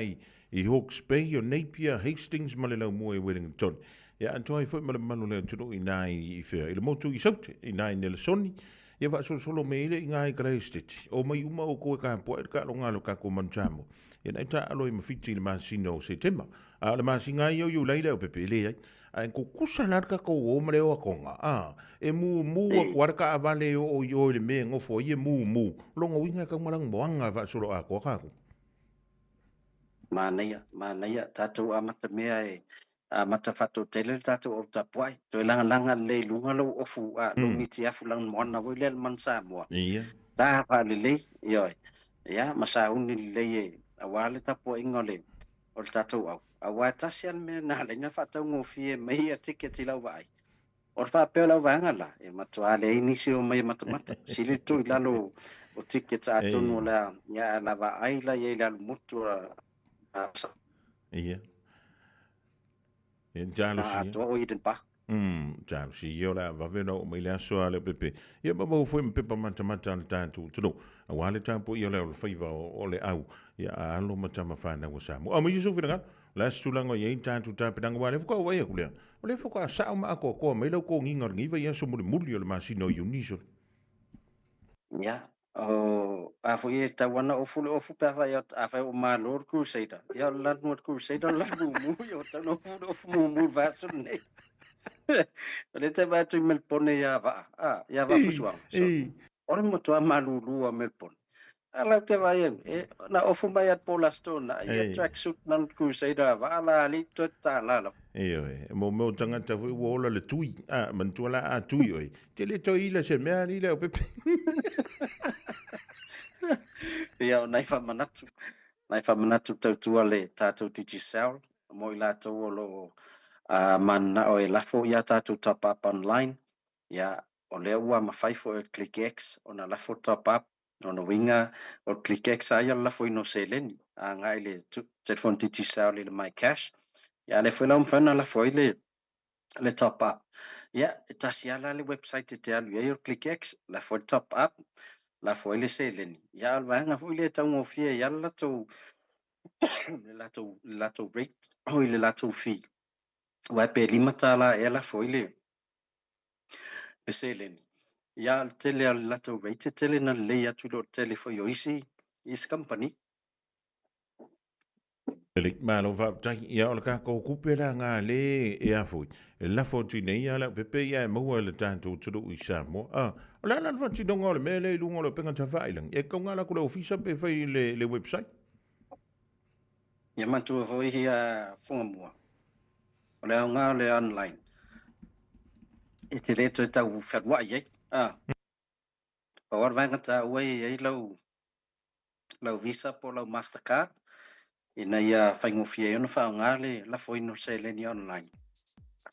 i Hawke's Bay, o Napier, Hastings ma le laumua i Wellington. Ia atoa ai foi ma le mamalu o le atunuu i ina i whea, i le motu i Saute, i ina i Nelesoni. Ia faasolosolo mai ai lea i ina i Kalaesteti. Omai uma outou e tapuai le taaloga a lo tatou Manu Samoa. Ia na e taaalo ai ma Fiti i le masina o Setema. A o le masina ai o Iulai le aupepe, e leai. Ae tutusa la le tatou o ma le oatonga, a, e mumu atu lava le taavale e oo i o i le mea e nofo ai e mumu. Lona uiga e tatau ona lanumoaga e faasolo atoa tatou. Manaia, manaia, tatou amata mea e amata faatautele le tatou au tapuai. Toe lagalaga lelei i luga lou ofu, a, lou mitiafu lanumoana foi lea le Manu Samoa. Ia. Ta faalelei, ioe. Ia, ma sauni lelei e, aua le tapuaiga o le, o le tatou au. Auā e tasi lava le mea na ala ai ona faataugofie mai ia tickets i lau vaai, o le faapea o le auvaega la, e matuā leai nisi e omai e matamata, sili le tuu i lalo o tickets atonu o le a, ia ae o le a vaai la i ai i le alu motu a Ia. Ia, talosia. atoa o Eden Park. Talosia ia o le a vave ona oo mai le aso a Leaupepe. Ia ma maua foi ma pepa matamata a le tatou atunuu. Aua le tapuaia o le alofaiva o le au, ia a alo ma tama fanau a Samoa. Aumai ia sou finagalo, o le a se tulaga o i ai le tatou tapenaga, aua o lea faatoa ou vaai atu lea, o lea faatoa sao ma atoatoa mai lau toniga o lenei vaiaso mulimuli o le masina o Iuni sole. Ia, o a foi e tatau lava ona ofu le ofu pe afai afai ua malo le Crusader. Ia o le lanu o le Crusader o le lanu mumu, ia ua tatau ona ofu le ofu mumu i le vaiaso lenei. O lea e te vaai atu i Melbourne ia Vaa, a, ia Vaafusuaga. So, o le matua malulu a Melbourne. A lau te vaai atu, e, na ofu mai a le po last na, ia tracksuit na le Crusader a Vaa la alii toe tatala lava. Ioe, mo mea o tagata foi ua ola le tui. A, manatua la a tui oe. Te le toe ila se mea alii Leaupepe. Ia, o nai faamanatu, nai faamanatu tautua le tatou Digicel mo i latou o lo o mananao e lafo i a tatou top up online. Ia, o lea ua mafai foi e le ClickX ona lafo top up. Lona uiga, o le ClickX lava ia o le lafoina o seleni agai i le telefoni Digicel i le MyCash. Ia, a o lea foi la ua mafai ona lafo ai le top up. Ia, e tasi lava la le website e te alu i ai o le ClickX, lafo ai le top up, lafo ai le seleni. Ia, a o le vaega foi lea e taugofie ai lava le latou le latou le latou rate oi le latou fee, aua pe $5 ea lafo ai le le seleni. Ia, o le tele lava o le latou rate e tele ina lelei atu i lo le tele foi o isi isi kamupani. Lelei, malo faafetai. Ia, o le tatou tupe la na le e a foi, e lafo atu i nei lava Leaupepe ia e maua e le tatou atunuu i Samoa. A, o le a la le faatinoga o le mea lea i luga o le upega tafailagi? E tatau ona alu atu i le ofisa pe fai i le website? Ia manatua foi ia Fugamua, o le aoga o le online, e te le toe tau fealuai ai. A, pau lava le vaega taua e i ai lau lau Visa po o lau Mastercard ina ia faigofie ai ona faaaoga le lafoina o le seleni online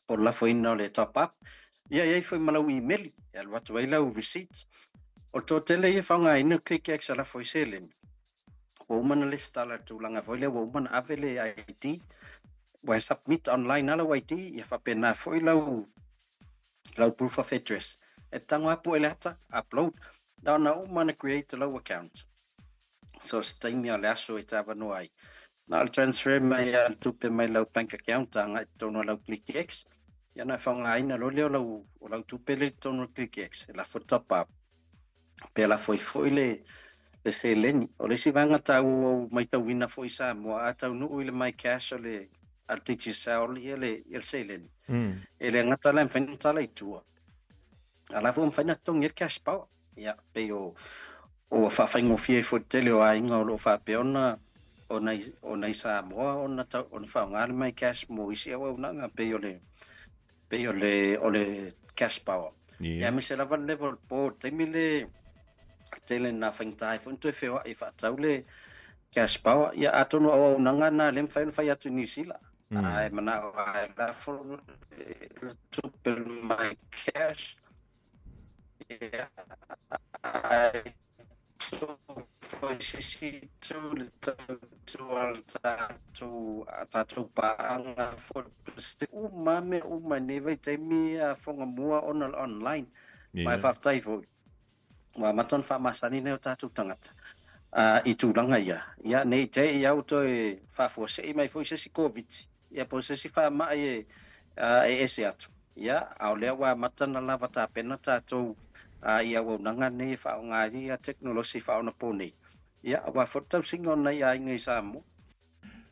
po o le lafoina o le top up. Ia i ai foi ma lau imeli e alu atu ai lau receipt. O le toatele ia e faaaogaina le ClickX e lafo ai seleni, ua uma ona lesitala i le tulaga foi lea ua uma ona ave le ID, ua e submit online lava lau ID, ia faapena foi lau lau proof of address. E tago lava pue le ata, upload, na ona uma ona create lau account. So se taimi o le aso e te avanoa ai. Na o le transfer mai lava o le tupe mai lau bank account agai i totonu o lau ClickX, ia ona e faaaogaina loa lea o lau, o lau tupe lea i totonu o le ClickX, e lafo le top up. Pe lafo ai foi le, le seleni. O le isi vaega taua ua ou matauina foi i Samoa, a taunuu i le MyCash o le, a le Digicel ia le, ia le seleni, e le gata la e mafai ona tala i tua, a o la foi ua mafai ona totogi ai le cash power. Ia, pei o, ua faafaigofie ai foi le tele o aiga o lo o faapea ona, ona i, ona i Samoa ona, ona faaaoga le MyCash mo isi auaunaga pei o le, pei o le, o le cash power. Ia, aemaise lava le level po, le taimi le tele na faigata ai foi ona toe feoai e faatau le cash power. Ia, atonu o auaunaga na lea e mafai ona fai atu i Niu Sila. Ae manao lava e lafo le tupe mai cash. Ia, ae foi se isi itu le tautua a le tatou, a tatou paaga foi uma mea uma i lenei vaitaimi a Fogamua ona o le online. Ma e faafetai foi ua amata ona faamasani nai o tatou tagata i tulaga ia. Ia ne i te i au toe faafuasei mai foi se isi Koviti ia po o se isi faamai e e ese atu. Ia, a o lea ua amata ona lava tapena tatou i auaunaga nei e faaaoga ai ia tekonolosi faaonaponei, ia, aua foi le tausiga o nai aiga i Samoa.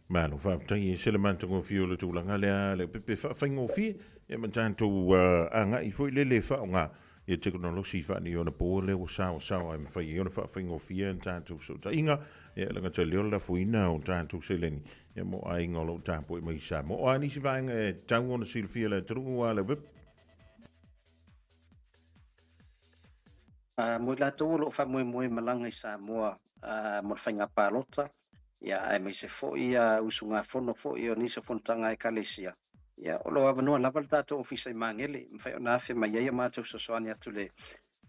Malo faafetai e se le matagofie o le tulaga lea Leaupepe faafaigofie ia ma tatou agai foi lele e faaaoga ia tekonolosi faaneionapo lea ua saoasaoa e mafai ai ona faafaigofie a tatou fesootaiga ia e le gata i lea o le lafoina o tatou seleni ia mo aiga o lo o tapuai mai i Samoa. O a nisi vaega e tatau ona silafia e le atunuu a Leaupepe? Mo i latou o lo o faamoemoe e malaga i Samoa mo le faiga palota, Ia, aemaise foi ia usugafono foi o nisi o fonotaga a Ekalesia. Ia, o lo o avanoa lava le tatou ofisa i Magele, e mafai ona afe mai ai a matou fesoasoani atu i le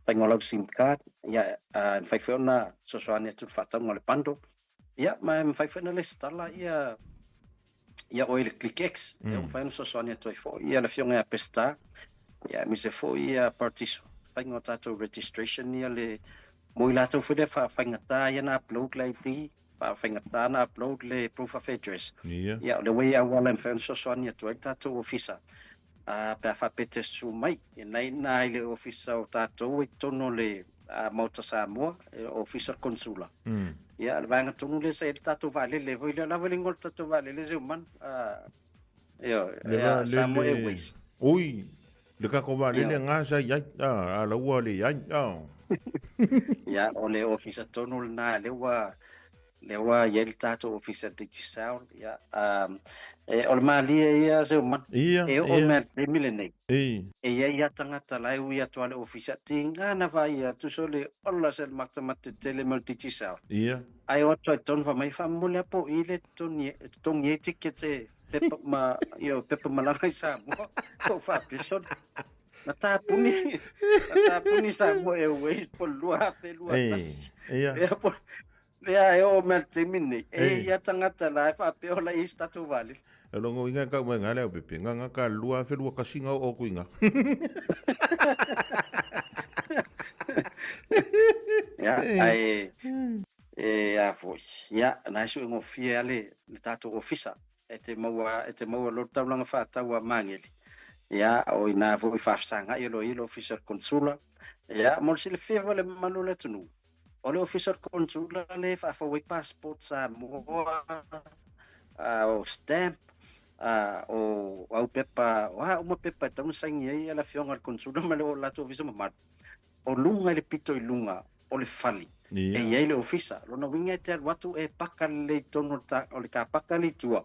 faiga o lau sim card, ia, e mafai foi ona fesoasoani atu i le faatauga o le bundle, ia, ma e mafai foi ona lesitala ia ia oe i le ClickX, mm. e mafai ona fesoasoani atu ai foi ia le afioga ia Peseta, ia, aemaise foi ia Paratiso, faiga o tatou registration ia le mo i latou foi lea faafaigata ia na upload le ID, faafaigata na upload le proof of address. Ia. Ia, o lea ua i ai auala e mafai ona fesoasoani atu ai le tatou ofisa, pe a faapea e te susu mai, e na i ina i le ofisa o tatou i totonu o le Maota Samoa, ofisa Konsula. Ia, o le vaega tonu lea sa i ai le tatou vaalele foi lea, lava le igoa o le tatou vaalele Zeumana, ioe, Le ia, Samoa vaalele, Airways. oi, le tatou vaalele Ioe. na sa i ai, a la ua leai, Ia, o le ofisa tonu lena lea ua lea ua i ai le tatou ofisa Digicel, ia, e, o le malie ia Zeumana, Ia, e oo ia. mai i le taimi lenei, Ei. e i ai lava tagata la e ui atu lava i le ofisa, tiga na vaai atu sole ola se matamata tetele mai o le Digicel. Ia. Ae o atu ai tonu fai mai faamomoli lava po o i le totogi ai ticket e pepa ma, you know, pepa malaga i Samoa, po o faapea sole. Na tapuni, na tapuni Samoa Airways po o le 2021. Ei, ia. Ia, po, lea e oo mai i le taimi lenei, e Ei. i ai tagata la e faapea o la e i ai se tatou vaalele. E longo inga ka mai ngale au pepe nga nga ka lua fe lua kasinga o kuinga. Ia, ae e a foi. Ia, na e suegofie lava le tatou ofisa e te maua e te maua loa le taulaga faatau a Magele. Ia, o i ina foi faafesagai o lo o i ai le ofisa o le Konsula. Ia, mo le silafia foi e le mamalu o le atunuu, o le ofisa o le Konsula lea e faafou ai passport Samoa, o stamp, o au pepa, o a uma pepa e tatau ona saini ai le afioga a le Konsula ma le latou ofisa mamalu. O luga i le pito i luga o le fale e i ai le ofisa. Lona uiga e te alu atu e paka lelei i totonu o le kapaka le i tua,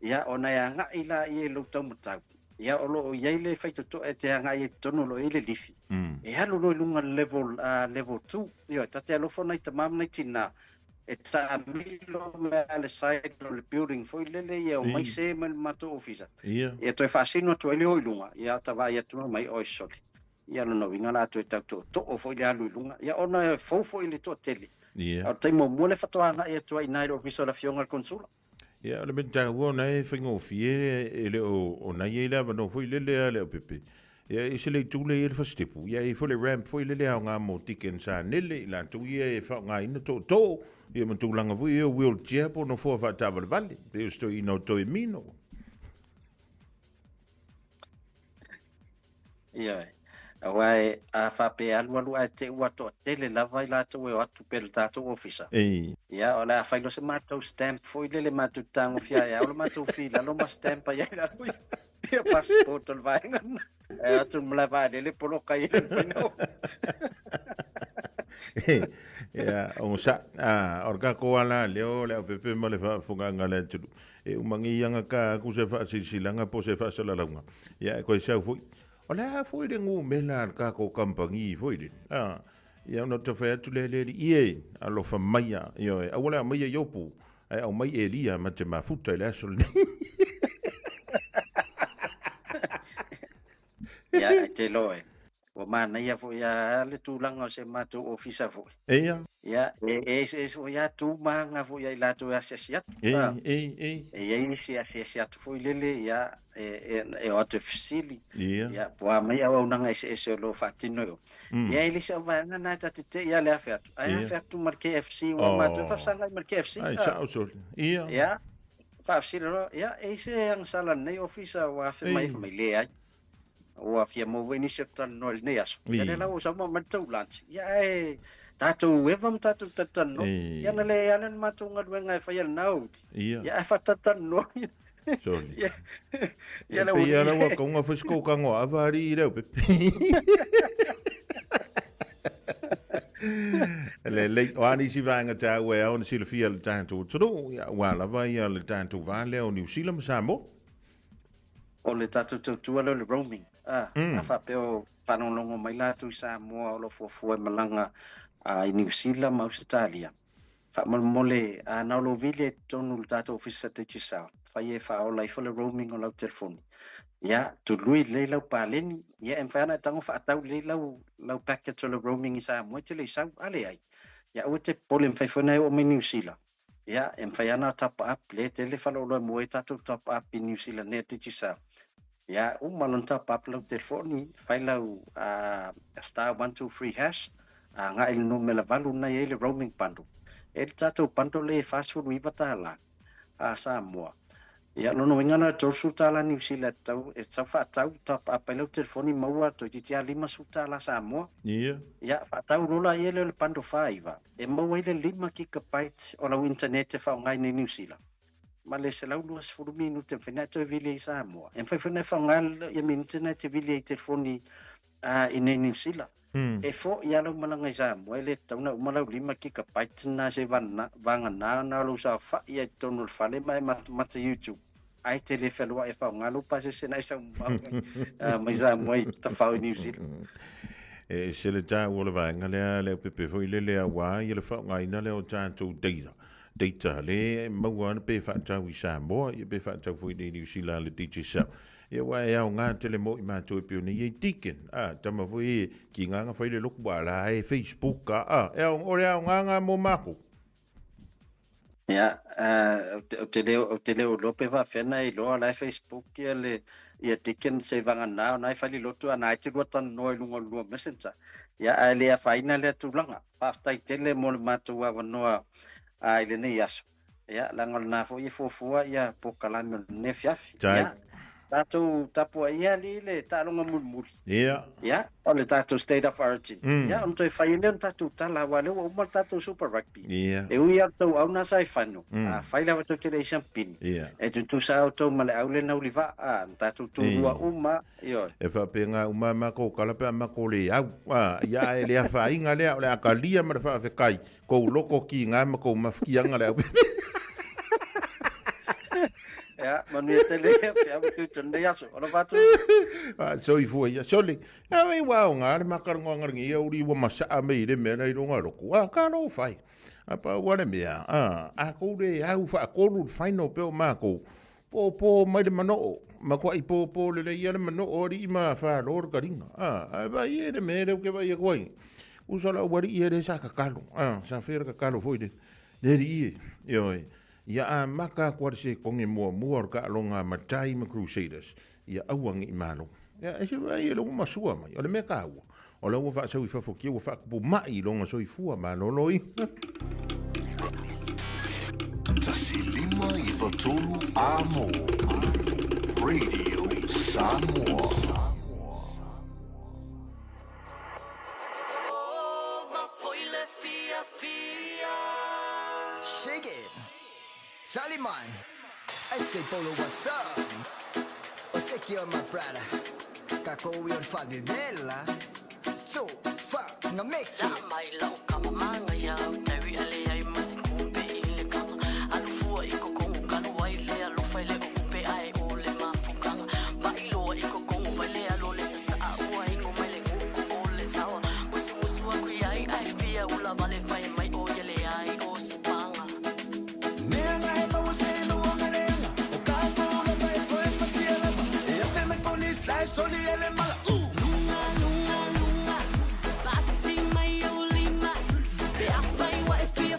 ia ona e agai laia i lou taumatau. Ia o lo o i ai le faitotoa e te agai ai i totonu o lo o i ai le lifi. E alu loa i luga i le level, level 2. Ioe, ta te alofa nai tama ma nai tina e taamilo mai lava i le side o le building foi lele ia omai se mai le matou ofisa. Ia toe faasino atu ai le o i luga, ia ta vaai atu loa mai oi sole. Ia lona uiga o le a toe tau tootoo foi le alu i luga, ia ona e fou foi le toatele. A o le taimi muamua lea faatoa agai atu ai i ina i le ofisa o le afioga i le Konsula. Ia, o le mea taua ona e faigofie e le o ona i ai le avanoa foi lele a le aupepe. Ia, e ese le itu lea i ai le fasitepu, ia e i ai foi le ramp foi lele aoga mo tike sa nele i latou ia e faaaogaina tootoo, ia ma tulaga foi ia o wheelchair po o nofoa faataavalevale, pei o se toeaina o Toemino. Ioe. Aua e, a faapea e alualu ae te ua toatele lava i latou e o atu pea i le tatou ofisa. Ei. Ia, o le a fai loa se matou stamp foi lele matou te tagofia ai ao le matou fi i lalo ma stamp ai ai lalo ia passport o le vaega lena. E o atu i le malae vaalele poloka ai e le mafai ona oo. Ia, ogosaʻi, a, o le tatou ala lea o le aupepe ma le faafofogaaga a le atunuu, e uma nei aga ta atu se faasilasilaga po o se faasalalauga, ia e toe sau foi. O le a foi le numera a le tatou kamupani foi lele, a, ia ona ou fai atu lea i le alii e, alofa maia, ioe, aua le aumaia Iopu, ae aumai Elia ma te mafuta i le aso lenei. Ia, e te iloa e, ua manaia foi lava le tulaga o se matou ofisa foi. Ia. Ia, e eseese foi lava tu ma aga foi a i latou e asiasi atu. Ei, ei, ei. E i ai isi e asiasi atu foi lele, ia, e o atu e fesili. Ia. Ia, po o a mai auaunaga eseese o lo o faatino i o. Ia, e le o se auvaega lena e ta te te i lava le afe atu. Ae afe atu ma le KFC, ua matou e faafesagai ma le KFC. Ai, sao sole. Ia. Ia, faafesili loa, ia, e i se agasala i lenei ofisa ua afe mai, fai mai, leai. Ua fia maua foi nisi o talanoa i lenei aso. Ia lea la ua sau ma aumai le tou lunch. Ia ae tatou eva ma tatou talatalanoa. Ia na le ala le matou galuega e faia i lena aoauli. Ia ae faatalatalanoa. Sole. Ia Ia le pei aoauli. ala ua kaunga foi se koukago ava alii i le aupepe. Lelei, o a nisi vaega taua e ao ona silafia e le tatou atunuu, ia aua lava ia le tatou va lea o Niu Sila ma Samoa. O le tatou tautua lea o le roaming, a, a faapea o faalogologo mai latou i Samoa o lo o fuafua e malaga i Niu Sila ma Ausetalia, Faamolemole, a na o lou vili ai totonu o le tatou ofisa Digicel, fai e faaola ifo le roaming o lau telefoni. Ia, tului lelei lau paleni, ia e mafai lava ona e tago faatau lelei lau, lau package o le roaming i Samoa e te le i sau. A leai, ia aua e te popole, e mafai foi ona e oo mai Niu Sila. Ia, e mafai lava ona top up, lea e tele faleoloa e maua ai tatou top up i Niu Sila nei a Digicel. Ia, uma lona top up lau telefoni, fai lau *123#, agai i le numera 8 lena e i ai le roaming bundle. E le tatou bundle lea e $49 a Samoa. Ia, lona uiga na o le $30 Niu Sila e tatau, e tatau faatau, top up ai lau telefoni maua toeitiiti lava $50 Samoa. Ia. Ia, faatau loa laia lea o le bundle 49, e maua ai le 5 gigabyte o lau internet e faaaogaina i Niu Sila ma le 120 minute e mafai ona e toe vili ai i Samoa. E mafai foi ona e faaaoga ia minute na e te vili ai i telefoni i nei Niu Sila. E fo'i lava lau malaga i Samoa, e le tatau ona uma lau 5 gigabyte na se vagana na o lou saofa'i ai i totonu o le fale ma e matamata YouTube. Ae te le fealua'i e faaaoga lou pasese na e sau mamao mai Samoa i tafao i Niu Sila. E ese le taua o le vaega lea, le aupepe foi lele auā ia le faaaogaina lea o tatou data. Data le maua ana pe faatau i Samoa, ia pe faatau foi i Niu Sila le Digicel. Ia aua e aoga tele mo i matou e pei ona i ai Deacon, a, tama foi e ki ngā nga whai le loku a la e Facebook a, a, e ao, o le aoga ngā mō mākou. Ia, ou te le, ou te le o iloa pe faapefea ona e iloa o la e Facebook ia le, ia Deacon seivagana ona e fai le lotu ana ai te lua talanoa i luga o le lua messenger. Ia, ae le afaina lea tulaga. Faafetai tele mo le matou avanoa i lenei aso. Ia, leaga o lena foi e fuafua ia polokalame o lenei afiafi. Ia, tatou tapuai ia alii le taaloga mulimuli. Ia. Ia, o le tatou State of Origin. Ia, ona toe fai ai lea o le tatou tala, aua o lea ua uma le tatou Super Rugby. Ia. E ui lava i le tou auna sa i final, afai lava tou te leai siampini, e tutusa lava outou ma le au lena ulivaa, a, na tatou tulua uma, ioe. E faapena uma a matou tala pe a matou le au, a, ia ae le afaina lea, o le a talia ma le faafetai, Kou loko ki ngā ma kou mawhikianga le au. Ia, manuia tele pe au tu tēnei aso. Ora whātu. Ah, soifua ia. Sole, a wei wā o ngā re makarongo angarangi ia uri ua masaa me i re mea nei ronga roku. Ah, ka rō whai. A pa ua re mea, ah, a kou re au whaakolu le whaino pe o mākou. Pō pō mai le manoo, ma kua i pō pō le lei ia le manoo ari i ma whāro re karinga. Ah, ai vai e le mea reo ke vai e koai. Usa la uari i e re sa kakalo. Ah, sa whera kakalo foi le, le ri e. E oi, ia a maka kua re se konge mua mua o ka alonga matai ma Crusaders. Ia auangi i malo. Ia, e se vai e le masua mai. O le mea ka ua. O la ua whaasau i fafo kia ua whaakupu mai i longa soifua malolo i. 1593 Amo Radio Samoa. Shake it. Charlie man. I say Polo, what's up? O secure my brother. Kako i o whavivela. So, fa, nga meki. La mai lau kama manga iau Taui ale ai ma se kumpe i le kanga Alu fua i kokongo kalu ai le alofa i le okumpe ae o le mafukanga Pa'i loa i kokongo vai le alo le sasa'a ua ingo mai le nguku o le tawa Musu musu aku i ai ae fia ula vale fai mai o ia le ai o se panga Mea nga he maua se loa nga leanga O ka kula mai koe fasia lava E afe mai polis la e soli ele mala Lunga, lunga, lunga, patsi mai o lima. Pe afai wa e fia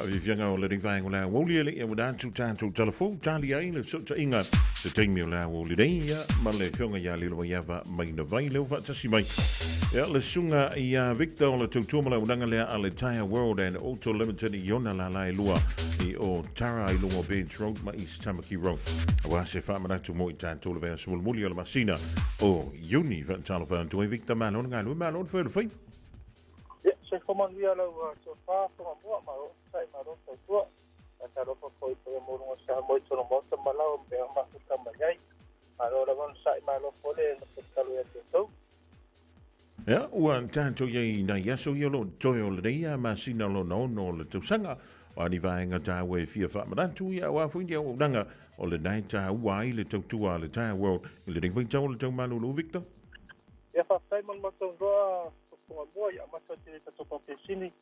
Faafiafiaga o lenei vaega o le aoauli e le'i auina atu tatou talafou tali ai le fesootaiga se taimi o le aoauli nei ia ma le afioga ia Lilomaiava Mainavai lea ua faatasi mai. Ia le susuga ia Victor o le tautua ma le auaunaga lea a le Tyre World and Auto Limited i ona lala e lua i o Tara i luga o Bairds Road ma East Tamaki Road. Aua se faamanatu mo i tatou le vaiaso mulimuli o le masina o Iuni. Faatalofa atu ai Victor, malo le galue, malo le fai o le faiva. Ia, soifua manuia lau tofa Togamua, malo onosai, malo tautua. Faatalofa foi i paia maualuga o Samoa i totonu o Maota ma Laoa ma mea uma mafuta mai ai. Malo lava onosai, malo foi le nofo tatalo ia te outou. Ia, ua tatou i ai i nai aso ia o lo o toe o lenei masina lona ono o le tausaga. O a ni vaega taua e fia faamanatu, ia aua foi ni auaunaga o lena e taua ai le tautua a le Tyre World i lenei vaitau o le taumalūlū, Victor? Ia, faafetai mo le matou iloa Togamua, ia amata atu i le tatou paupesini,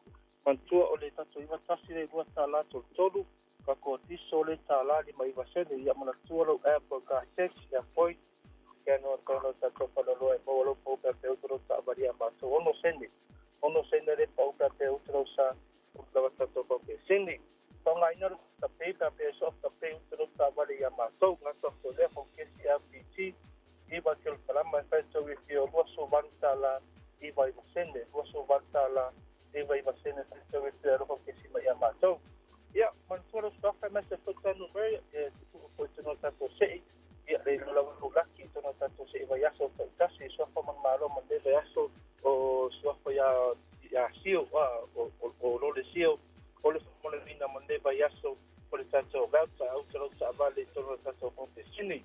manatua o le tatou 91 le $2.33, kako diso le $1.59 sene, ia manatua lou app o car tax, ia foi, ia no tau tatou falaloa e maua lou pau pea uta lou taavale ia matou 6 sene, 6 sene le pau pea uta lou sa lava tatou paupesini. Faaaogaina le tape pea pea so tape uta lou taavale ia matou, gata foi lea faukesi LPG, iva kilokalama e fai tau i fia o $28 99 sene, $28 99 sene fai tau i fia alofa kesi mai ia matou. Ia, manatua lau suafa e mai se foi tanu mai, e tutu foi tonu tatou sei, ia le ilo lava lau laki i tonu tatou sei vai aso o taitasi, suafa man malo man le vai aso o suafa ia sio, o lole sio, o le whakamanaina man le vai aso o le tatou vauta, au te lau taavale i tonu tatou paupesini.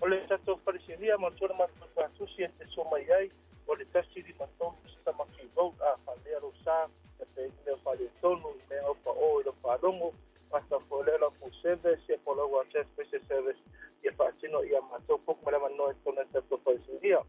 O le tatou falesinia manatua le matou fa'atusi e te sua mai ai o le 153 Tamaki Road a faalea lou sa e pe i mea faaletonu i mea gaupa'ō i lau faalogo gata foi lea lau full service ia po lau transportation service ia faatino ia matou poku ma le avanoa i totonu o le tatou falesinia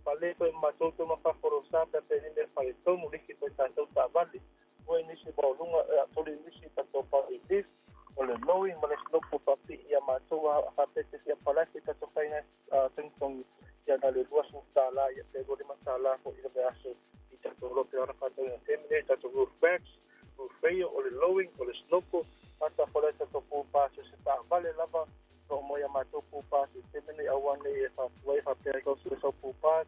faalelei foi ma matou toma fafo lou sa pe a pe i mea faaletonu liki foi tatou taavale ua nisi maualuga e atoli nisi tatou public lift o le lowing ma le snopo faapii ia matou a faapea te fia palai foi tatou finance togitogi ia na le $20 ia pe $25 foi i le vaiaso i tatou lope ona faatauina taimi nei tatou roof racks, roof rail, o le lowing, o le snopo ata foi le tatou pool pass o se taavale lava o mo ia matou pool pass i taimi nei aua nei e faatuai faapea tau sue sau pool pass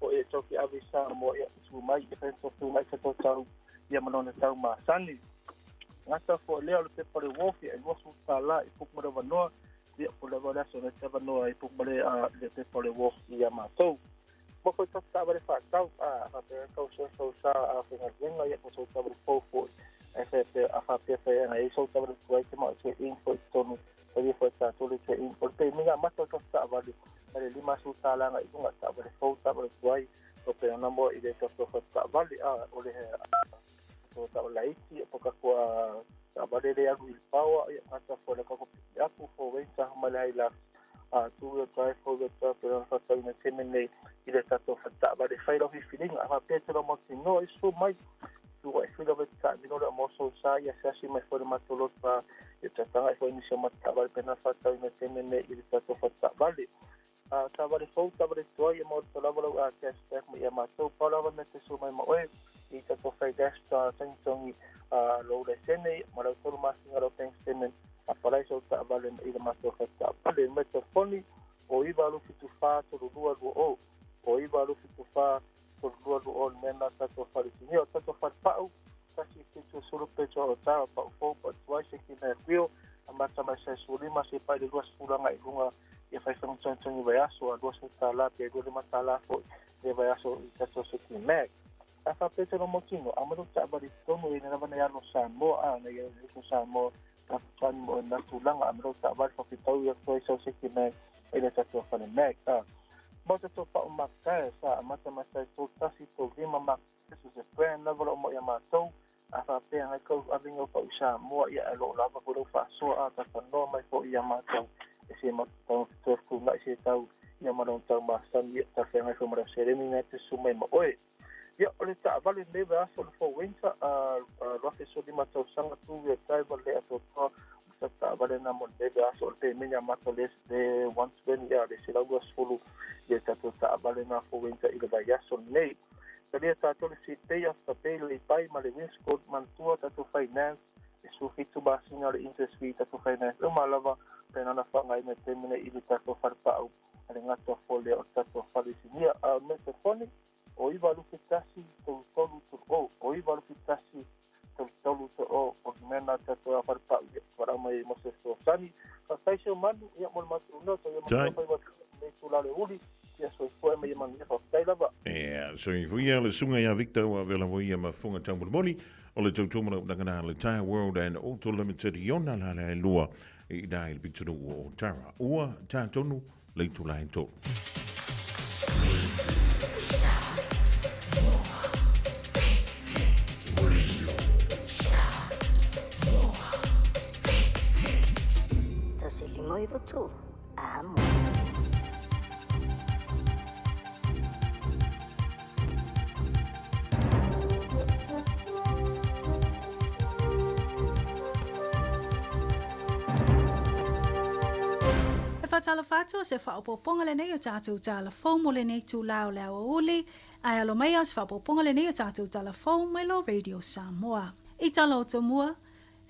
o e tau ki ave i Samoa ia tu mai e fai tau mai tatou tau ia ma lona tau masani. Gata foi lea o le pepa le wofi e $20 i puku ma le avanoa ia po lava le aso le te avanoa i puku ma le pepa le wofi ia matou. Mo foi tatou taavale faatau a faapea tau sue sau sa a faigaluega ia po sau taavale fou foi e faapea a faapea fai ana ei sau taavale tuai te ma o trade in foi totonu e foi tatou le trade in o le pemiga mata o tatou taavale ma le $50 i luga taavale fou taavale tuai o pe ona mo i le tatou taavale a o le o taavale laiti po ka kua taavale le alu i le power ia gata foi le kako piki apu fo ranger ma le Hilux a two wheel drive, four wheel drive pe ona faatauina taimi nei i le tatou taavale fai lau filifiliga a faapea te lau mautinoa i susu mai tua e fila vai taamilo le amoso sa ia se asi mai foi le matou lotu ia tataga foi nisi o matou taavale pe na faatauina taimi nei i le tatou taavale a taavale fou taavale tuai e maua lava lau a cashback ma ia matou pau lava me te su mai ma oe i tatou fai dash togitogi lou laisene ma lau 3 masina lau bank statement a palai sau taavale i le matou taavale mai telefoni o 9 8 7 4 3 2 2 o o 9 8 7 4 3 2 2 o le mea na tatou falesinia o tatou falepau 170 peto o tara pau fou pau tuai se ki mea kuio a mata mai sai 15 se pai le 20 agai i luga ia fai fagitogi vaiaso a $20 pe $25 foi le vaiaso i tatou City Mac. A faapea te mautino a malu taavale totonu i lava nei alo Samoa a nei alo Samoa tani mo na tulaga a malu taavale faafetau ia toi sau City Mac i le tatou fale Mac a mo tatou pau makatae sa amata mai sai 3 1 3 5 makatae se brand lava lo mo ia matou a faapea ngai kau avinga o pau Samoa ia e loo lava foi lau faasoa a tafanoa mai foi ia matou e se matou toe se tau ia ma lona tau masani ia tafeagai foi ma lau seleni nai te su mai ma oe. Ia o le taavale lenei vaiaso le Four Winter a 2015 tausaga two wheel drive le atoatoa sa taavale na mo lenei vaiaso o le pemeni amata le 120 ia le 120 ia tatou taavale na Four Winter i le vaiaso lenei. Talia tatou le seat pay, afterpay, le pai ma le windscode manatua tatou finance E 17 masina o le interest fee i tatou finance uma lava pe na ona faaaogaina i le taimi nei i le tatou falepau a le gata foi lea o le tatou fale sinia. A o le mea telefoni o 9 lupe 1 3 3 3 o o 9 lupe 1 3 3 3 o o le mea na tatou a falepau ia valaau mai ai mo se fesoasoani. Faafetai se manu ia mo le matou nota ia Tai. ma fai le itulā o le uli ia soifua ma ia manuia. Faafetai lava. Ia, soifua ia le susuga ia Victor ua avea lava ia ma fofoga taumolimoli o le tautua na le Tyre World and Auto Limited i ona lala e lua i ina i le pitonuu o Otara. Ua tā tonu le itula e 3. 159 3. Amo. E faatalofa atu o se faaopoopoga lenei o tatou tala fou mo lenei itulā o le aoauli, ae alo mai o se faaopoopoga lenei o tatou tala fou mai lo Radio Samoa. I tala o tomua,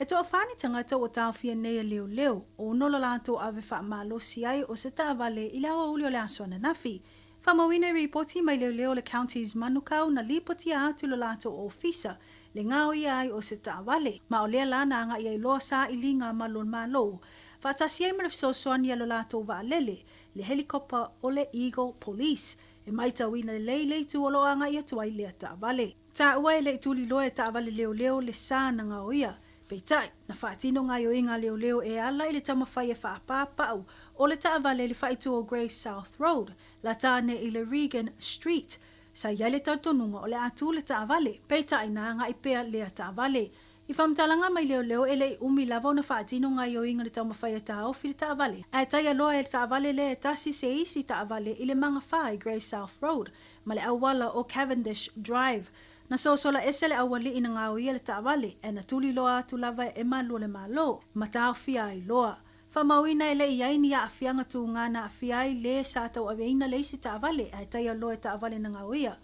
e toafā ni tagata ua taofia nei e leoleo, ona o lo latou ave faamalosi ai o se taavale i le aoauli o le aso ananafi. Faamauina i ripoti mai leoleo o le Counties Manukau na lipotia atu i lo latou ofisa le gaoia ai o se taavale. Ma o lea la na aga'i ai loa sailiga a malu o le Malo, faatasi ai ma le fesoasoani a lo latou vaalele, le helikopa o le Eagle Police, e matauina lelei le itu o loo aga'i atu ai lea taavale. Taua e le'i tuliloa e taavale leoleo le sa na gaoia. Peitai, na faatino gaoioiga a leoleo e ala i le taumafai e faapapa'u o le taavale i le faaitu o Grey South Road, lata ane i le Regan Street. Sa i ai le talitonuga o le a tu le taavale, peitai na aga'i pea lea taavale. I faamatalaga mai leoleo e le'i umi lava ona faatino gaoioiga le taumafai e taofi le taavale, ae taialoa e le taavale lea e tasi se isi taavale i le magafā i Grey South Road ma le auala o Cavendish Drive. Na sosola ese le auali'i na gaoia le taavale, ae na tuliloa atu lava e malu o le Malo, ma taofia ai loa. Faamauina e le'i ai ni aafiaga tugā na aafia ai lē sa tauaveina le isi taavale ae taialoa e taavale na gaoia.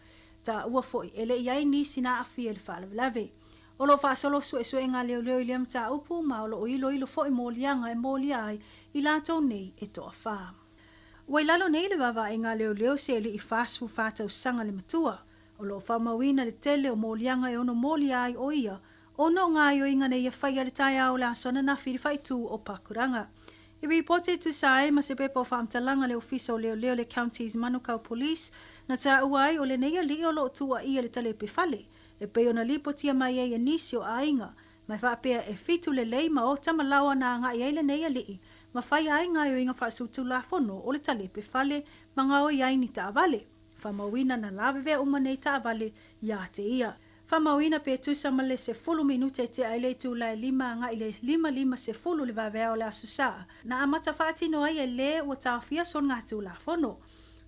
Taua fo'i, e le'i ai nisi na aafia i le faalavelave. O loo faasolo suesuega a leoleo i lea mataupu ma o loo iloilo fo'i moliaga e molia ai i latou nei e toafā. Ua i lalo nei le vaavaaiga a leoleo se ali'i 44 tausaga le matua. O loo faamauina le tele o moliaga e ono molia ai o ia ona o gaoioiga na ia faia i le taeao o le aso ananafi i le faaitu o Pakuranga. I ripoti e tusa ai ma se pepa o faamatalaga a le Ofisa o Leoleo le Counties Manukau Police na taua ai o lenei ali'i o loo tuuaia i le talepe fale e pei ona lipotia mai ai e nisi o aiga ma e faapea e 7 lelei ma ota ma laoa na aga'i ai lenei ali'i ma faia ai gaoioiga faasutulafono o le talepe fale ma gaoi ai ni taavale. Faamauina na lavevea uma nei taavale ia te ia. Faamauina pe tusa ma le 10 minute e tea ai le itulā e 5 aga'i le 5:50 le vaveao o le Aso Sā na amata faatino ai e lē ua taofia soligatulafono.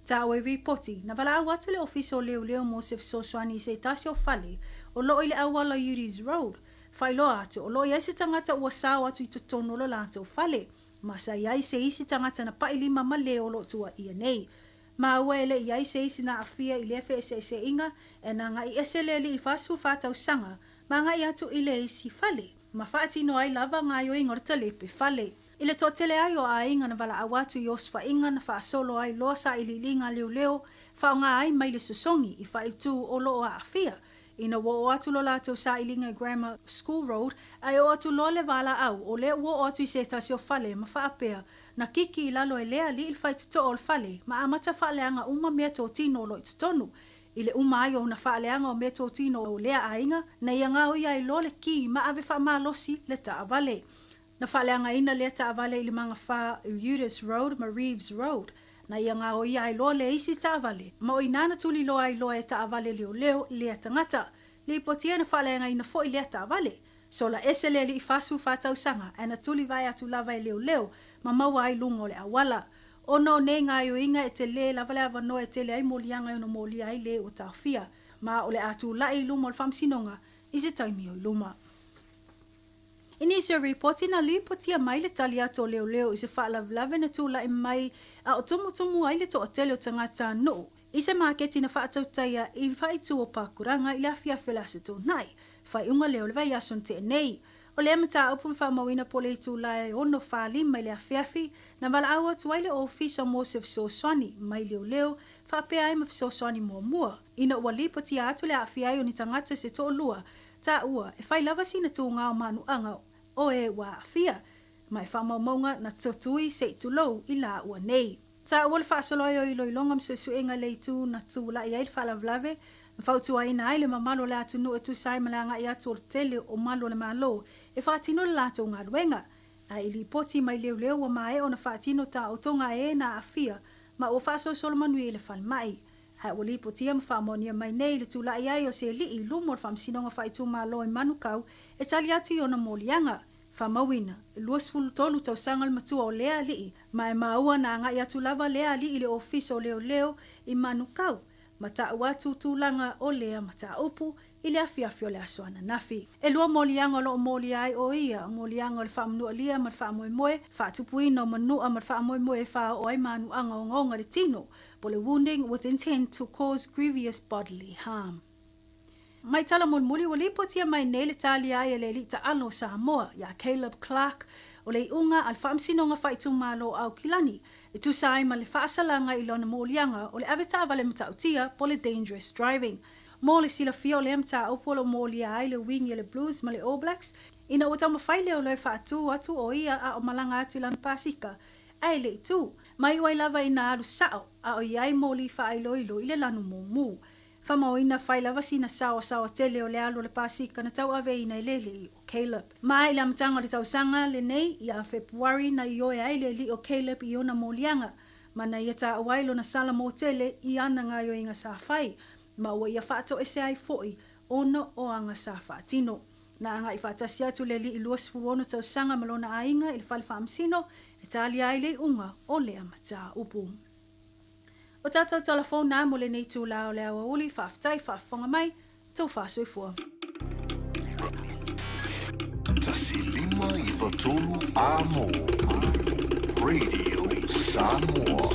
Taua i ripoti, na valaau atu le Ofisa o Leoleo mo se fesoasoani i se tasi o fale o loo i le auala Udies Road. Faailoa atu o loo i ai se tagata ua sao atu i totonu o lo latou fale, ma sa i ai se isi tagata na pa'i lima ma lē o loo tuuaia nei. Maua e le'i ai se isi na aafia i lea feeseese'iga e na aga'i ese le ali'i 44 tausaga ma aga'i atu i le isi fale ma faatino ai lava gaoioiga o le talepe fale. I le toatele ai o aiga na valaau atu i osofaiga na faasolo ai loa sailiiliga a leoleo faaaoga ai mai le sosogi i faaitu o loo aafia. Ina ua oo atu lo latou sailiga i Grammar School Road ae oo atu loa le valaau o lea ua oo atu i se tasi o fale ma faapea na kiki i lalo e lea ali'i le faitotoo o le fale ma amata faaleaga uma meatotino o loo i totonu. I le uma ai ona faaleaga o meatotino o lea aiga na ia gaoia ai loa le ki ma ave faamalosi le taavale. Na faaleagaina lea taavale i le magafā Udies Road ma Reeves Road. Na ia gaoia ai loa le isi taavale ma o inā na tuliloa ai loa e taavale leoleo lea tagata. Lipotia na faaleagaina fo'i lea taavale. Sola ese le ali'i 44 tausaga ae na tulivae atu lava e leoleo ma maua ai luga o le auala. Ona o nei gaoioiga e telē lava le avanoa e tele ai moliaga e ono molia ai lē ua taofia ma o le a tula'i i luma o le faamasinoga i se taimi o i luma. I nisi o ripoti na lipotia mai le tali atu o leoleo i se faalavelave na tula'i mai a o tumutumu ai le toatele o tagatanuu i se maketi na faatautaia i faaitu o Pakuranga i le afiafi o le Aso Toonai, faaiuga lea o le vaiaso na tea nei. O lea mataupu na faamauina po o le itulā e 6:45 i le afiafi, na valaau atu ai le Ofisa mo se fesoasoani mai leoleo faapea ai ma fesoasoani muamua, ina ua lipotia atu le aafia ai o ni tagata se toalua, taua e fai lava sina tugā o manuaga o e ua aafia, ma e faamaumauga na totui se i tulou i laua nei. Taua le faasolo ai o iloiloga ma suesuega i le itu na tulai ai le faalavelave, na fautuaina ai le mamalu o le atunuu e tusa ai ma le agai atu o le tele o malu o le Malo e faatino le latou galuega. Ae i lipoti mai leoleo ua maea ona faatino taotoga a e na aafia ma ua faasolosolo manuia i le falemai. Ae ua lipotia ma faamaonia mai nei le tulai ai o se alii i luma o le Faamasinoga Faaitumalo i Manukau e tali atu i ona moliaga. Faamauina, e 23 tausaga le matua o lea alii, ma e maua na agai atu lava lea alii i le Ofisa o Leoleo i Manukau, ma tau atu tulaga o lea mataupu i le afiafi o le aso ananafi. E lua moliaga o lo o molia ai o ia moliaga o le faamanualia ma le faamoemoe, faatupuina o manua ma le faamoemoe e faaoo ai manuaga ogaoga i le tino, po o le wounding with intent to cause grievous bodily harm. Mai tala mulimuli ua lipotia mai nei le talia ai a le alii taalo o Samoa, iā Caleb Clarke, o le iuga a le Faamasinoga Faaitumalo o Aukilani, e tusa ai ma le faasalaga i lona moliaga o le ave taavale matautia po o le dangerous driving. Mo le silafia o lea mataupu o lo o molia ai le wingi a le Blues ma le All Blacks, ina ua taumafai leoleo e faatu atu o ia a o malaga atu i lana pasika, ae le i tu. Ma iu ai lava ina alu sao a o i ai moli faailoilo i le lanu mumu. Faamauina fai lava sina saoasaoa tele o le alu o le pasika na tauaveina e le alii o Caleb. Ma i le amataga o le tausaga lenei, ia Fepuari na ioe ai le alii o Caleb i ona moliaga, ma na ia taua ai lona sala motele i ana gaoioiga sa fai, ma ua ia faatoese ai foi ona o aga sa faatino. Na agai faatasi atu le alii 26 tausaga ma lona aiga i le fale faamasino e talia ai le iuga o lea mataupu. O tātou tala fou nā mo lenei itulā o le aoauli, faafetai faafofoga mai, tou faasoifua. 1593 A mo Radio Samoa.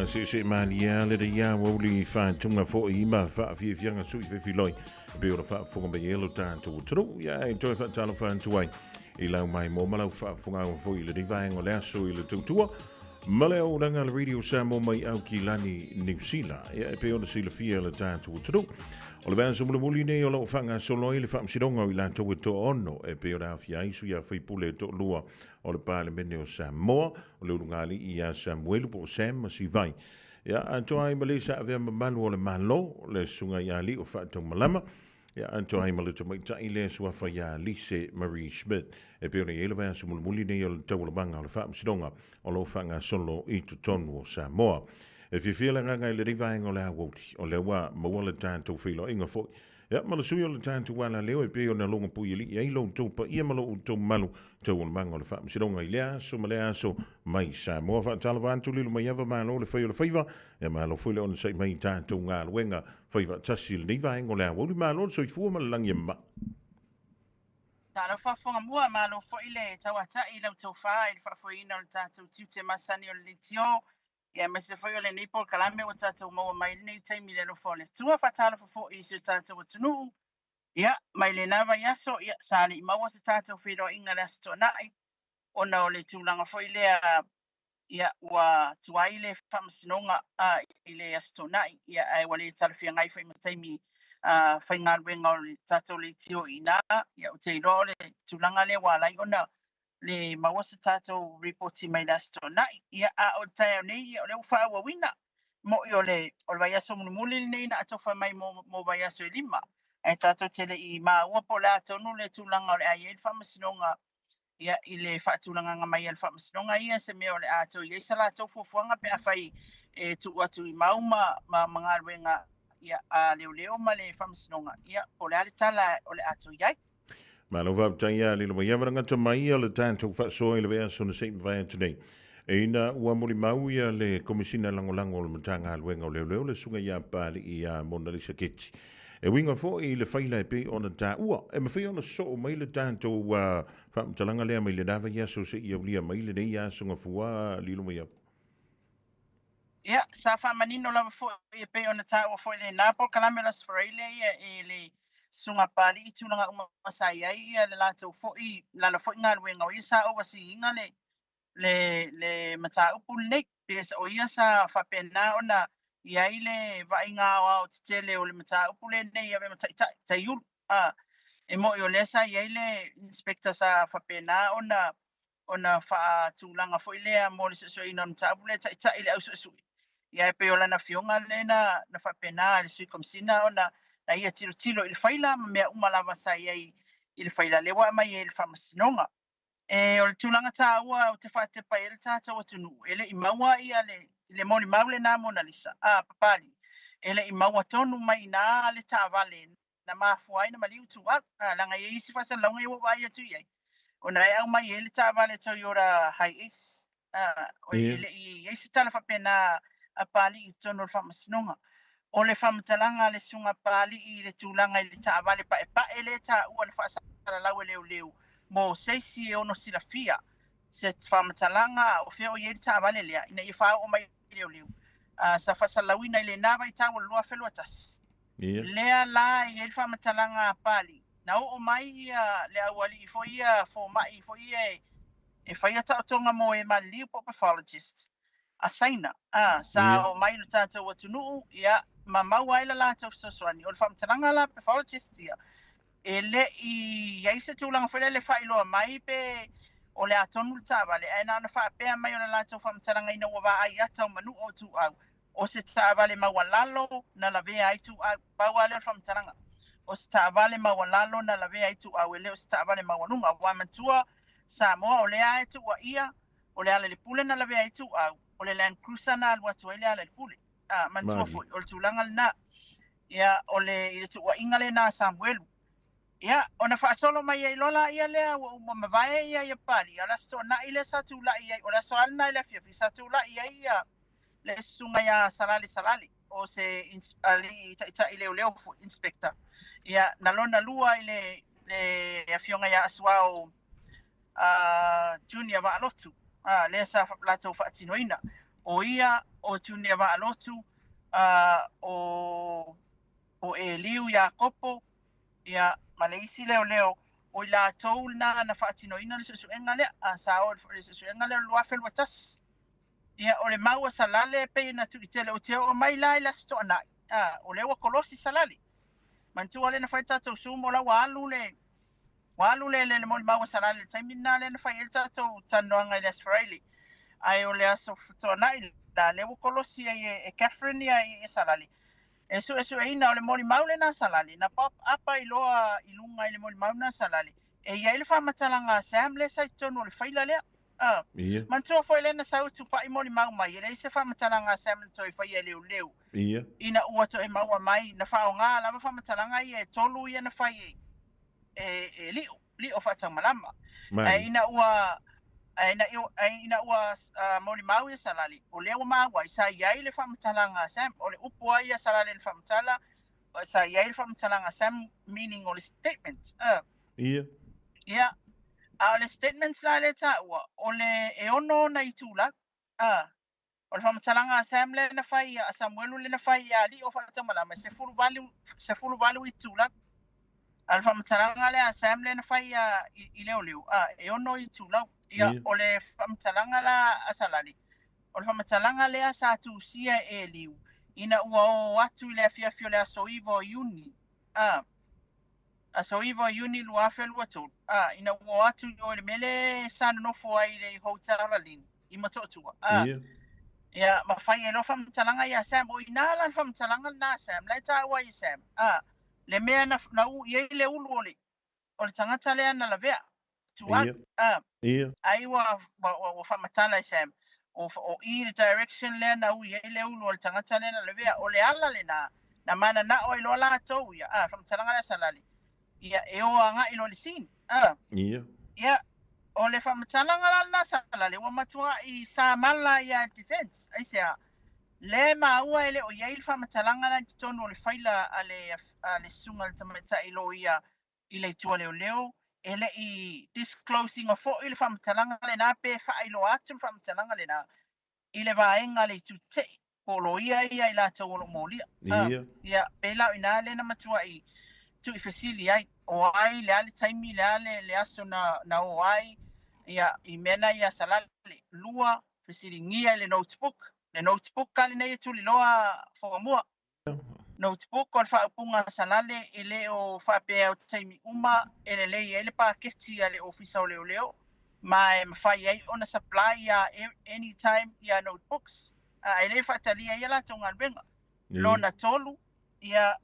Faasese malie le ia uli whātunga fo i ma whaafiafianga sui fefiloi. Pe ora whaafunga mai elo tātou tru. Ia e toi whaatalo whaantuai. I lau mai mō malau whaafunga o fo i le rivaengo le aso i le tautua. Male o ranga le radio Samoa mai au ki lani New Zealand. Ia e pe ona silafia le tātou tru. O le vea mulimuli nei o lau whanga soloi le whaamsironga o i lātou e to ono e pe ora awhia aisu ia whaipule e to lua o le Palemene o Samoa, o le urungali i a Samuelu po o Sam Masivai. Ia, atoa ai malesa avea mamalu o le malo, le sunga i ali o whaatau malama. Ia, atoa ai ma le tamaitai le suafa ia Lise Marie Schmidt. E pe ona i ele vea mulimuli nei o le taualamanga o le whaamsironga o lo whanga solo i totonu o Samoa. E fiafia le agaga i le rivaenga o le aoauli, o lea ua maua le tatou feiloaiga fo'i. Ia, ma le sui o le tatou alaleo e pei ona logo puiali'i ai lo outou paia ma lo outou mamalu taualumaga o le faamasinoga i lea aso ma lea aso mai Samoa. Faatalofa atu lilo mai ava malo le fai o le faiva, ia malo foi le onosai mai i tatou galuega faifaatasi i lenei vaega o le aoauli. Malo le soifua ma le lagi e mama'a. Talofa Fogamua, malo foi le tauata'i i lau tofa i le faafoeina o le tatou tiute masani o le leitio. Ia aemaise foi o lenei polokalame ua tatou maua mai lenei taimi i le alofa o le Atua. Faatalofa foi i si o tatou atunuu. Ia, mai lena vaiaso, ia, sa le'i maua se tatou feiloaiga le Aso Toonai, ona o le tulaga foi lea, ia, ua tuai le faamasinoga i le Aso Toonai, ia, ae ua le talafeagai foi ma taimi faigaluega o le tatou leitio i ina. Ia, ou te iloa o le tulaga lea ua ala ai ona le maua se tatou ripoti mai le Aso Toonai. Ia, a o le taeao nei, ia, o lea ua faaauauina. Mo'i o le vaiaso mulimuli lenei na atofa mai mo vaiaso e 5. Ae tatou te le'i maua po o le a tonu le tulaga o le a i ai le faamasinoga, ia, i le faatulagaga mai a le faamasinoga ia se mea o le a toe i ai sa latou fuafuaga pe afai e tuu atu i mau ma galuega, ia, a leoleo ma le faamasinoga, ia, po o le a le tala o le a toe i ai. Malo faafetai ia lilo mai ava gata mai ia le tatou faasoa i le vaiaso na se i mavae atu nei. E ina ua molimau ia le Komisina Lagolago o le Matagaluega o Leoleo le susuga ia Papali'i ia Monalisa Keti. E uiga foi i le faila e pei ona taua, e mafai ona soo mai le tatou faamatalaga lea mai lena vaiaso seia aulia mai lenei aso gafua lilo mai ava. Ia, sa faamanino lava foi e pei ona taua foi lenā polokalame o le Aso Faraile ia e le susuga Papali'i i tulaga uma sa i ai ia le latou foi lana foi galuega o ia sa overseeina le le mataupu lenei. Pe o ia sa faapena ona i ai le vaaiga aoao tetele o le mataupu lenei e ave ma taitai taiulu. E mo'i o lea sa i ai le inspector sa faapena ona faatulaga foi lea mo le suesueina o le mataupu lea taitai le au suesue. Ia e pei o lana afioga lea na faapena le sui komisina ona na ia tilotilo i le faila ma mea uma lava sa i ai i le faila lea ua aumai ai i le faamasinoga. E o le tulaga taua ou te faatepa ai le tatou atunuu, e le'i maua ia le molimau lenā Monalisa, Papali'i, e le'i maua tonu mai inā le taavale na mafua ai na maliu Ituau. Leaga e i ai isi faasalalauga ia ua ou vaai atu i ai, ona e aumai ai le taavale Toyota Hiace. E le'i i ai se tala faapena a Papali'i i totonu o le faamasinoga. O le faamatalaga a le susuga Papali'i i le tulaga i le taavale paepae lea taua na faasalalau e leoleo mo se isi e ono silafia se faamatalaga o fea o i ai le taavale lea ina ia faaoo mai leoleo. Sa faasalalauina i lenā vaitau o le 2021. Lea la e i ai le faamatalaga a Papali'i, na oo mai ia le auali'i foi ia foma'i foi ia e faia taotoga mo e maliliu po o pathologist a Saina. Sa oo mai i lo tatou atunuu, ia, ma maua ai le latou fesoasoani. O le faamatalaga la pathologist ia, e le'i i ai se tulaga foi lele faailoa mai pe o le a tonu le taavale, ae na ona faapea mai o le latou faamatalaga ina ua vaai ata o manu'a o Ituau, o se taavale maualalo na lavea ai Ituau. Pau lava lea o le faamatalaga. O se taavale maualalo na lavea ai Ituau, e le o se taavale maualuga. Aua manatua Samoa o lea e tuuaia, o le Alailepule na lavea ai Ituau, o le Land Cruiser na alu atu ai le Alailepule. Manatua foi, o le tulaga lenā. Ia, o le, i le tuuaiga lenā a Samuelu. Ia, ona faasolo mai ai loa laia lea ua uma mavae ia Papali'i, a o le Aso Toonai lea sa tula'i ai, o le aso lava lenā i le afiafi, sa tula'i ai ia le susuga ia Salale Salale, o se alii taitai leoleo foi, inspector. Ia, na lona lua i le afioga ia Asuao Junior Vaalotu, lea sa latou faatinoina. O ia, o Junior Vaalotu, o o Eliu Iakopo, ia, ma le isi leoleo, o i latou lena na faatinoina le suesuega lea, a sa o i le suesuega lea o le 2021. Ia, o le mau a Salale e pei ona tuitele, ou te oo mai la i le Aso Toonai, a, o lea ua kolosi Salale. Manatua lea na fai le tatou Zoom o la ua alu le ua alu le le molimau a Salale i le taimi lena lea na fai ai le tatou talanoaga i le Aso Faraile. Ae o le Aso Toonai la, lea ua kolosi ai e Catherine ia ia Salale. E suesueina o le molimau lena a Salale, na pop up ai loa i luga i le molimau lena a Salale, e i ai le faamatalaga a Sam lea sa i totonu o le faila lea. A, Ia. manatua foi lea na sau tupai molimau mai, e leai se faamatalaga a Sam na toe faia e leoleo. Ia. Ina ua toe maua mai, na faaaoga lava faamatalaga ia e tolu ia na fai e, e lio, lio faataumalama. Mai. Ae ina ua ae ina, ae ina ua molimau ia Salale, o lea ua maua ai, sa i ai le faamatalaga a Sam, o le upu lava ia a Salale na faamatala, sa i ai le faamatalaga a Sam, meaning o le statement. Ia. Ia, a o le statement la lea e taua, o le e ono ona itula, o le faamatalaga a Sam lea na fai, a Samuelu lea na fai ia Lio faataumalama, e 18, 18 itula. A o le faamatalaga lea a Sam lea na fai ia i leoleo, e ono itula. Ia, o le faamatalaga la a Salale, o le faamatalaga lea sa tusia e Eliu, ina ua o atu i le afiafi o le aso 9 o Iuni, aso 9 o Iuni 2023, ina ua o atu i o i le mea lea sa nonofo ai i le Hotel Lalini, i Motootua. Ia, ma fai ai loa faamatalaga ia Sam. O i ina la le faamatalaga lena a Sam, la e taua ai e Sam. Le mea na, na u i ai le ulu o le, o le tagata lea na lavea, tuai. Ai ua, ua, ua, ua faamatala e Sam. O, o i le direction lea na ui ai le ulu o le tagata lea na lavea. O le ala lena, na mananao ai loa latou ia, faamatalaga lea a Salale. Ia, e o agai loa i le scene. Ia, o le faamatalaga la lena a Salale, ua matuai sa mala ia e le defense. Aisea? Le maua e le o i ai le faamatalaga la i totonu o le faila a le, a le susuga i le tamaitai loia i le itu a leoleo, e le i disclose ina foi le faamatalaga lena pe faailoa atu le faamatalaga lena i le vaega a le itu tetee, po o loia ia i latou o lo o molia. Ia, pēlā o i ina lea na matuai tuuifesili ai, o ai, le a le taimi, le a le, le aso na, na o ai, ia, i mea na ia Salale. Lua, fesiligia i le notebook, le notebook lava lenei e tuliloa Fogamua. Notebook o le faaupuga a Salale e le o faapea o taimi uma e lelei ai le paketi a le Ofisa o Leoleo ma e mafai ai ona supply ia anytime ia notebooks a e le faatalia ai a latou galuega. Lona tolu, ia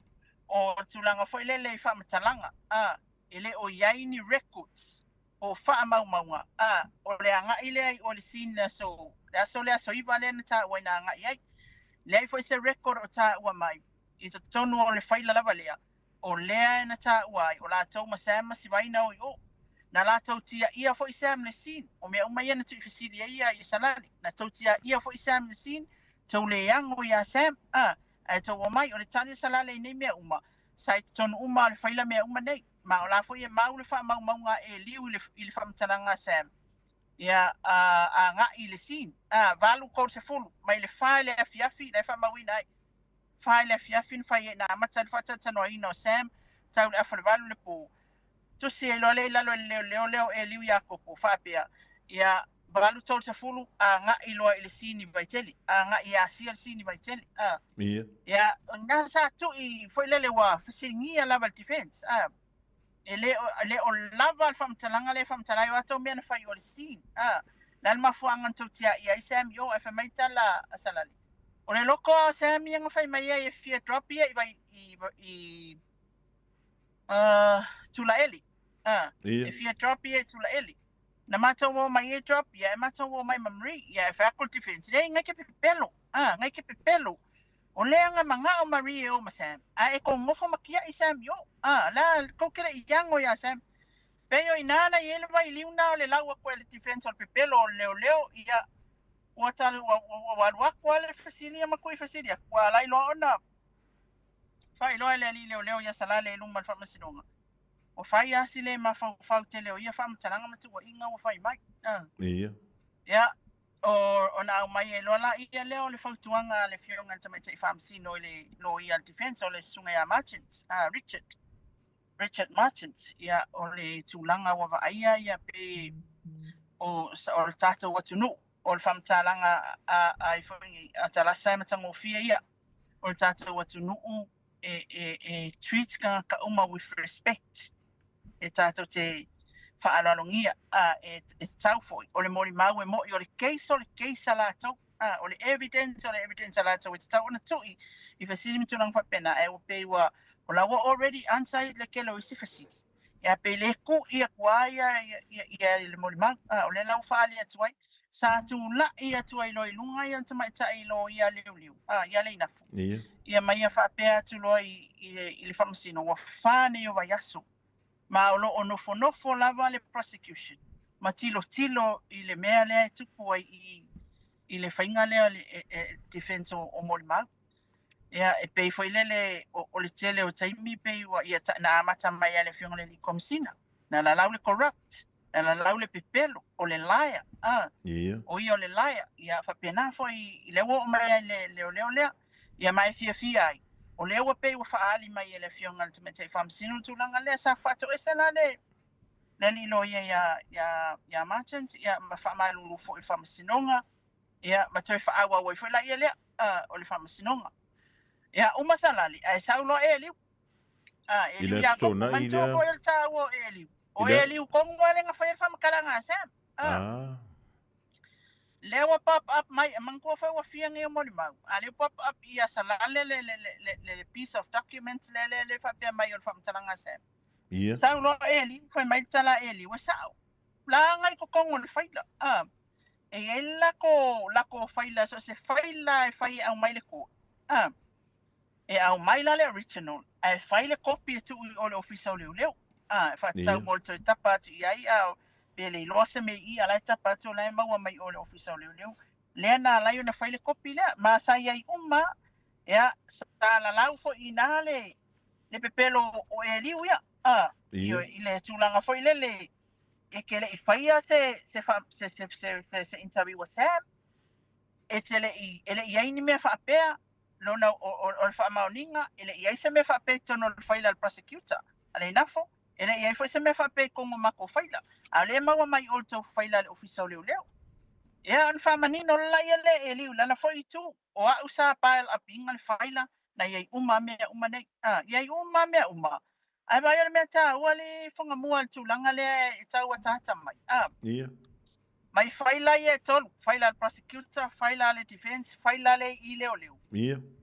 o le tulaga foi lele i faamatalaga, a e le o i ai ni records po o faamaumauga, a o le agai lea i o i le scene i le aso, le aso lea aso 9 lea na taua ai na agai ai. Leai foi se record o taua mai i totonu o le faila lava lea, o lea na taua ai o latou ma Sam ma Sivaina o i o. Na latou tiaia foi Sam le scene, o mea uma ia na tuuifesili ai ia i Salale. Na tou tiaia foi Sam le scene, tou le ago iā Sam, a, ae tou omai, o le tali a Salale i nei mea uma, sa i totonu uma o le faila mea uma nei. Ma o la foi e mau le faamaumauga a Eliu i le, i le faamatalaga a Sam, ia, a, agai i le scene, a, 8:30, mai le 4 i le afiafi, la e faamauina ai. 4 i le afiafi na fai ai, na amata ai le faatalatalanoaina o Sam, tau i le afa o le 8 i le po. Tusi ai loa lea i lalo e le leoleo lea o Eliu Iakopo, faapea, ia, 8:30, agai loa i le scene i Vaitele, agai e asia le scene i Vaitele, a. Ia. Ia, na sa tui foi lele ua fesiligia lava e le defense, a. E le o, le o lava le faamatalaga lea e faamatala ai o atou mea na fai o le scene, a. Le a le mafuaaga na tou tiai ai Sam i o, ae fai mai tala a Salale. O le loko lava o Sam ia na fai mai ai e fia drop ia i vai, i, i, Tulaeli, a. Ia. E fia drop ia i Tulaeli. Na matou o mai e drop ia, e matou o mai ma Marie, ia e fai atu le defense, leai, ngai ke pepelo, a, ngai ke pepelo. O lea nga mangao Marie e o ma Sam, a e kogofo ma kiaʻi Sam i o, a, la kou ke le i ago iā Sam. Pei o inā na i ai le vailiu na o le lau aku ai le defense o le pepelo o le leoleo, ia, ua tal, ua, ua, ua alu aku lava le fesili ia ma kui fesili aku, ua ala ai loa ona faailoa e le alii leoleo ia Salale i luma o le faamasinoga. Ua fai lava si le mafaufau tele o ia faamatalaga ma tuuaiga ua fai mai. Ia. Ia, O ona aumai ai loa laia lea o le fautuaga a le Afioga i le Tamaitai Faamasino i le Loia a le Defence, o le Susuga ia Marchant, Richard, Richard Marchant, ia, o le tulaga ua vaaia ia pe o o le tatou atunuu, o le faamatalaga a ai foi a Talasa e matagofie ia, o le tatou atunuu e e e treat tagata uma with respect, e tatou te faaaloalogia, a e tatau foi. O le molimau e mo'i, o le case, o le case a latou, a o le evidence, o le evidence a latou e tatau ona tu'i i fesili ma tulaga faapena, ae ua pei ua o la ua already answer le tele o isi fesili, ia pei le tu'i atu a ia ia ia le molimau. A o lea la ua faaali atu ai, sa tula'i atu ai loa i luga ia le tamaitai loia liuliu, a ia Leinafu, ia ma ia faapea atu loa i le faamasino, ua 4 nei o vaiaso ma o loo nofonofo lava le prosecution ma tilotilo i le mea lea e tupu ai i le faiga lea o le defense o molimau. Ia, e pei foi lele o le tele o taimi pei ua ia na amata mai a le Afioga i le Komisina, na lalau le corrupt, na lalau le pepelo, o le liar, a o ia o le liar. Ia faapena foi i le ua oo mai ai le leoleo lea, ia ma e fiafia ai o lea ua pei ua faaali mai e le Afioga i le Tamaitai Faamasino le tulaga lea sa faatoese la le alii loia ia Marchant, ia ma faamalulu foi i le faamasinoga, ia ma toe faaauau ai foi la ia lea o le faamasinoga. Ia uma salali ae sau loa e liu a e I liu le ia aso Tona'i mantua lea. Foi o le taua o e liu I o le e liu kongo ale nga fai le faamatalaga a Sam lea ua pop up mai e manatua foi ua fia nei o molimau, a lea pop up ia salale le piece of document le faapea mai o le faamatalaga a Sam. Sau loa e liu fai mai le tala e liu e sa'o laga i totonu o le faila, a e iai le lako faila, so se faila e fai e aumai le court, a e aumai la le original ae fai le kopi e tuu i o le ofisa o leoleo, a e faatatau mo le toe tapa atu i ai, a pe le iloa se mea i a la e tapa atu o la e maua mai o le ofisa o leoleo lea na alai ona fai le kopi lea ma sa iai uma. Ia sa lalau foi i ina le pepelo o e liu ia a i le tulaga foi lele e ke le'i faia se fa- se se se se, se interview a Sam, e te le'i e le'i ai ni mea faapea lona o le faamaoniga, e le'i ai se mea faapea i totonu o le faila a le prosecutor a le Inafo, e le'i ai foi se mea faapea i kogo matou faila, a o lea e maua mai o le tou faila a le ofisa o leoleo. Ia ona faamanino la ia le e liu lana foi itu, o a'u sa pile up iga le faila na iai uma mea uma nei, a iai uma mea uma, ae vai o le mea tāua le fagamua le tulaga lea e tau ataata mai a mai faila ia e tolu, faila a le prosecutor, faila a le defence, faila le i leoleo.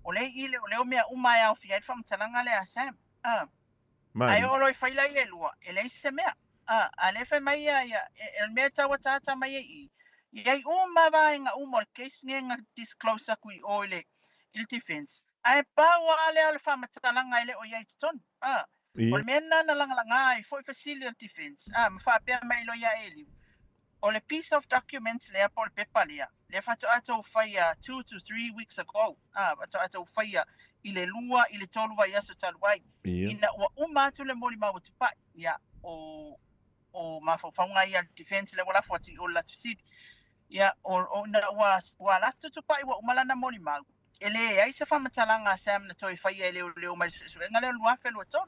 O le i leoleo mea uma e aofia ai le faamatalaga lea a Sam, a Mari. Ae oo loa i faila ia e lua e leai se mea, a lea fai mai ia ia e le mea e tau ataata mai ai i iai uma vaega uma o le case nei na disclose atu i o i le defence, ae pau lava lea o le faamatalaga e le o iai totonu, a o le mea lena na lagalaga ai foi fesili o le defence, a ma faapea mai loa ia Eliu, o le piece of documents lea po o le pepa lea lea faatoa tou faia 2 to 3 weeks ago, a faatoa tou faia i le 2 i le 3 vaiaso talu ai, ina ua uma atu le molimau a Tupai. Ia o mafaufauga ia a le defence lea ua lafo atu i o le latou fesili. Ia o ina ua ala atu Tupai ua uma lana molimau, e leai se faamatalaga a Sam na toe faia e leoleo mai le suesuega lea o le 2023.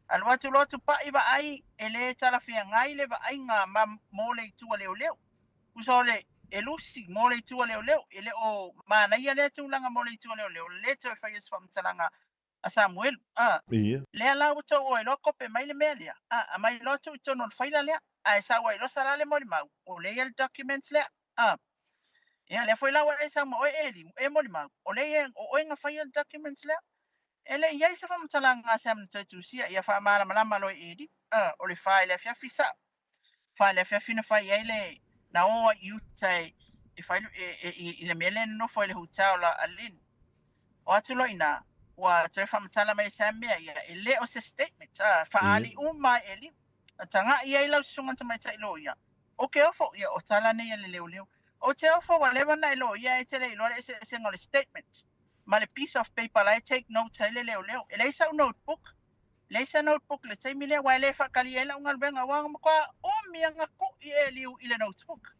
Alu atu loa Tupai vaai e lē talafeagai le vaaiga ma mo le itu a leoleo, usa o le e lusi mo le itu a leoleo, e le o manaia lea tulaga mo le itu a leoleo le toe faia se faamatalaga a Samuelu, a lea la ua tou o ai loa kope mai le mea lea, a aumai loa tuu i totonu o le faila lea, ae sau ai loa sala le molimau o lea ia le documents lea, a ia lea foi la ua e sau ma oe e liu e molimau o lea ia o oe na faia le documents lea, e le i ai se faamatalaga a Sam na toe tusia. Ia faamalamalama loa e liu, a o le 4 i le afiafi sa'o, 4 i le afiafi na fai ai le na o ai i uta e fai e i le mea lea e nonofo ai le hotel a Lynn. O atu loa ina ua toe faamatala mai e Sam mea ia e le o se statement, a faaali uma e liu na taga'i ai lau susuga tamaitai loia o ke ofo ia o tala nei a le leoleo o te ofo ua leva na e loia e te le iloa le eseesega o le statement ma le piece of paper la e take notes ai le leoleo. E leai sa'u notebook, leai sa notebook le taimi lea, ua e lē faatalia ai la'u galuega ua matua umi aga tu'i e liu i le notebook.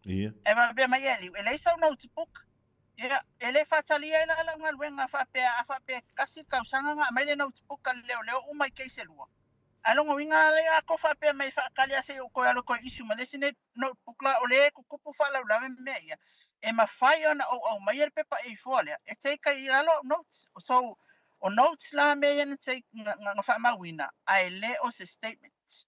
Ia. E faapea mai e Liu, e leai sau notebook. Ia, e le faatalia ai la lau galuega faapea a faapea tasi le tausaga na aumai le notebook a le leoleo uma i case e lua. Ae lona uiga lea a kou faapea mai e faatali a se i ou toe alu e toe issue ma le isi notebook la o lea e tutupu faalaulave ma mea ia. E mafai ona ou aumaia le pepa A4 lea e take ai i lalo au notes. So, o notes la mea ia na take na faamauina ae le o se statement.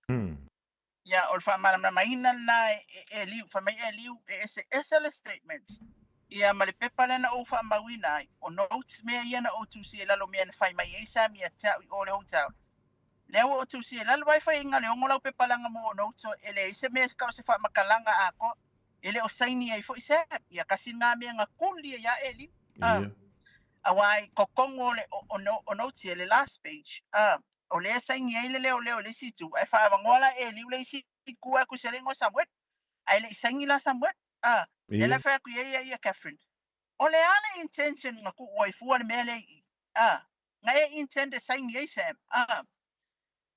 Ia, o le faamalamalamaina lena e Eliu, fai mai Eliu, e eseese le statement ia ma le pepa lea na ou faamauina ai, o notes mea ia na ou tusia i lalo o mea na fai mai ai Sam ia te au i o le hotel. Lea ua ou tusia i lalo ai faiga le 6 lau pepa laga mo notes e leai se mea tau se faamatalaga atoa. E le o saini ai foi Sam. Ia kasi lena mea na tuli ai ia Eliu. Aua i totonu o le o notes ia, le last page, o lea e saini ai le leoleo i le isi itu, ae faaavanoa la e Eliu le isi itu atu i se alii o Samuel. Ae le i saini la Samuel. Lea la fai atu i ai ia ia Catherine. O le a le intention na tuu ai fua le mea lea i i? Na e intend e saini ai Sam?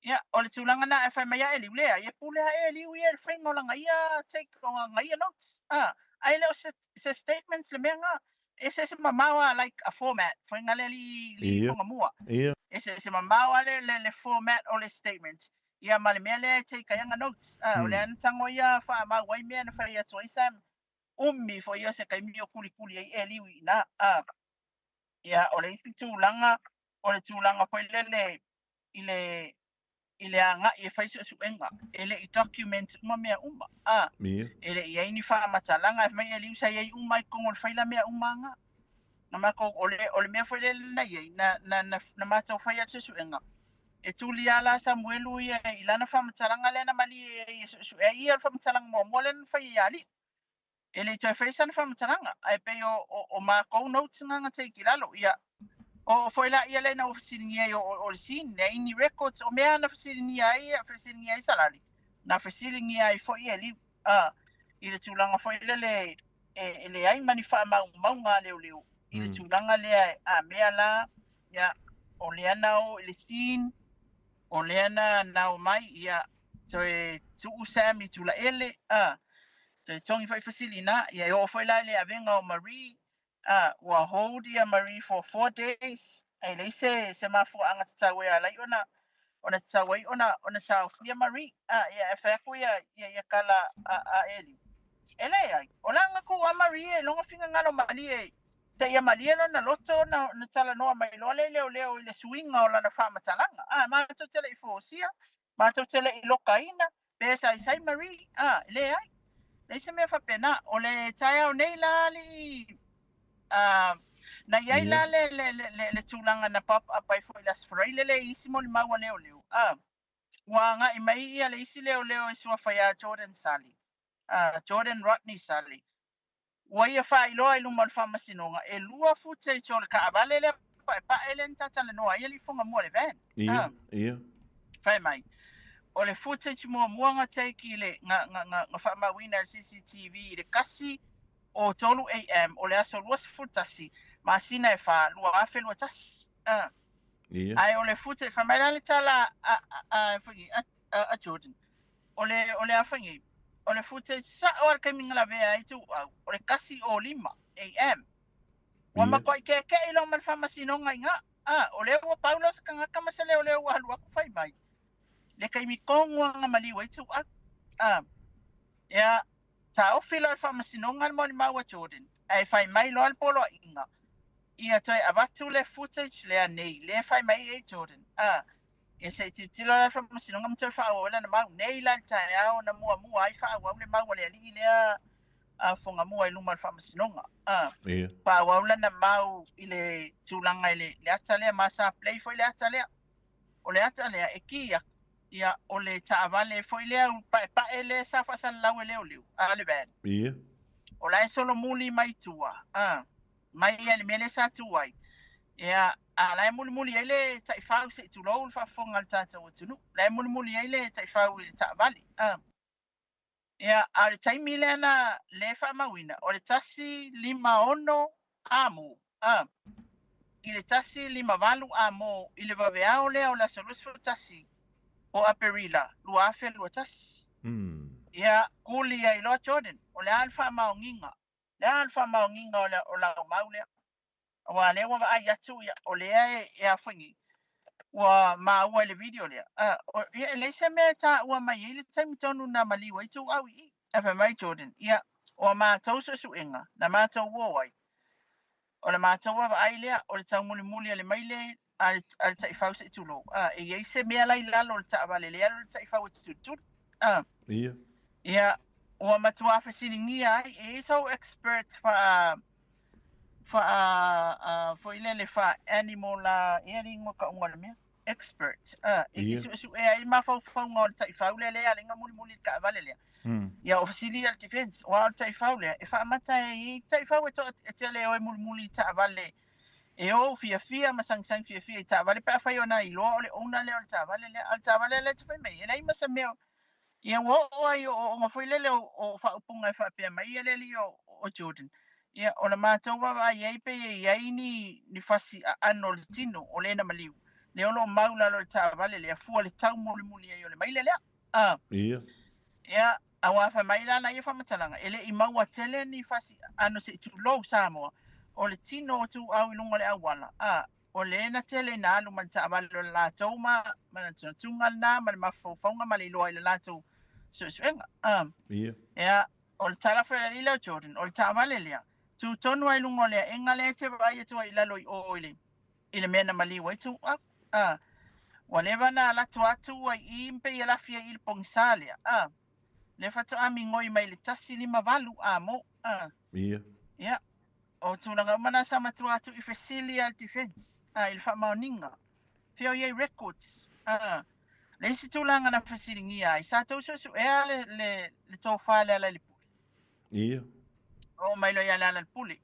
Ia, o le tulaga lena ae fai mai a Eliu, leai, e pule a Eliu ia i le faiga o lana ia take o lana ia notes. Ae le o se statements le mea lena. E eseese mamao a like a format, faiga lea li Tongamua. E eseese mamao a le format o le statement. Ia ma le mea lea e take ai ana notes. O lea na tago ia faamau ai mea na fai atu ai Sam. Umi foi ia o se taimi o kulikuli ai Eliu i ina. Ia, o le isi tulaga, o le tulaga foi lele i le i le agai e fai suesuega, e le i document uma mea uma. E le i i ai ni faamatalaga, e fai mai Eliu sa i ai uma i totonu o le faila mea uma aga. Na matou, o le, o le mea foi lele na i ai, na matou faia le suesuega, e tuli lava la Samuelu ia i lana faamatalaga lea na malie ai e suesue ai ia o le faamatalaga muamua lea na fai ia Ali'i. E le i toe faia sana faamatalaga, ae pei o matou notes na na take i lalo. Ia, o foi la ia lea na ua fesiligia ai o le scene, leai ni records, o mea na fesiligia ai, fesiligia ai Salali, na fesiligia ai foi Eliu, i le tulaga foi lele e leai ma ni faamaumauga a leoleo i le tulaga lea a mea la, ia, o lea na o i le scene, o lea na o mai, ia, toe tuu Sam i Tulaele, toe togi foi fesilina, ia e oo foi la i le avega o Marie, ua hold ia Marie for 4 days, ae leai se mafuaaga tatau e ala ai ona tatau ai ona taofia Marie. Ia e fai atu ia tala a Eliu. E leai, o la na tuu a Marie e loga finagalo malie, te ia malie lona loto na talanoa mai loa le leoleo i le suiga o lana faamatalaga. Matou te le i fosia, matou te le i lokaina, pe saisai Marie, leai. Leai se mea faapena, o le taeao nei la alii, na i ai la le tulaga na pop up ai foi le Aso Faraile le isi molimau a leoleo. Ua agai mai ia le isi leoleo e suafa ia Jordan Sali, Jordan Rodney Sali. Ua ia faailoa i luma o le faamasinoga, e 2 footage o le taavale lea paepae lea na tatalanoa ai alii Fugamua le van. Fai mai, o le footage muamua na take i le na faamauina e le CCTV i le 1:03 AM o le aso 21 masina e 4 2021. Ae o le footage, fai mai la le tala a Jordan, o le a fai nei, o le footage sao a le taimi na lavea ai tuau, o le 1:05 AM. Ua matuai keke'i loa ma le faamasinoga i ina. O lea ua pau lea o se tagata ma se leoleo ua alu atu fai mai. Le taimi tonu lava na maliu ai tuau. Ia, taofi loa le faamasinoga le molimau a Jordan, ae fai mai loa le poloaiga, ia toe avatu le footage lea nei, lea fai mai ai Jordan. Ia se i tilotilo la le faamasinoga ma toe faaauau ai lana mau. Nei la le taeao na muamua ai faaauau le mau a le alii lea a Fugamua i luma o le faamasinoga. Faaauau lana mau i le tulaga i le ata lea, ma sa play foi le ata lea. O le ata lea e ki atu, ia o le taavale foi lea paepae lea sa faasalalau e leoleo, a le van. O la e solomuli mai tua, mai ia le mea lea sa tu ai. Ia, a la e mulimuli ai le taifau se i tulou le faafofoga a le tatou atunuu. La e mulimuli ai le taifau i le taavale. Ia, a o le taimi lea na le faamauina, o le 1:56 amo. I le 1:58 amo i le vaveao lea o le aso 21 o Aperila 2021. Ia, kuli ai loa Jordan, o le a le faamaoniga? Le a le faamaoniga o le o lau mau lea? Aua lea ua vaai atu ia, o lea e, e a foi nei, ua maua i le video lea. Ah, o, ia, e leai se mea e taua mai ai le taimi tonu na maliu ai Tuuau i i. Ae fai mai Jordan, ia, o a matou suesuega na matou o ai, o le matou vaavaai lea, o le taumulimuli a le maile a le, a le taifau se i tulou. Ah, e i ai se mea la i lalo o le taavale lea alu le taifau e tulituli. Ah. Ia. Ia, ua matua fesiligia ai, e i ai sou expert faa faa foi lele faa animal la ea le igoa tauga o le mea expert e te suesuea ai mafaufauga o le taifau lea lea ale mulimuli i le taavale lea. Ia o fesili ia le defense, o a o le taifau lea e faamata e i ai taifau e toa e tele e o e mulimuli i taavale e o fiafia ma sagisagi fiafia i taavale pe afai ona iloa o le owner lea o le taavale lea. A o le taavale lea e te fai mai e leai ma se mea Ia ua oo ai ooooga foi lele o faaupuga e faapea mai ia le alii o Jordan. Ia o le matou vaavaai ai pe i ai ni ni fasi aano o le tino o le na maliu, lea o lo o mau lalo i le taavale lea fua le tau mulimuli ai o le maile lea. A. Ia. Ia, aua fai mai lana ia faamatalaga, e le i maua tele ni fasi aano se i tulou Samoa, o le tino o Tuuau i luga o le auala. A. O le na tele ina alu ma le taavale o le latou ma manatunatuga lena ma le mafaufauga ma le iloa i le latou suesuega. Ia. Ia, o le tala foi a le alii lea o Jordan, o le taavale lea, tu tonu ai i luga o le aega lea e te vaai atu ai i lalo i o i le, i le mea na maliu ai Tuuau. Ua leva na alato atu ai i i pei e lafi ai i le pogisa lea. Lea faatoa migoi mai le 158 a mo. Ia. Ia, O tulaga uma na sa matua atu i fesili a le defence i le faamaoniga. Fea o i ai records? Le isi tulaga na fesiligia ai, sa tou suesuea le, le, le tofa le Lealailepule? Ia. Oo mai loa ia Lealailepule.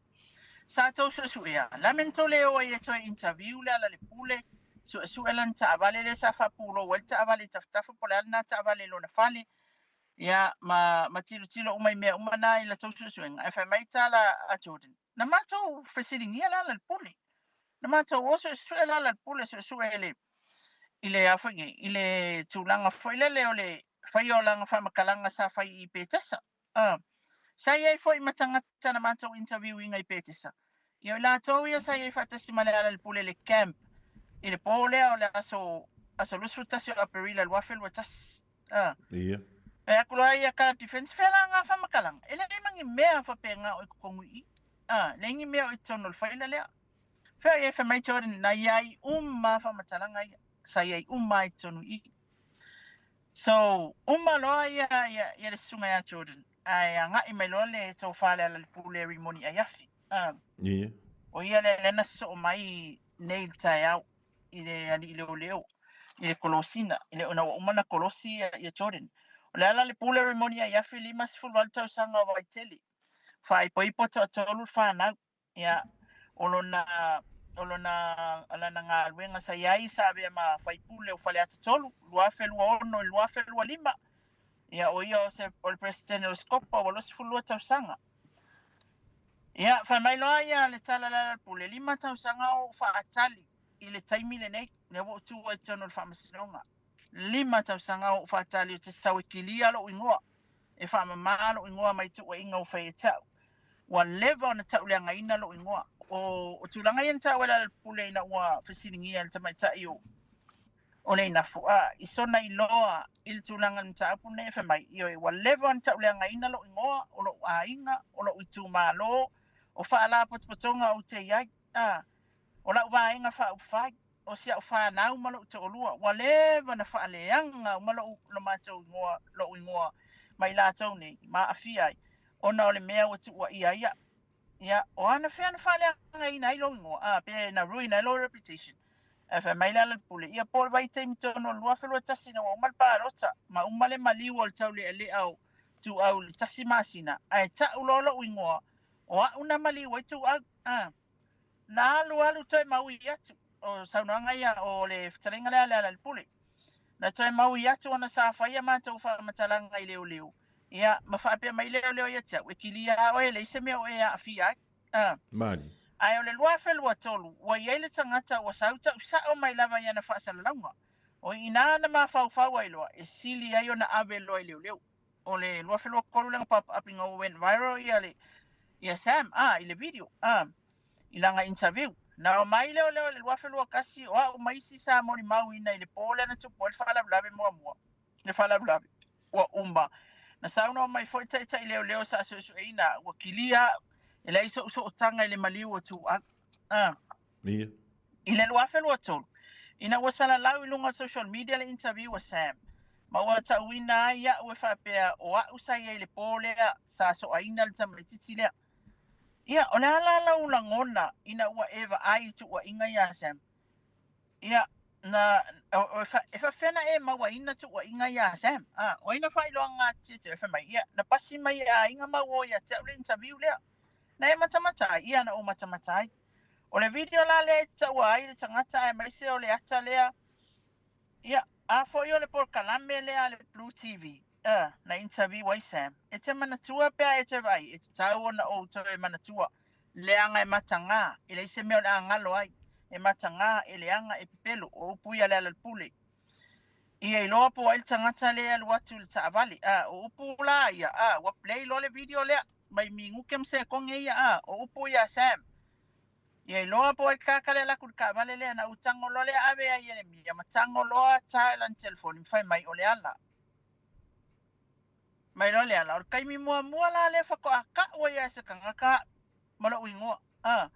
Sa tou suesuea, la mea na tou le o ai e toe interview le Lealailepule, suesue lana taavale lea sa faapulou ai le taavale i tafatafa po o le a lena taavale i lona fale, Ia, ma, ma tilotilo uma i mea uma na i la tou suesuega, ae fai mai tala a Jordan, na matou fesiligia le Lealailepule. Na matou o suesue le Lealailepule, suesue i le, i le a foi nei, i le tulaga foi lele o le faia o lana faamatalaga sa fai i Petesa. Sa i ai foi ma tagata na matou interview ina i Petesa. Ia o i latou ia sa i ai faatasi ma le Lealailepule i le camp i le po lea o le aso, aso 21 o Aperila 2021. Ia. E aku loa ia ka defense fea la ngā whamakalaga. E leai ma ni mea whapenga o i kokongu i. Leai ni mea o i totonu o le faila lea. Fea ia e fai mai Jordan na iai uma whamatalanga ia. Sa iai uma i totonu i. So, uma loa ia, ia, ia le susuga ia Jordan. Ae agai mai loa le tofa le Lealailepule Rimoni Aiafi. Ia. O ia lea lea na sosoo mai nei i le taeao. I le alii leoleo, i le kolosina, i le, ina ua uma ona kolosi ia, ia Jordan. O le Lealailepule Rimoni Aiafi 58 tausaga o Vaitele. Faaipoipo toatolu le fanau. Ia, o lona, o lona, lana galuega sa i ai sa avea ma faipule o Faleata 3, 2026 i 2025. Ia, o ia o, se, o le President o le Scopa ua 22 tausaga. Ia, fai mai loa ia le tala le Lealailepule, 5 tausaga o ou faatali i le taimi lenei, lea ua ou tu ai i totonu o le faamasinoga. 5 tausaga o ou faatali ou te sau e kilia lou igoa, e faamama lou igoa mai tuuaiga ua fai e te au. Ua leva ona tauleagaina lou igoa. O, o tulaga ia na taua e Lealailepule ina ua fesiligia e le tamaitai o, o Leinafu, a, i sona iloa i le tulaga o le mataupu lenei e fai mai, ioe, ua leva ona tauleagaina lou igoa, o lou aiga, o lou itumalo, o faalapotopotoga ou te i ai, a, O lau vaega faaupufai, o si au fanau ma lou toalua, ua leva na faaleaga uma lou, lo matou igoa, lou igoa ma i latou nei, ma aafia ai, ona o le mea ua tuuaia ai au. Ia, o ana fea na faaleagaina ai lou igoa, a, pe na ruin ai lou reputation. Ae fai mai le Lealailepule, ia po o le vaitaimi tonu o le 2021 ina ua uma le palota, ma uma le maliu o le taulealea o Tuuau i le tasi masina, ae tau loa lou igoa, o au na maliu ai Tuuau, a. Na alu alu toe maui atu, o saunoaga ia o le fetalaiga lea a Lealailepule. Na toe maui atu ona sa fai a matou faamatalaga i leoleo, ia, ma faapea mai leoleo ia te au, e kilia lava oe e leai se mea o e aafia ai. A. Mali. Ae o le 2023, ua i ai le tagata ua sau tau sao mai lava i ana faasalalauga. O i ina na mafaufau ai loa, e sili ai ona ave loa i leoleo. o le 2023 lea na paapaapiga ua went viral ia le ia Sam a i le video a i lana interview. Na omai lea o lea o le 2021 o a'u ma isi sa molimauina i le pō lea na tupu ai le faalavelave muamua le faalavelave ua uma. Na saunoa mai foi ta'ita'i leoleo sa suesueina a'u ua kilia a'u e leai so'u sootaga i le maliu o Tuuau a. Ia. I le 2023, ina ua salalau i luga o social media le interview a Sam, ma ua ta'uina ai a'u e faapea o a'u sa i ai i le pō lea sa so'aina le tamaitiiti lea. Ia, o le a la lau lagona ina ua e vaai i tuuaiga iā Sam? Ia, na, o, e, fa, e faapefea ona e mauaina tuuaiga iā Sam? A, o ai na faailoaga atu ia te oe? Fai mai, ia, na pasi mai e aiga ma uō ia te a'u le interview lea. Na e matamata ai? Ia, na ou matamata ai. O le video la lea e taua ai le tagata aemaise o le ata lea, ia, a foi o le polokalame lea a le Blue TV, na interview ai Sam. E te manatua pe a e toe vaai, e tatau ona ou toe manatua, leaga e matagā, e leai se mea o le a galo ai, e matagā, e leaga, e pepelo, o upu ia a Lealailepule. Ia iloa po o ai le tagata lea e alu atu i le taavale, o upu la ia, ua play loa le video lea, mai minuke ma sekone ia, o upu ia a Sam. Ia iloa po o ai le tagata lea e alu atu i le taavale lea, na ou tago loa lea ave ia Ieremia, ma tago loa ta i lana telefoni ma fai mai o Leala. Mai loa Leala, o le taimi muamua la lea faatoa ta'u ai lava e se tagata a'u ma lo'u igoa. A,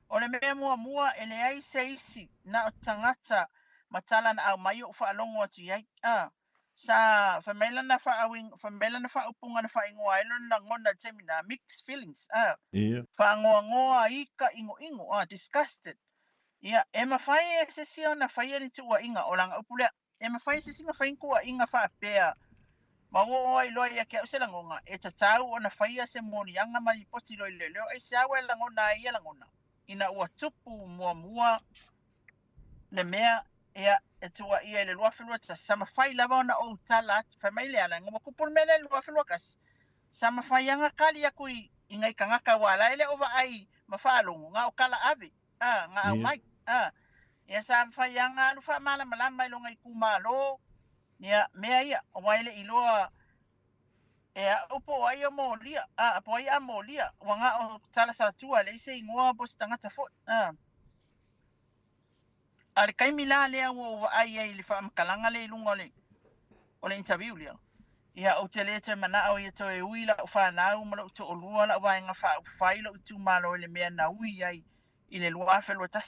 o le mea muamua e leai se isi na o tagata ma tala na aumai o'u faalogo atu i ai. A, sa fai mai lana faauiga, fai mai lana faaupuga na faaigoa ai lona lagona i le taimi lena, mixed feelings, a, Ia. faanoanoa ika ʻinoʻino, a, disgusted. Ia, e mafai e se isi ona faia ni tuuaiga, o lana upu lea, e mafai e se isi ona fai ni tuuaiga faapea, ma ua oo ai loa ia te a'u se lagona, e tatau ona faia se moliaga ma lipoti loa i le leoleo, aisea ua e lagona ai ia lagona, ina ua tupu muamua le mea, ia, e tuuaia i le 2021, sa mafai lava ona ou tala atu, fai mai Leala, ina ua tupu le mea lea i le 2021, sa mafai lava ona tali atu i, i nai tagata aua la e le o vaai ma faalogo, na o tala ave, a, na aumai, a. Ia sa mafai lava ona alu faamalamalama i lona itumalo, ia, mea ia, aua e le i iloa e a'u po o ai o molia, a, po o ai a molia, ua na o tala salatua, e leai se igoa po o se tagata foi, a. A o le taimi la lea ua ou vaai ai i le faamatalaga lea i luga o le o le interview lea, ia ou te le toe manao ia toe ui la'u fanau ma lo'u to'alua la'u vaega faaupufai lo'u itumalo i le mea na ui ai i le 2021.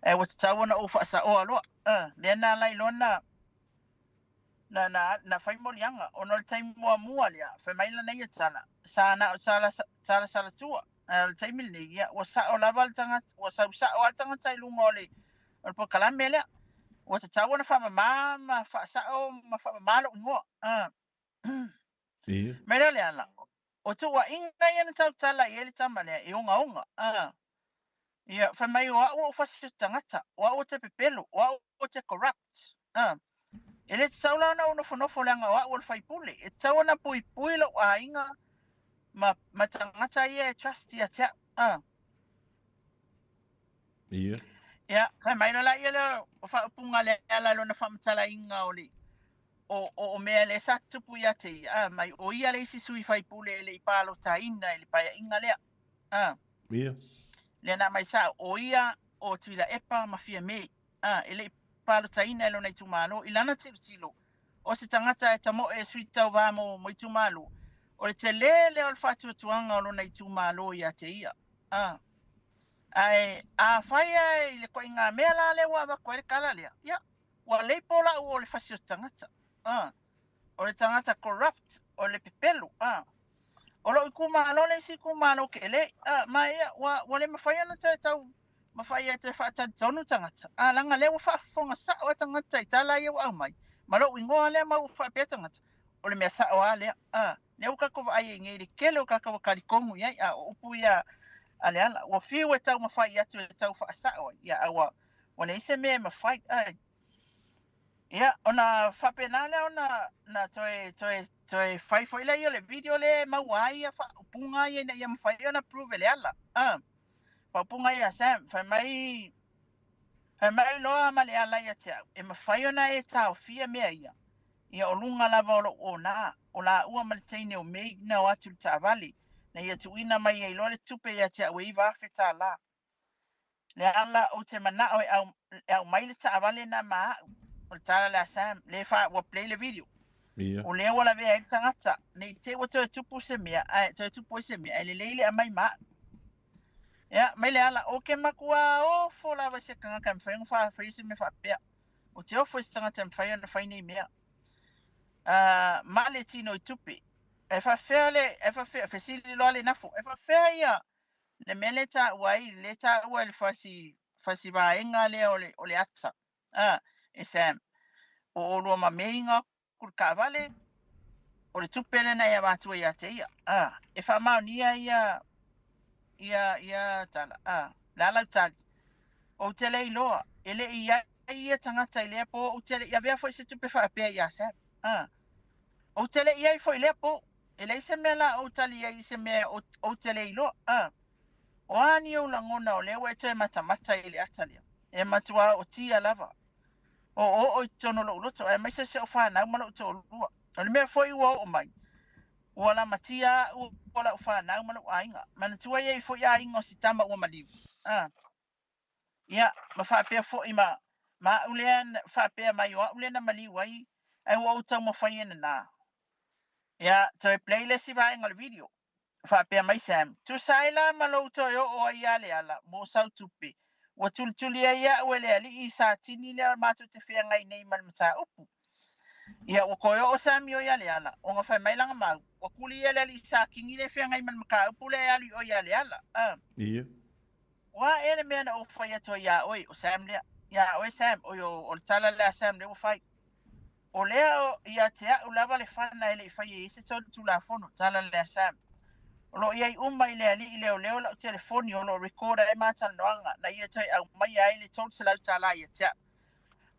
Ae ua tatau ona ou faasaoa loa. Lea na ala ai loa na na, na, na fai moliaga ona o le taimi muamua lea, fai mai lana ia tala, sa na o tala, tala salatua. Ae o le taimi lenei, ia, ua sa'o lava le tagata, ua sau sa'o lava le tagata i luga o le, o le polokalame lea. Ua tatau ona faamamā ma faasa'o ma faamamā lo'u igoa. Ia. Mai lea o Leala, o tuuaiga ia na tautala i ai le tama lea, e ogaoga. Ia, fai mai o a'u ou fasi o tagata, o a'u ou te pepelo, o a'u ou te corrupt. E le tatau la ona ou nofonofo leaga o a'u o le faipule. E tatau ona puipui lo'u aiga ma, ma tagata ia e trust ia te a'u. Ia. Ia, fai mai loa laia lea o faaupuga a Leala i lona faamatalaina o le o, o, o mea lea sa tutupu ia te ia, a, mai o ia le isi sui faipule e le i palotaina i le paeaiga lea. Ia. Lea na aumai sa'o, o ia o Tuilaepa ma Fiame, a, e le i palotaina e lona itumalo. I lana tilotilo, o se tagata e tamoe e sui tauvā mo, mo itumalo, o le telē lea o le faatuatuaga o lona itumalo ia te ia. A, ae afai lava i le ituaiga mea la lea ua avatu ai le tala lea, ia, ua label a'u o le fasi o se tagata. A, o le tagata corrupt, o le pepelo. A, o lo'u itumalo le isi itumalo tele, a, ma ia, ua, ua le mafai ona toe tau mafai e toe faatalitonu tagata, a, leaga lea ua faafofoga sa'o lava tagata i tala ia ua aumai, ma lo'u igoa lea ma ua faapea tagata, o le mea sa'o lava lea, a, lea ua tatou vaai ai nei i le tele o tagata ua talitonu i ai, a o upu ia a Leala, ua fiu e taumafai atu e tau faasa'o ai, ia, a ua, ua leai se mea e mafai, ae. Ia, ona faapena lea ona na toe, toe, toe fai foi lea o le video lea e maua ai ia faaupuga ia ina ia mafai ona prove e Leala. Ah, faaupuga ia a Sam, fai mai, fai mai loa ma Leala ia te au, e mafai ona e taofia mea ia. Ia o luga lava o lou onā, o laua ma le teine o Meg na o atu i le taavale, na ia tuuina mai ai loa le tupe ia te au e $9,000 tala. Leala ou te manao e au, e aumai le taavale na ma a'u. O le tala lea a Sam, lea fa ua play le video. Ia. O lea ua lavea ai le tagata, ne i te i ua toe tupu se mea, ae toe tupu ai se mea, ae lelei le aumai ma a'u. Ia, mai Leala, ou te matuā ofo lava i se tagata e mafai ona faafaia se mea faapea. Ou te ofo i se tagata e mafai ona fai nei mea. Ma le tino i tupe. E faafefea le, e faafefea, fesili loa le nafo, e faafefea ia le mea lea e taua ai, lea e taua e le fasi, fasi vaega lea o le, o le ata. E Sam, o olua ma meinga atu le taavale, o le tupe lea na e avatua ia te ia. E faamaonia ia, ia, ia tala. Le a lau tali? Ou te le iloa, e le i ai ia tagata i lea po, ou te le i avea foi se tupe faapea ia Sam. Ou te le i ai foi i lea po. E leai se mea la ou tali ai i se mea ou te le iloa. O a ni ou lagona o lea ua e toe matamata i le ata lea? E matua ootia lava. O oo i totonu o lou loto, aemaise si ou fanau ma lou toalua. O le mea foi ua oo mai, ua lamatia a'u o lau fanau ma lou aiga. Manatua e i ai foi aiga o si tama ua maliu. Ia, ma faapea foi ma, ma a'u lea faapea mai o a'u lea na maliu ai, ae ua ou taumafai e nanā. Ia, toe play le isi vaega o le video. Faapea mai Sam, Tusa ai la ma lou toe oo ai ia Leala mo sau tupe, ua tulituli ai a'u e le alii i Satini lea matou te feagai nei ma le mataupu. Ia, ua toe oo Samio ia Leala, ona fai mai lana mau, ua tuli ia le alii Satini lea e feagai ma le mataupu lea e alu i o ia Leala. Ia. Ua a ea le mea na ou fai atu ai iā oe, o Sam lea. Iā oe Sam, oi o, o le tala lea a Sam lea ua fai. O lea o, ia te a'u lava le fana e le i faia i ai se tonu Tulafono, tala lea a Sam. O lo o i ai uma i le alii leoleo lau telefoni o lo o record ai ma talanoaga na ia toe aumaia ai le $300 ia te a'u.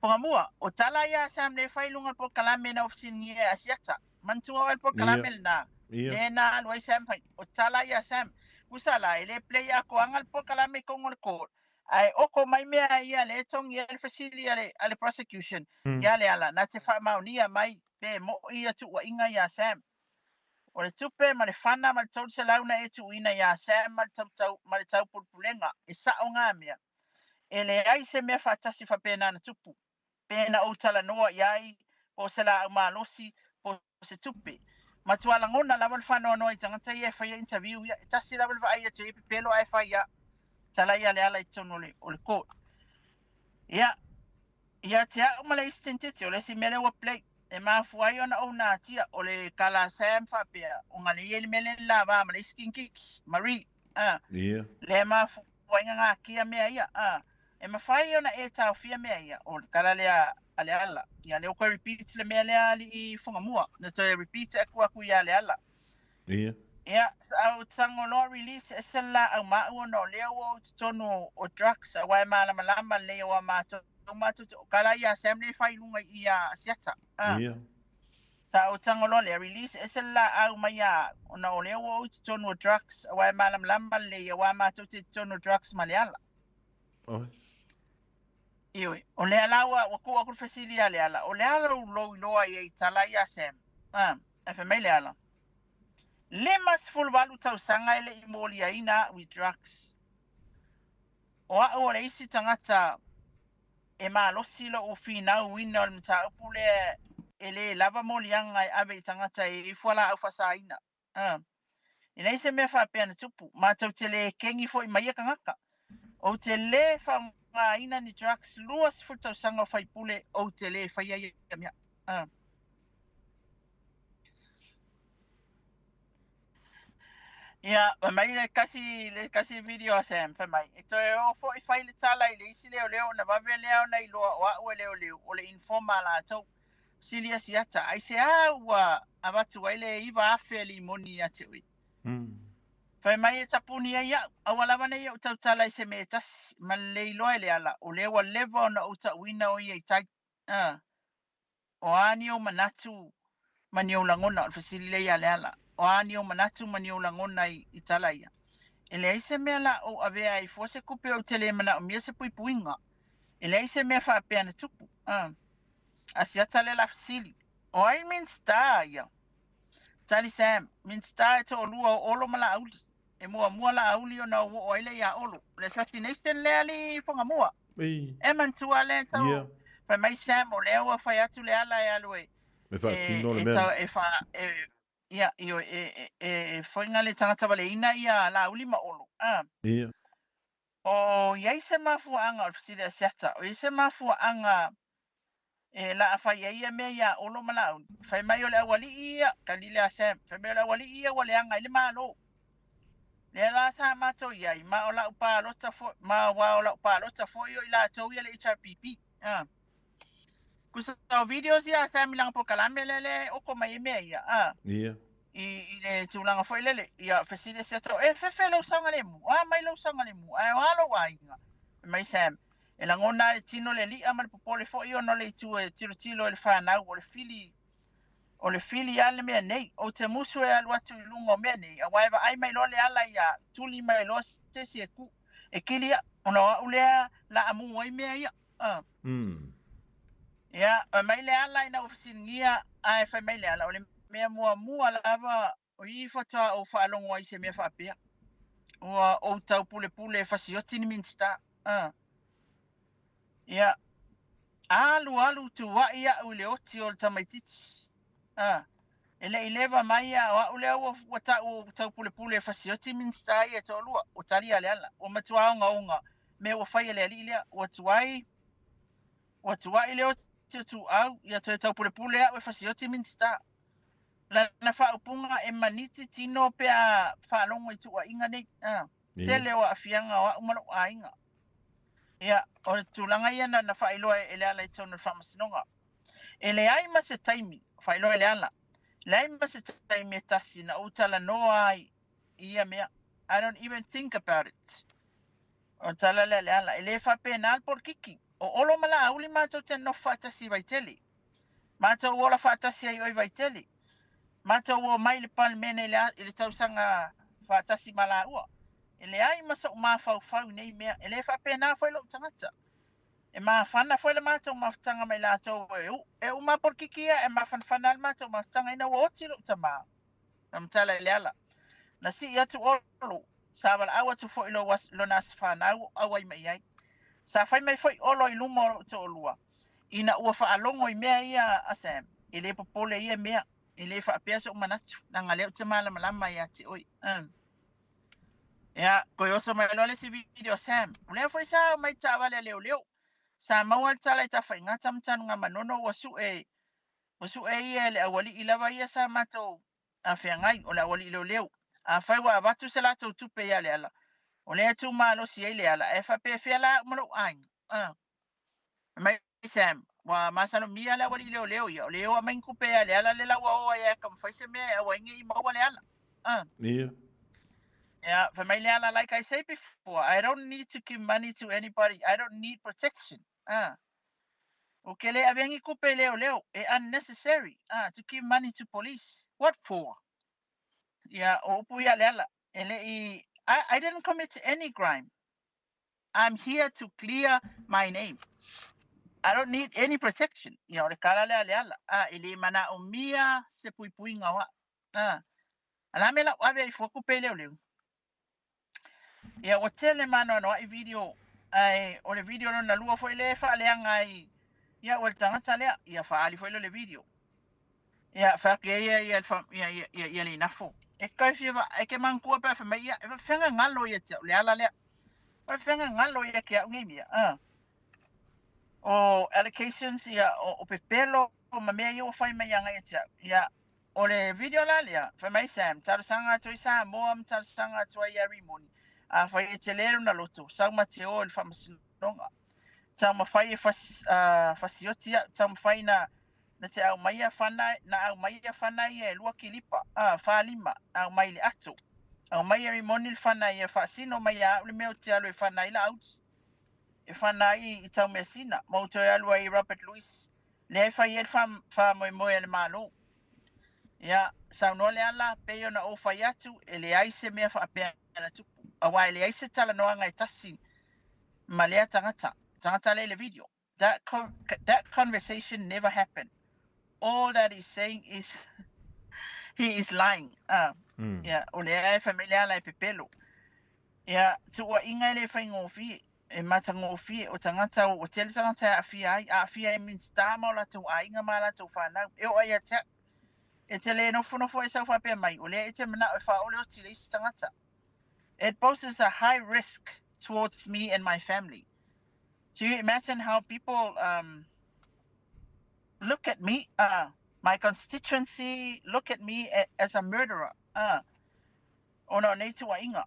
Fugamua, o tala ia a Sam lea e fai i luga o le polokalame na ofisinigia e Asiata. Manatua oe le polokalame Ia. lenā? Ia. Lea na alu ai Sam fai, o tala ia a Sam. Usa la, e le play atoaga le polokalame i totonu o le court, ae oko mai mea ia lea e togi ai le fesili a le, a le prosecution ia Leala na te faamaonia mai pe mo'i ia tuuaiga iā Sam. O le tupe ma le fana ma le 300 na e tuuina iā Sam ma le tautau, ma le taupulepulega, e sa'o ngā mea. E leai se mea faatasi faapena na tupu. Pe na ou talanoa i ai, po o se laau malosi, po o se tupe. Matua lagona lava le faanoanoa i tagata ia e faia interview ia, e tasi lava le vaai atu i ai pepelo ae fai ia. Tala ia Leala i totonu o le, o le court. Ia, ia te a'u ma le isi tentete, o le isi mea lea ua play, e mafua ai ona ou natia, o le tala a Sam faapea, ona lea e i ai le mea lea i le lava ma le isi kinkiki, Marie, a. Ia. Lea e mafua ai ona natia mea ia, a. E mafai ona e taofia mea ia, o le tala lea a Leala. Ia, lea ua toe repeat le mea lea a alii Fugamua, na toe repeat atu aku ia Leala. Ia. Ia, sa ou tago loa release ese le laau ma a'u ona o lea ua ou i totonu o drugs aua e malamalama lelei aua matou matou te o tala ia a Sam lea e fai i luga i i a Asiata. A. Ia. Sa ou tago loa lea release ese le laau mai ia a'u ona o lea ua ou i totonu o drugs aua e malamalama lelei aua matou te i totonu o drugs ma Leala. Oi. Ioe, o lea la ua, ua tuu atu le fesili ia Leala, o le a lou lou iloa i ai i tala ia a Sam? A, ae fai mai Leala, 58 tausaga e le i moliaina a'u i drugs. O a'u o le isi tagata e malosi lo'u finauina o le mataupu lea e le lava moliaga e ave i tagata e i ai fualaau faasaina. A, e leai se mea faapea na tupu, matou te le kegi foi ma ia tagata. Ou te le faaaogaina ni drugs 20 tausaga o faipule ou te le faia ia mea. A. Ia, fai mai le kasi, le kasi video a Sam, fai mai, e toe oo foi fai le tala i le isi leoleo ona vave lea ona iloa o a'u e leoleo, o le informer a latou. Sili Asiata, aisea ua avatu ai le 9,000 limoni ia te oe? Fai mai e tapuni ai a'u, aua lava nei o'u tautala i se mea e tasi, ma le iloa e Leala, o lea ua leva ona ou ta'uina o ia i tai. A, o a ni ou manatu ma ni ou lagona, o le fesili lea ia Leala, o a ni ou manatu ma ni ou lagona i, i tala ia? E leai se mea la ou avea ai fua se kupe ou te le manaomia se puipuiga. E leai se mea faapea na tupu. A, Asiata lea la fesili. O ai Minista ia? Tali Sam, Minista e toʻalua o Olo ma Laauli. E muamua Laauli ona ou oo ai lea iā Olo. O le assassination lea alii Fagamua. E manatua lea tau fai mai Sam o lea ua fai atu le ala e alu e E faatino le e mea. tau e fa e ia ioe e e e foiga le tagata valeina ia Laauli ma Olo. A. O i ai se mafuaaga o le fesili a Siata, o i ai se mafuaaga e laafai ai ia mea iā Olo ma Laauli? Fai mai o le aualii ia, tali lea a Sam, fai mai o le aualii ia ua leaga ai le Malo. Lea la sa matou i ai, ma o lau palota foi, ma aua o lau palota foi o i latou ia le HRPP. A. Tusa o videos ia a Sam i lana polokalame lea lea e oko mai ai mea ia, a. I le tulaga foi lele, ia fesili ese atu, e fefe lou saogalemu, o a mai lou saogalemu, ae o a lou aiga? Fai mai Sam, e lagona lava i le tino le li'a ma le popole foi ona o le itu e tilotilo i le fanau, o le fili, o le fili lava le mea nei. Ou te musu e alu atu i luga o mea nei, aua e vaai mai loa le ala ia tuli mai loa se isi e ku, e kili a'u, ona o a'u lea laamu ai mea ia. A. Ia, fai mai le ala ina ua fesiligia, ae fai mai le ala, o le mea muamua lava o i faatoa ou faalogo ai i se mea faapea. Ua ou taupulepule e fasioti ni Minista. A. Ia, alu alu tua'i a'u i le oti o le tamaitiiti. A. E le i leva mai a o a'u lea ua ua ta'u ou taupulepule e fasioti Minista ia e toalua. Ua talia le ala. Ua matua ogaoga mea ua fai e le alii lea. Ua tuai, ua tua'i le oti o Tuuau, ia toe taupulepule a'u e fasioti Minista. Lana faaupuga e maniti tino pe a faalogo i tuuaiga nei. A. Tele o aafiaga o a'u ma lo'u aiga. Ia, o le tulaga ia na na faailoa e Leala i totonu o le Faamasinoga. E leai ma se taimi, faailoa e Leala, leai ma se taimi e tasi na ou talanoa ai i ia mea. I don't even think about it. O le tala lea a Leala, e le faapena le polokiki. O Olo ma Laauli matou te nonofo faatasi i Vaitele. Matou ola faatasi ai oe Vaitele. Matou o mai i le Palemene i le, i le tausaga faatasi ma laua. E leai ma so'u mafaufau i nei mea. E le faapena foi lo'u tagata. E mafana foi le matou mafutaga ma i latou e u, e uma polokiki ia e mafanafana ai le matou mafutaga ina ua oti lo'u tamā. Taumatala i le ala. Na sii atu Olo, sa valaau atu foi lou as, lona aso fanau o auai mai ai. Sa fai mai foi Olo i luma o lo'u to'alua, ina ua faalogo i mea ia a Sam, e le popole ia mea, e le faapea so'u manatu, leaga lea ou te malamalama ia te oe. Um. Ia, toe oso mai loa le isi video a Sam. O lea foi sa omai taavale a leoleo. Sa maua le tala i Tafaigata ma Tanugamanono ua su'e, ua su'e ia e le aualii lava ia sa matou feagai, o le aualii leoleo. Afai ua avatu se latou tupe ia Leala, o lea e tu malosi ai Leala, ae faapefea la a'u ma lou aiga? A. Fai mai Sam, ua masalomia le aualii leoleo ia, o le o aumai ni tupe ia Leala le la ua o ai ae taumafai se mea e aua ai ne i maua Leala. A. Ia, fai mai Leala, like I say before, I don't need to give money to anybody, I don't need protection. A. Ou te le avea ni tupe i leoleo, e unnecessary, a, to give money to police. What for? Ia, o upu ia a Leala, e le i, I, I didn't commit any crime. I'm here to clear my name. I don't need any protection. Ia, o le tala lea a Leala, a, e le manaomia se puipuiga o a'u. A, a le a mea la ou ave ai fua tupe i leoleo? Ia, ua tele maanoanoa'i video, ae o le video lona lua foi lea e faaleaga ai ia ua le tagata lea, ia faaali foi lea o le video. Ia, fai atu ia ia ia ia ia ia, ia le inafo. E toe fia va, e ke manatua pe a fai mai ia, e faafefea galo ia te au, le ala lea. Faafefea galo ia te au nei mea. A. O allocations ia, o, o pepelo ma mea ia ua fai mai agai ia te au. Ia, O le video la lea, fai mai Sam, talosaga atu ai Samoa ma talosaga atu ai ia Rimoni, afai e tele lona loto, sau ma te o i le faamasinoga. Taumafai e fas, uh, fasioti au, taumafai na, na te aumaia fana, na aumaia fana ia e lua kilipa, uh, falima, aumai i le ato. Aumai e Rimoni le fana ia faasino mai ia au le mea ou te alu e fana ai Laauli. E fana ai i Taumeasina, ma ou toe alu ai i Robert Louis, lea e fai ai le faamoemoe a le Malo. Ia, saunoa Leala, pei ona ou fai atu, e leai se mea faapea na tupu, aua e leai se talanoaga e tasi ma lea tagata, tagata lea i le video. That, that conversation never happened. All that he's saying is he is lying. Ah, ia, o lea e fai mai le ala e pepelo. Ia, tuuaiga e le faigofie, e matagofie, o tagata ua tele tagata e aafia ai, aafia e Minisita ma o latou aiga ma a latou fanau. E oo ai ia te au. E te le nofonofo e sau faapea mai, o lea e te manao e faaole oti i le isi tagata. It poses a high risk towards me and my family. Do you imagine how people um, look at me, uh, my constituency look at me as a murderer? Uh, ona o nei tuuaiga.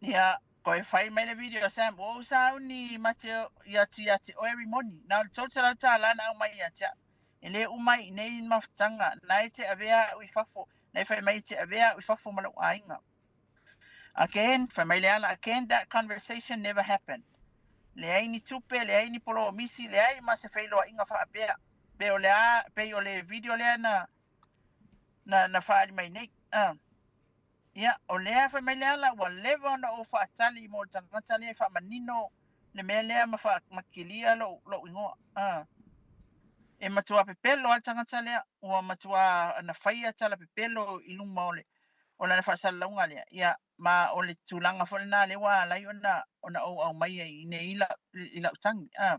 Ia, koe whai mai le video Sam, ua ou sauni ma te ia tu ia te oe Rimoni. Na o le 300 tālā na aumai ia te au. E le uma i nei mafutaga, na e te avea au i fafo, na e fai mai e te avea au i fafo ma lou aiga. Again, fai mai le ala, again that conversation never happened. Leai ni tupe, leai ni polomisi, leai ma se feiloaiga faapea. Pei o le a, pei o le video lea na, na, na faaali mai nei. Ah. Ia, o lea fai mai le ala, ua leva ona ou faatali mo le tagata lea e faamanino le mea lea ma faa, ma kilia lou, lou igoa. Ah. E matua pepelo lava le tagata lea, ua matua na faia tala pepelo i luma o le, o lana faasalalauga lea. Ia, ma o le tulaga foi lena lea ua ala ai ona, ona ou aumaia i inei i lau, i lau tagi. Ah.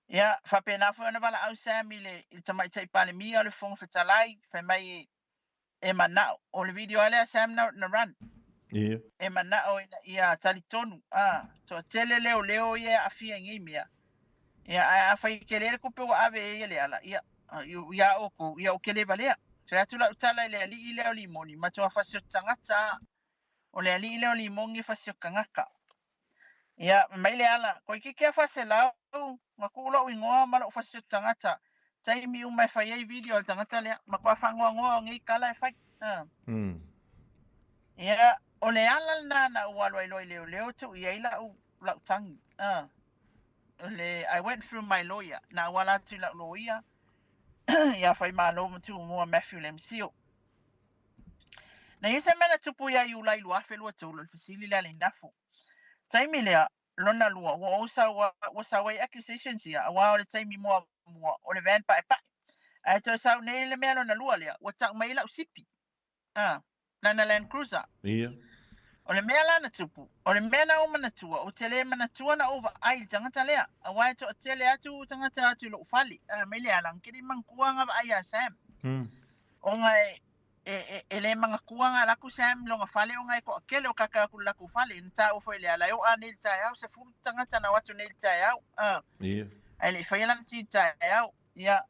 Ia, faapena foi ona valaau Sam i le, i le Tamaitai Palemia o le Fofoga Fetalai, fai mai e manao, o le video lava lea Sam na, na run. Ia. E manao ina ia talitonu, a, toatele leoleo ia e aafia i nei mea. Ia, ae afai e tele le tupe ua ave e ia le ala, ia, iā outou, ia ou te le valea. Fai atu lau tala i le alii lea o Limoni, matua fasi o tagata, o le alii lea o Limoni e fasi o tagata. Ia, fai mai le ala, toeitiiti lava 400, na tuu lou igoa ma lou fasi o tagata, taimi uma e fai ai video a le tagata lea, matua faanoanoa o nei tala e fai. Ia, o le ala lena na ou alu ai loa i leoleo tuu i ai lau, lau tagi. O le, I went through my lawyer, na ou ala atu i lau loia, ia Faimalo ma Tumua Matthew Lemsio. Na i ai se mea na tupu ia Iulai 2023, o le fesili lea a Leinafo. Taimi lea, lona lua, ua ou sau, ua sau ai accusations ia, aua o le taimi muamua, o le van paepae. Ae toe sau nei le mea lona lua lea, ua tau mai ai lau sipi. Ah, lana Land Cruiser. Ia. O le mea la na tupu, o le mea na ou manatua, ou te le manatua na ou vaai i le tagata lea, aua e toatele atu tagata atu i lou fale, ah, mai le ala, ke le manatua nga vaai ia Sam. Ona e, e, e, e le manatua nga laku Sam longa fale ona e toatele o kaka aku le latou fale, na taua foi le ala, e oo a nei i le taeao, 10 tagata na o atu nei i le taeao, ah. Ia. Ae le i faia lana ti i le taeao, ia,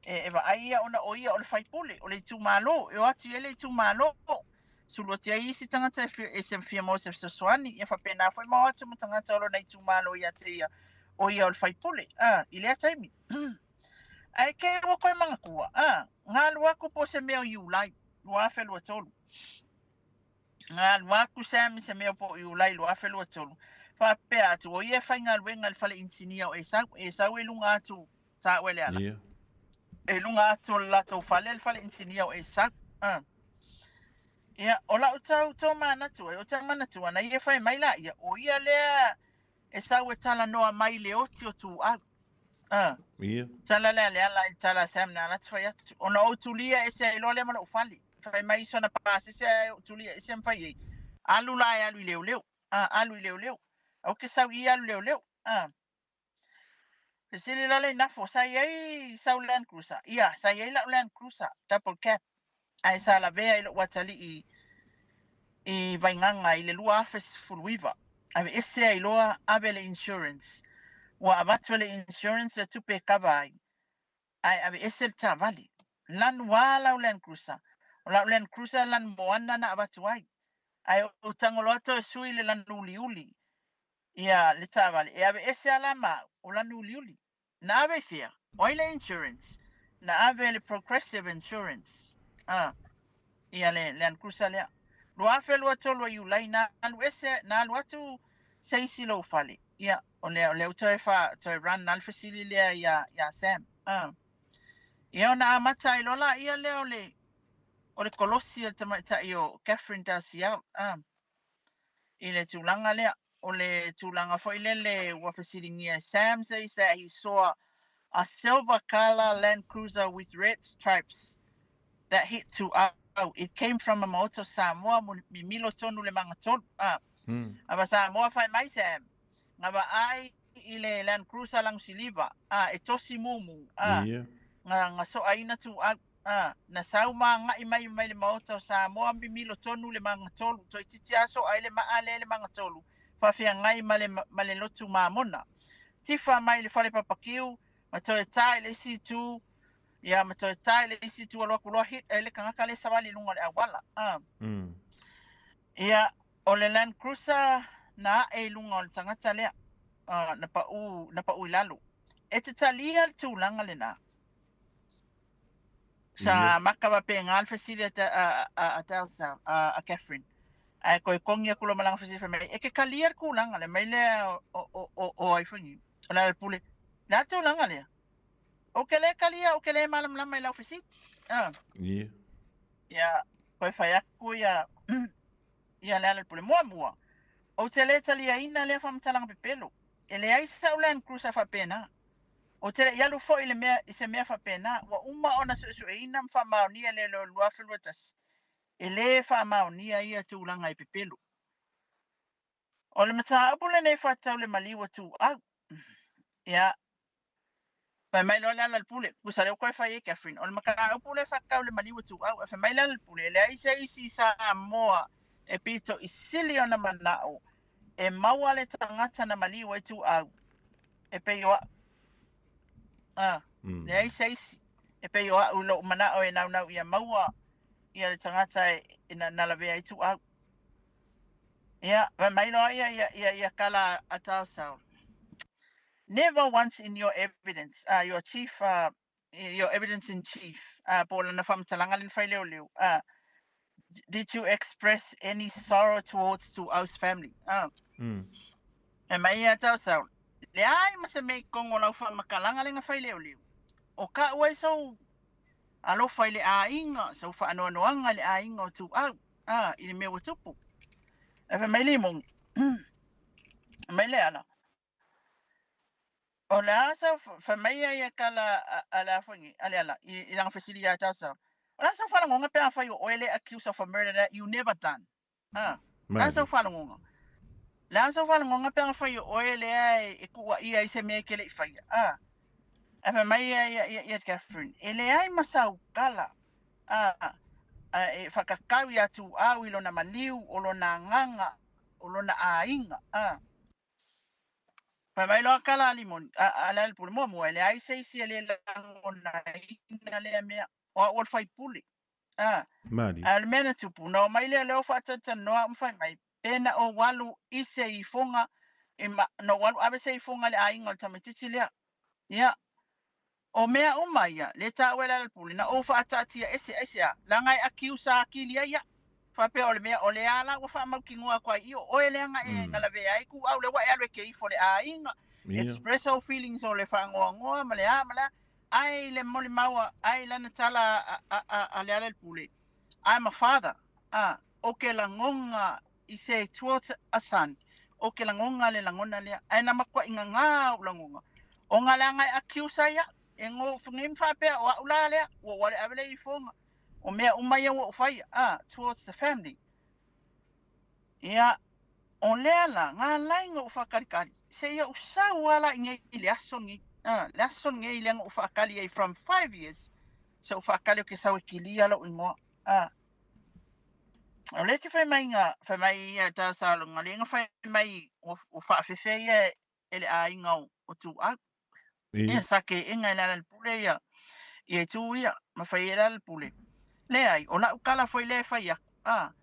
e, e vaai ia ona o ia o le faipule, o le itumalo, e o atu i ai le itumalo, sulu atu ai isi tagata e fia, e se fia maua se fesoasoani, ia faapena foi ma o atu ma tagata o lona itumalo ia te ia, o ia o le faipule, a, i lea taimi. Ae ke ua koe manatua, a, galu aku po o se mea o Iulai, 2023. Galu aku Sam i se mea po o Iulai 2023. Faapea atu, o ia e faigaluega i le fale inisinia o Esau, Esau e luga atu taua e le ala. Ia. E luga atu o le latou fale le fale inisinia o Esau. A. Ia, o lau tau tomanatu ai, o te manatua na ia fai mai la ia, o ia lea e sau e talanoa mai i le oti o Tuuau. A. Ia. Tala lea le ala i le tala a Sam na ala atu fai atu. Ona ou tulia ese ai loa lea ma lou fale. Fai mai sona pasese ae ou tulia ese ma fai ai. Alu la e alu i leoleo. A, alu i leoleo. Aua ke sau i alu leoleo. A. Fesili loa le Inafo, sa i ai sau Land Cruiser? Ia, sa i ai lau Land Cruiser, double cab, ae sa lavea i lou atalii i Vaigaga i le 2019. Aveese ai loa, ave le insurance. Ua avatu e le insurance le tupe e cover ai, ae aveese le taavale. Lanu a lau Land Cruiser. O lau Land Cruiser lanu moana na avatu ai. Ae ou tago loa toe sui le lanu uliuli ia le taavale e aveese a la ma au, o lanu uliuli. Na ave i fea? O ai le insurance? Na ave e le Progressive Insurance. A, ia le Land Cruiser lea. 2023 o Iulai, na alu ese, na alu atu se isi i lou fale. Ia, o lea, o lea ua toe fa, toe run a le fesili lea ia, ia Sam. A. Ia ona amata ai loa laia lea o le, o le kolosi a le tamaitai o Catherine Dalziel. A. I le tulaga lea. O le tulaga foi lele ua fesiligia e Sam se isi he saw A silver colour Land Cruiser with red stripes that hit Tuau. It came from a Maota o Samoa, mimilo tonu le magatolu. Ah. Ava Samoa fai mai Sam. Nga vaai i le Land Cruiser lagusiliva. Ah, e tosi mumu. Ah. Ia. Nga, nga soaina Tuau. Ah, na sau ma agai mai mai le Maota o Samoa mimilo tonu le magatolu. Toeitiiti lava soa ai le maa lea le magatolu. Faafeagai ma le, ma le lotu mamona. Tifa mai le fale papakiu, ma toe ta i le isi itu, ia ma toe ta i le isi itu alu atu loa hit ai le tagata lea e savali i luga o le auala. Ah. Ia, o le Land Cruiser na ae i luga o le tagata lea, ah, na pau, na pau i lalo. E te talia le tulaga lenā. Sa maka faapena le fesili a, a, a, a Dalzell, a, a Catherine. Ae koe kogi aku loa ma lana fesili fai mai, e ke talia le tulaga lea, mai lea o, o, o, o ai foi o Lealailepule. Le a le tulaga lea? Ou te le talia, ou te le malamalama i lau fesili. Ah. Ia. Ia, koe fai aku ia, ia Lealailepule. Muamua, ou te le taliaina lea faamatalaga pepelo. E leai sau Land Cruiser faapena. Ou te le i alu foi i le mea, i se mea faapena. Ua uma ona suesueina ma faamaonia e leoleo 2021, e le faamaonia ia tulaga e pepelo. O le mataupu lenei faatatau le maliu a Tuau. Ia, fai mai loa Lealailepule, tusa lea ua toe fai ai Catherine, o le mataupu lea faatatau le maliu a Tuau, ae fai mai Lealailepule, e leai se isi Samoa e pito i sili ona manao e maua le tagata na maliu ai Tuau e pei o a'u. A, leai se isi e pei o a'u i lo'u mana'o e naunau ia maua ia le tagata e na lavea ai Tuau. Ia, fai mai loa ia ia ia ia kala a Taosao. Never once in your evidence, your chief, your evidence in chief, po o lana faamatalaga lea na fai leoleo, did you express any sorrow towards Tuau's family? Fai mai ia Taosao, leai ma se mea i totonu o lau faamatalaga lea na fai leoleo. O ka'u ai sou alofa i le aiga, sou faanoanoaga i le aiga o Tuau, i le mea ua tupu. Ae fai mai Limoni, fai mai Leala, o le a sau fai mai ia ia tala a le a foi nei, a Leala i lana fesili ia Taosao, o le a sau faalogoga pe afai o oe le accused of a murder that you never done? A, o le a sau faalogoga? Le a sau faalogoga pe afai o oe lea e tuuaia ai se mea e te le i faia? A, ae fai mai ia ia ia ia Catherine, e leai ma sau tala, a, e whakakau iā Tūao i lona maliu, o lona agaga, o lona aiga, a. Fai mai loa ka la Limoni, a, a Lealailepule, muamua, e leai se isi e le lagonaina lea mea, o au o le faipule. A, Malie. a o le mea na tupu, na omai lea lea o faatalatalanoa au ma fai mai, pe na ou alu i se ifoga, e ma, na ou alu ave se ifoga i le aiga o le tamaitiiti lea. Ia, o mea uma ia, lea taua e Lealailepule, na ou faataatia ese aisea, leaga e accuse atili ai au. Faapea o le mea, o lea la ua faamautinoa atu ai i o oe lea na e na lavea ai Tuau, lea ua e alu e ke ifo i le aiga, express ou feelings o le faanoanoa ma le a ma le a, ae i le molimau a, ae i lana tala a, a, a, a Lealailepule, I'm a father, a, ou te lagona i se towards a son, ou te lagona le lagona lea, ae na matuai gagā ou lagona, ona leaga e accuse ai au, e no nei ma faapea o au la lea, ua ou alu e ave le ifoga, o mea uma ia ua ou faia, a, towards the family. Ia, o lea la, na ala ai ona ou faatalikali, seia ou sau lava la i nei i le aso lenei, a, le aso lenei lea na ou faatali ai from 5 years, sa ou faatali ou te sau e kilia lou igoa, a. O lea te fai mai na, fai mai ia Tala lea na fai mai ua, ua faafefe ia e le aiga o Tuau. Ia, sa keena e Lealailepule ia, ia itu ia, ma fai e Lealailepule. Leai, o lau tala foi lea e fai aku, a,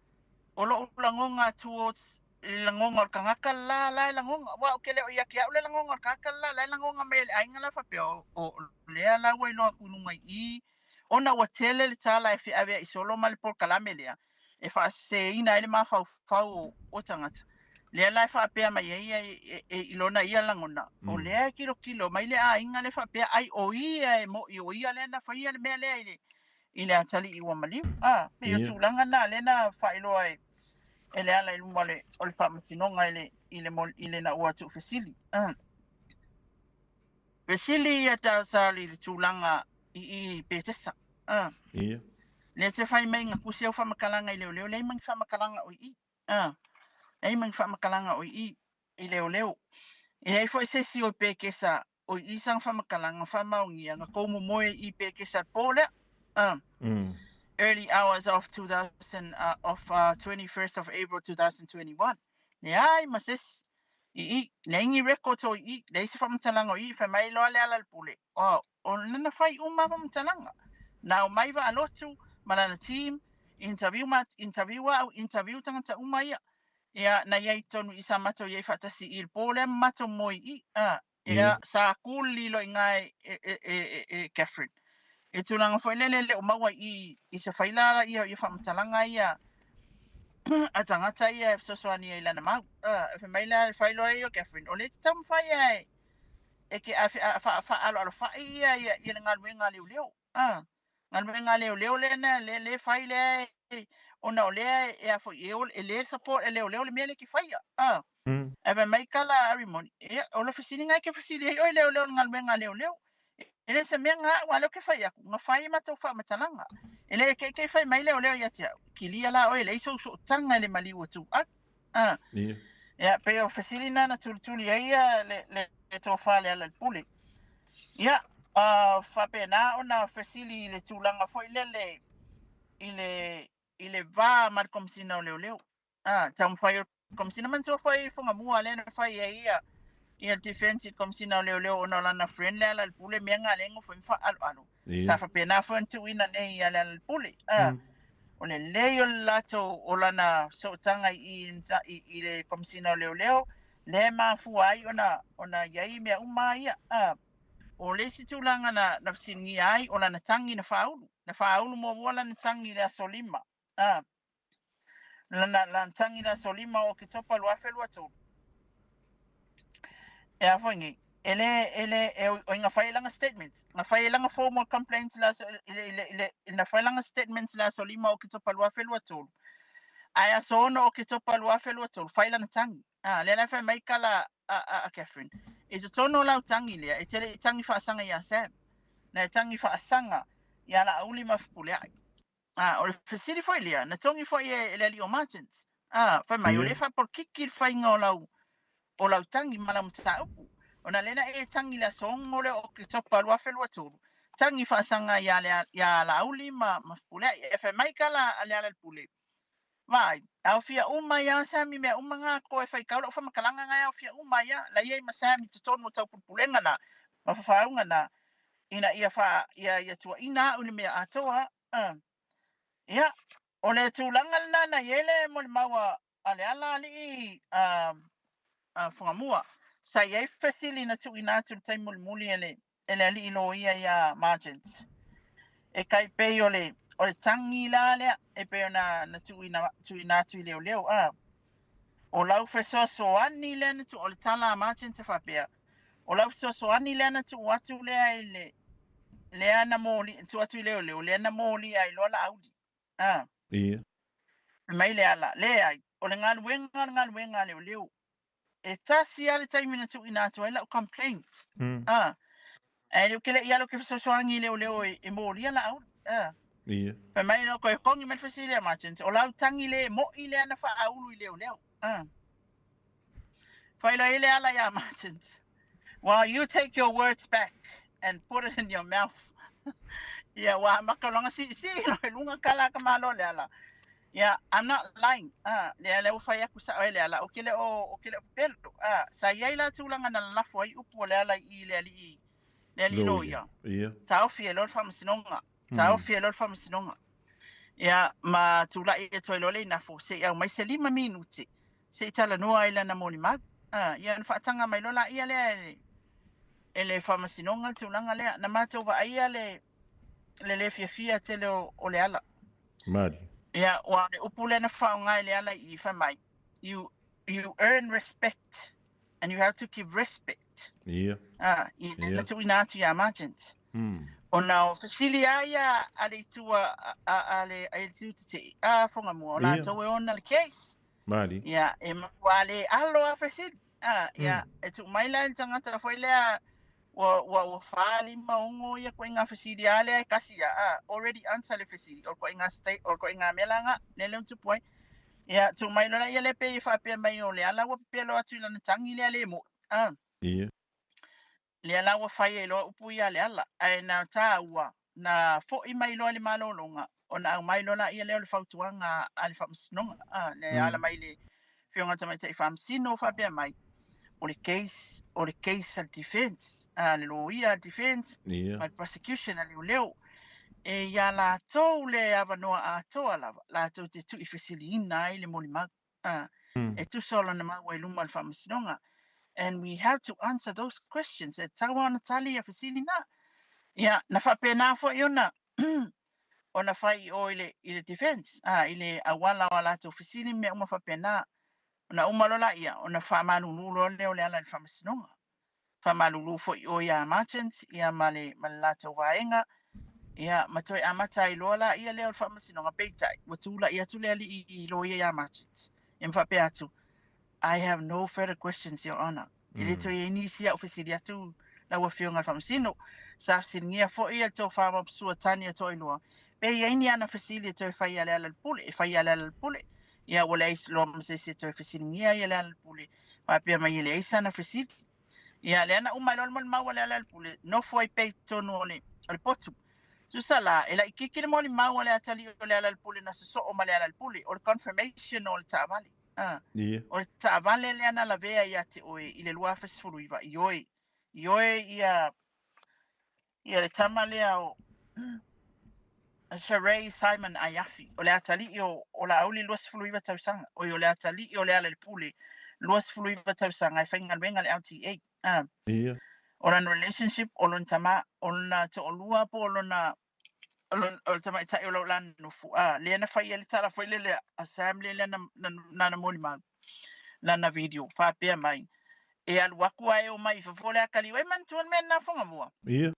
o lou lagoga towards le lagoga o le tagata la la e lagoga. Aua ou te le o ia te au le lagoga o le tagata la, la e lagoga mai e le aiga la faapea o lea la ua iloa atu i luga i i, ona ua tele le tala e feaveai solo ma le polokalame lea, e faaseseina ai le mafaufau o tagata. Lea la e faapea mai ai ia i lona ia lagona, o lea e kilokilo mai le aiga lea faapea ai o ia e mo'i o ia lea na faia le mea lea i le atalii ua maliu. A, pei o tulaga na lea na faailoa e le ala i luma o le faamasinoga i le na ua tuufesili. Fesili ia Taosaoli i le tulaga i i Petesa. Ah. Ia. Lea te fai mai nga kusi au faamatalaga i leoleo, leai ma ni faamatalaga o i i. Ah. Leai ma ni faamatalaga o i i i leoleo. E leai foi se isi o i Pekesa o i i sana faamatalaga faamaonia na tou momoe i Pekesa i le po lea. Ah. Early hours of 2000 uh, of uh, 21st of April 2021. Leai ma se isi. I i, leai ni records o i i, leai se faamatalaga o i i, fai mai loa le ala o le pule, oh, o lana fai uma lava faamatalaga. Na omai Vaalotu ma lana team, interview ma, interview au, interview tagata uma ia. Ia, na i ai tonu i sa matou i ai faatasi i le po lea ma matou moe i i. Ah, ia, sa kuli loa i ina e, e, e, e, e Catherine. I tulaga foi lele le o maua i i se faila ia ia faamatalaga ia a tagata ia e fesoasoani ai i lana mau. E fai mai la fai loa ia o Catherine, o lea e te taumafai e e ke a faaaloalofai ia ia ia le galuega a leoleo. Galuega a leoleo lea na le le fai lea ona o lea e a foi e e le support e leoleo le mea lea e ke faia. Ae fai mai kala a Rimoni, ia, o le fesiliga e ke fesili ai oe leoleo i le galuega a leoleo. E le se mea nga au a lea ou ke fai atu, na fai matou faamatalaga. E le keikei fai mai leoleo ia te au, kilia la oe e leai sou sootaga i le maliu o Tuuau. Ia. Ia, pei o fesili na na tulituli ai ia le, le, le tofa Lealailepule. Ia, faapena ona fesili i le tulaga foi lele i le, i le va ma le Komesina o Leoleo. Ah, taumafai o le Komesina manatua foi Fugamua lea na fai ai ia ia le defense i le Komesina o Leoleo ona o lana friend Lealailepule mea nga lea e nofo ai ma faaaloalo. Ia. Sa faapena foi ona tuuina nei ia Lealailepule. Ah, o le lelei o le latou o lana sootaga i i i le Komesina o Leoleo lea e mafua ai ona ona i ai mea uma ia. Ah, o le isi tulaga na na fesiligia ai o lana tagi na faaulu. Na faaulu muamua lana tagi i le aso 5. Ah, lana lana tagi i le aso 5 o Oketopa 2023. E a foi nei, e le, e le, e o i nga fai langa statements. Nga fai langa formal complaints le aso, i le, i le, i le, i na fai langa statements le aso 5 o Oketopa 2023. Ae aso 6 o Oketopa 2023, fai lana tagi. Ah, lea la e fai mai kala a, a, a Catherine. I totonu o lau tagi lea, e te le i tagi faasaga ia Sam. Na e tagi faasaga ia Laauli ma Fepuleai. Ah, o le fesili foi lea, na togi foi e, e le alii o Martins. Ah, fai mai, o lea faapolokiki le faiga o lau, o lau tagi ma lau mataupu. Ona lea na e tagi i le aso 6 lea o Oketopa 2023, tagi faasaga ia, le, ia Laauli ma, ma Fepuleai. E fai mai kala a Lealailepule, Vaai, aofia uma ai a Sammy mea uma nga koe faitau lau faamatalaga nga e aofia uma ai a, la iai ma Sammy i totonu o taupulepulega na, ma fafaauga na, ina ia faa, ia, ia tuaina a'u i le mea atoa, a. Ia, o le tulaga lena na iai le molimau a, a Leala alii a, a Fugamua. Sa iai fesili na tuuina atu i le taimi mulimuli e le, e le alii loia iā Margent. E kai pei o le, o le tagi la lea e pei ona na tuuina, tuuina atu i leoleo, a. O lau fesoasoani lea na tuu, o le tala a Margent e faapea, o lau fesoasoani lea na tuu atu lea i le, lea na moli, tuu atu i leoleo, lea na molia ai loa Laauli. A. Ia. Fai mai Leala, leai, o le galuega o le galuega a leoleo. E tasi lava le taimi na tuuina atu ai lau complaint. Ah. Ae ou te le i alu ou te fesoasoani i leoleo e, e molia Laauli. Ah. Ia. Fai mai loa koe kongi mai le fesili a Martins, o lau tagi le mo'i lea na faaulu i leoleo. Ah. Fai loa i Leala iā Martins, Well, you take your words back and put it in your mouth. Ia, ua amata loa ona siisii loa i luga tala a ka Malo Leala. Ia, I'm not lying. Ah, lea lea ua fai atu sao e Leala, ou te le o, ou te le o pepelo. Ah, sa i ai la tulaga na lalafo ai upu o Leala i i le alii, le alii loia. Ia. Taofi e loa le faamasinoga. Taofi e loa le faamasinoga. Ia, ma tulai atu ai loa le inafo, se i aumai se 5 minute, se i talanoa ai lana molimau. Ah, ia ona faataga mai loa laia lea e le, e le faamasinoga le tulaga lea. Na matou vaaia le, le le fiafia tele o, o Leala. Mali. Ia, ua o le upu lea na faaaoga e Leala i i, fai mai, you, you earn respect and you have to give respect. Ia. Ah, i le Ia. na tuuina atu iā Margent. Ona o fesili lava ia a le itu a, a, a le, a le itu tetee, a Whangamua, o Ia. latou e ona le case. Mali. Ia, e matua le alo a fesili. Ah, ia, e tuu mai la i le tagata foi lea, Ua ua ua 46 ia koʻiga fesili a lea e kasi ia a already answer le fesili o le koʻiga state o le koʻiga mea la nga lea lea ua tupu ai. Ia tuu mai loa laia lea pei e faapea mai o Leala ua pepelo atu i lana tagi lea le moʻi a. Ia. Lea la ua fai ai loa upu ia a Leala ae na taua na foʻi mai loa le malologa ona aumai loa laia lea o le fautuaga a le Faamasinoga a le ala mai le Afioga Tamaitai Faamasino faapea mai o le case o le case a le defense a le loia a le defense ma le prosecution a leoleo e iā latou le avanoa atoa lava latou te tuuifesiliina ai le molimau e tusa o lana maua i luma o le Faamasinoga. And we have to answer those questions. E tatau lava ona tali ia fesili na. Ia, na faapena foi ona ona fai i o i le, i le defense, i le auala o a latou fesili ma mea uma faapena. Ona uma loa laia, ona faamalulu loa lea o Leala i le Faamasinoga. Faamalulu foi i o ia Marchant ia ma le, ma le latou vaega, ia ma toe amata ai loa laia lea o le Faamasinoga, peitai, ua tulai atu le alii i loia ia Marchant, ia ma faapea atu, I have no further questions, Your Honour. E le toe i ai nisi au fesili atu lau Afioga i le Faamasino. Sa fesiligia foi e le Tofa Mapusua Tania Toailoa pe i ai ni ana fesili e toe fai ia Lealailepule, e fai ia Lealailepule. Ia ua leai loa ma se isi e toe fesiligia ia Lealailepule, faapea mai e leai sana fesili. Ia lea na uma ai loa le molimau a Lealailepule, nofo ai pea i totonu o le, o le potu. Tusa la, e laitiiti le molimau a le atalii o Lealailepule na sosoo ma Lealailepule, o le confirmation o le taavale. A, Ia. o le taavale lea na lavea ia te oe i le 2019, ioe, ioe ia, ia le tama lea o Sheree Simon Aiafi, o le atalii o, o Laauli 29 tausaga, oi o le atalii o Lealailepule 29 tausaga e faigaluega i le LTA. A, Ia. o lana relationship, o lona tama, o lona toalua po o lona o le tamaitai o Laulana Nofu, a, lea na fai ai le tala foi lele a Sam lea na, na, na, na molimau, lana video, faapea mai, e alu aku ae o mai i fafo le atalii, e manatua le mea lena Fugamua. Ia.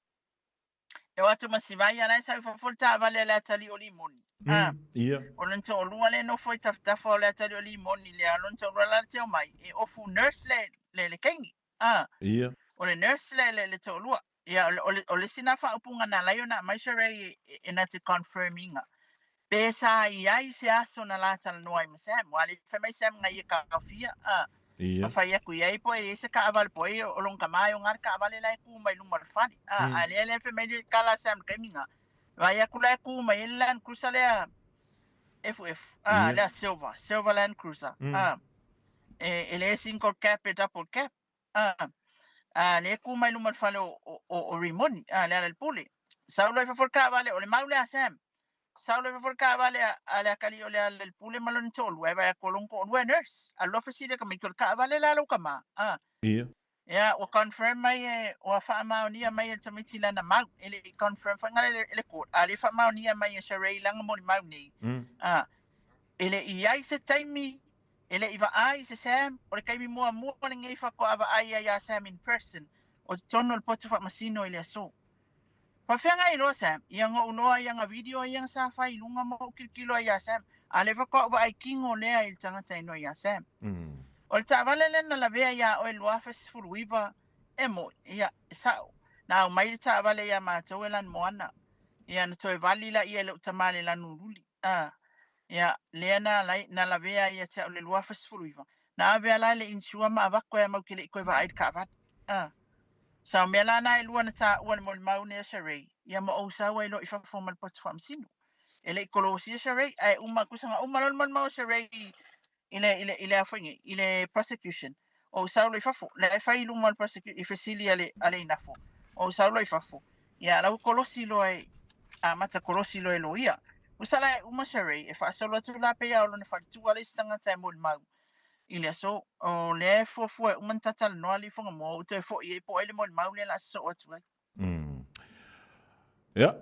E o atu ma si vai ala e sau i fafo le taavale a le atalii o Limoni. A, Ia. o lona toalua le nofo i tafatafa o le atalii o Limoni lea, o lona toalua la le te omai, e ofu nurse le, le, le keini. A, Ia. o le nurse le, le, le toalua. Ia, o le, o le, o le isi lena faaupuga na ala ai ona aumai Sheree e, e na te confirm ina. Pe sa i ai se aso na la talanoa ai ma Sam. Ua le fai mai Sam ngai e kaofia, a. Ia. Ma fai atu i ai po e i ai se kaavale po e o lona tama e ona le kaavale la e tu mai luma o le fale. A, a lea lea fai mai le kala a Sam i le taimi na. Vaai atu la e tu mai ai le Land Cruiser lea FF, a, lea silver, silver Land Cruiser. A, e, e le single cab e double cab. A, a lea e tu mai luma o le fale o, o, o, o Rimoni, a, Lealailepule. Sau loa i fafo le kaavale, o le mau lea a Sam. Sau loa i fafo le kaavale a, a le atalii o Lealailepule ma lona toalua, e vaai atu o lona toalua e nurse. Alu loa fesili e tamaiti, o le kaavale le a lou tama? A, Ia. ia, ua confirm mai e, ua faamaonia mai e le tamaiti lana mau. E le i confirm foi ngale le, le court, a lea e faamaonia mai e Sheree lana molimau nei. A, e le i ai se taimi E le i vaai se Sam, o le taimi muamua lenei faatoa vaai ai ia Sam in person, o totonu o le potu faamasino i le aso. Faafeagai loa Sam, ia na ou loa ia na video ia na sa fai i luga ma ou tilotilo ai ia Sam, a lea faatoa ou vaai kino lea i le tagata e noa ia Sam. O le taavale lea na lavea ia oe 2019 e moi, ia, e sao, na aumai le taavale ia matou e Lanumoana, ia na toe vali laia e lou tama le lanululi. A, ia, lea na alai, na lavea ai ia te au i le 2019, na ave ala le insure ma avatu e mau ke le i toe vaai i le taavale. A, sa o mea la na e lua na taua le molimau nei a Sheree, ia ma ou sau ai loa i fafo ma le potu faamasino. E le i kolosia Sheree, ae uma atu saga uma loa le molimau a Sheree i, i le, i le, i le a foi nei, i le prosecution. Ou sau loa i fafo, la e fai i luma o le prosecution, i fesili a le, a le inafo. Ou sau loa i fafo, ia la ua kolosi loa e, amata kolosi loa e loia. Usa la e uma Sheree, e faasolo atu la pei a o lona faletua le isi tagata e molimau i le aso. O lea e fuafua e uma ona tatalanoa le ifoga mua, ou toe foi ai po o ai le molimau lea o le a sosoo atu ai. Ia,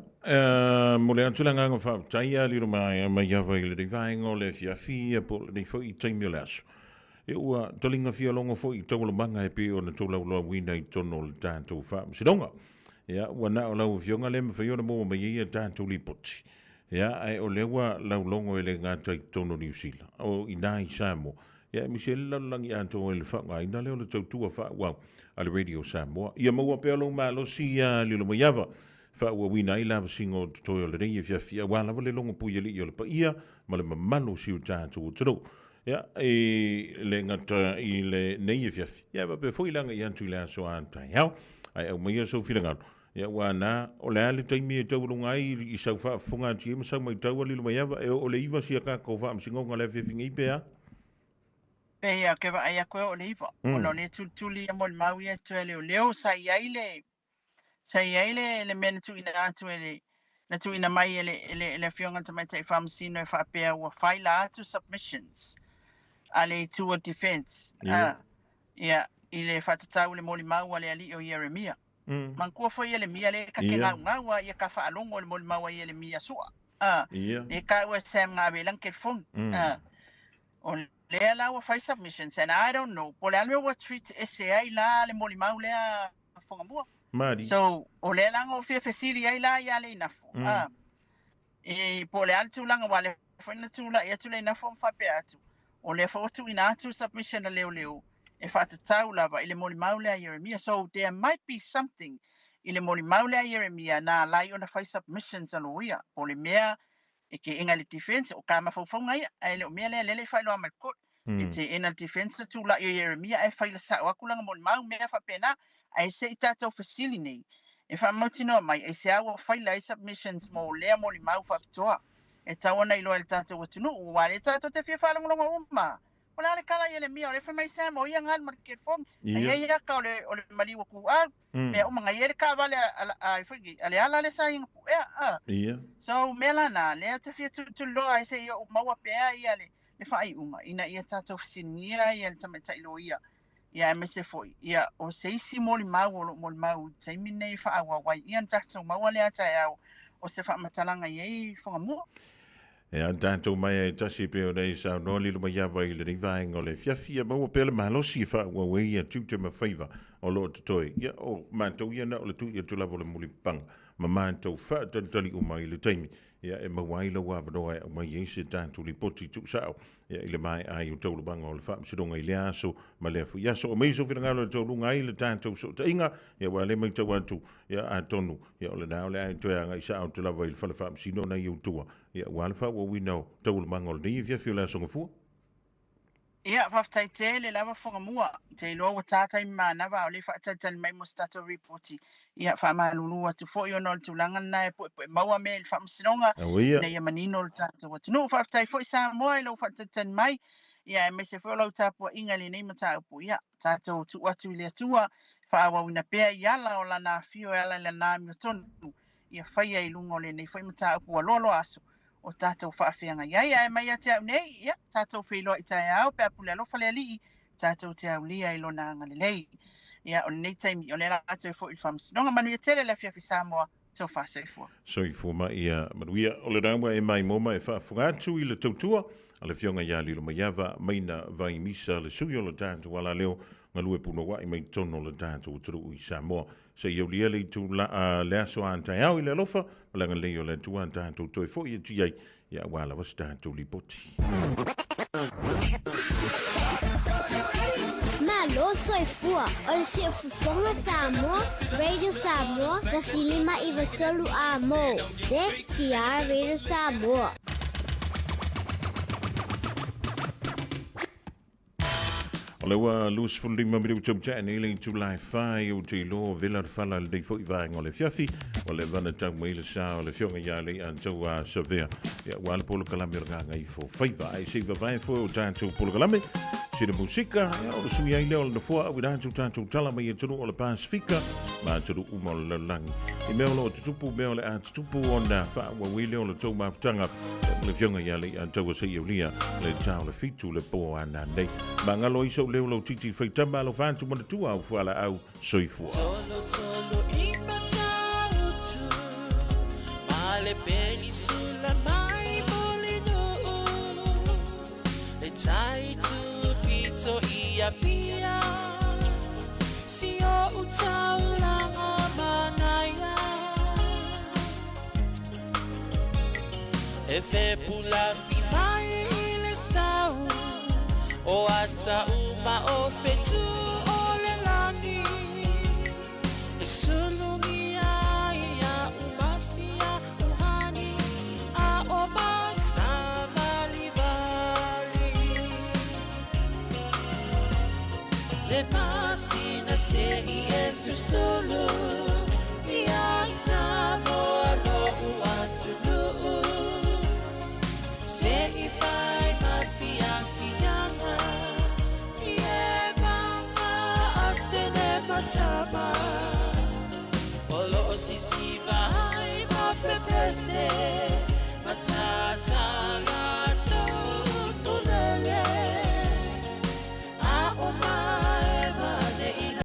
momoli atu le agaga faafetai ia lilo mai mai ava i lenei vaega o le afiafi ia po o lenei foi taimi o le aso. Ia ua taliga fialogo foi i taualumaga e pei ona tolaulauina i totonu o le tatou faamasinoga. Ia, ua na o lau Afioga lea e mafai ona maua mai ai a tatou lipoti. Ia, ae o lea ua laulogo e le gata i totonu o Niu Sila, o i ina i Samoa. Ia, aemaise ai le lalolagi atoa i le faaaogaina lea o le tautua faaauau a le Radio Samoa. Ia maua pea lou malosi ia Lilomaiava e faaauauina ai lavasiga o totoe o lenei afiafi aua lava le logo puialii o le paia ma le mamalu o si o tatou atunuu. Ia, e le gata i lenei afiafi, ia e faapea foi le agai atu i le aso a taeao. Ae aumaia sou finagalo, ia ua ana, o le a le taimi e taualuga ai i sau faafofoga atu i ai ma sau matau a Lilomaiava, e oo le 9 sia tatou faamasinoga le afiafi nei pe a? Pei a ke vaai aku e oo le 9, ona o lea e tulituli ia molimau ia e toe leoleo, sa i ai le, sa i ai le, le mea na tuuina atu e le, na tuuina mai e le, e le, e le Afioga i le Tamaitai Faamasino e faapea ua faila atu submissions a le itu o defense, a, ia, i le faatatau i le molimau a le alii o Ieremia. Manatua foi Ieremia lea ka te gaugau a ia ka faalogo i le molimau a Ieremia sua. A, lea taua e Sam Gavelang telefoni. A, o lea la ua fai submissions and I don't know po o le a le mea ua treat ese ai la le molimau lea Fugamua. Mari. So, o lea la na ou fia fesili ai la ia Leinafo, a, e, po o le a le tulaga, aua o lea foi na tulai atu Leinafo ma faapea atu, o lea foi ua tuuina atu submission a leoleo e faatatau lava i le molimau lea a Ieremia. So, there might be something i le molimau lea a Ieremia na ala ai ona fai submissions a loia, po o le mea e teena e le defense, o ka mafaufauga ia, ae le o mea lea lele e faailoa mai le court. E teena le defense le tula'i o Ieremia ae faila sa'o atu lana molimau, mea faapena. Ae se i tatou fesili nei, e faamautinoa mai aisea ua faila ai submissions mo lea molimau faapitoa e tatau ona iloa e le tatou atunuu, aua lea tatou te fia faalogologo uma. O le a le tala a Ieremia, o lea fai mai Sam, o ia galu ma le telefoni, a i ai ata o le, o le maliu a Tuuau, mea uma, na i ai le taavale a, a, a, foi nei, a le ala lea sa ia na puea, a. So, mea la na, lea ou te fia tulituliloa ai se i ou maua pea ia le, le faaiuga ina ia tatou fesiligia ia le tamaitai loia, ia aemaise foi ia o se isi molimau o lo o molimau i le taimi lenei e faaauau ai ia ona tatou maua lea taeao o se faamatalaga i ai Fugamua. E a tatou mai ai tasi pei ona e saunoa Lilomaiava i lenei vaega o le afiafi, ia maua pea le malosi e faaauau ai ia tiute ma faiva o lo o totoe. Ia o matou ia na o le tui atu lava o le mulipapaga ma matou faatalitali uma i le taimi ia e maua ai lau avanoa e aumai ai se tatou lipoti tuusao ia i le maea ai o taualumaga o le faamasinoga i lea aso ma lea foi aso. Aumai sou finagalo e taualuga ai le tatou sootaiga, ia aua o lea e matau atu, ia atonu, ia o lena o le a e toe agai sao atu lava i le fale faamasino na i ou tua, ia aua le faaauauina o taualumaga o lenei afiafi o le Aso Gafua. Ia, faafetai tele lava Fugamua. Ou te iloa ua ta taimi manava a o lea e faatalitali mai mo se tatou ripoti. Ia, faamalulu atu foi ona o le tulaga lena e puepue maua mea i le faamasinoga ina ia manino le tatou atunuu. Faafetai foi Samoa i lou faatalitali mai, ia aemaise foi o lau tapuaiga i lenei mataupu. Ia, tatou tuu atu i le Atua, faaauauina pea i ala o Lana afio e ala i Lana amiotonu, ia faia i luga o lenei foi mataupu ua loaloa aso o tatou faafeagai ai. Ae mai ia te au nei, ia, tatou feiloai taeao pe a pule alofa le Alii, tatou te aulia i Lona agalelei. Ia, o lenei taimi, o lea la toe foi i le Faamasinoga. Manuia tele le afiafi Samoa, tofa soifua. Soifua ma ia manuia. O lena ua e maimoa ma e faafofoga atu i le tautua a le Afioga ia Lilomaiava Maina Vaimisa, le sui o le tatou alaleo galue punouai mai totonu o le tatou atunuu i Samoa. Se i aulia le itu la, le aso a taeao i le alofa ma le agalelei o le Atua tatou toe foi atu i ai, ia aua lava se tatou lipoti. Malo soifua o le siufofoga Samoa, Radio Samoa, 105 93 amo. CTR Radio Samoa. O le ua 25 minute o tea nei le itula e whai o te iloa vela le whala le nei foi vaenga o le fiafi o le vana tau mai le sa o le fionga ia le a tau a savea ia ua le polokalame o le nganga i fo faiva ai se vavae foi o tātou polokalame sina musika ia o le sui ai lea o le nofoa au i rātou tātou tala mai e tonu o le Pasifika ma tonu uma o le lalolagi i mea o lo o tutupu mea o le a tutupu ona whaauaui lea o le tou mafutaga le fionga ia le a tau a se i aulia le tau le fitu le po ana nei. Magalo ai sou leo lau titi faitama alofa atu manatua au fualaau soifua. Tolo tolo i Matautu, ma le penisula mai Mulinuu, le tai tupito i Apia, si o'u taulaga manaia. E fepulafi mai i le sau o sa uma o fetu o le lani E sulungi ai a umasia uhani A o masa valivali Le masina se i e susulu Ia i Samoa lo uatunuu Se i fai ma fiafiaga I e mama a tene matama.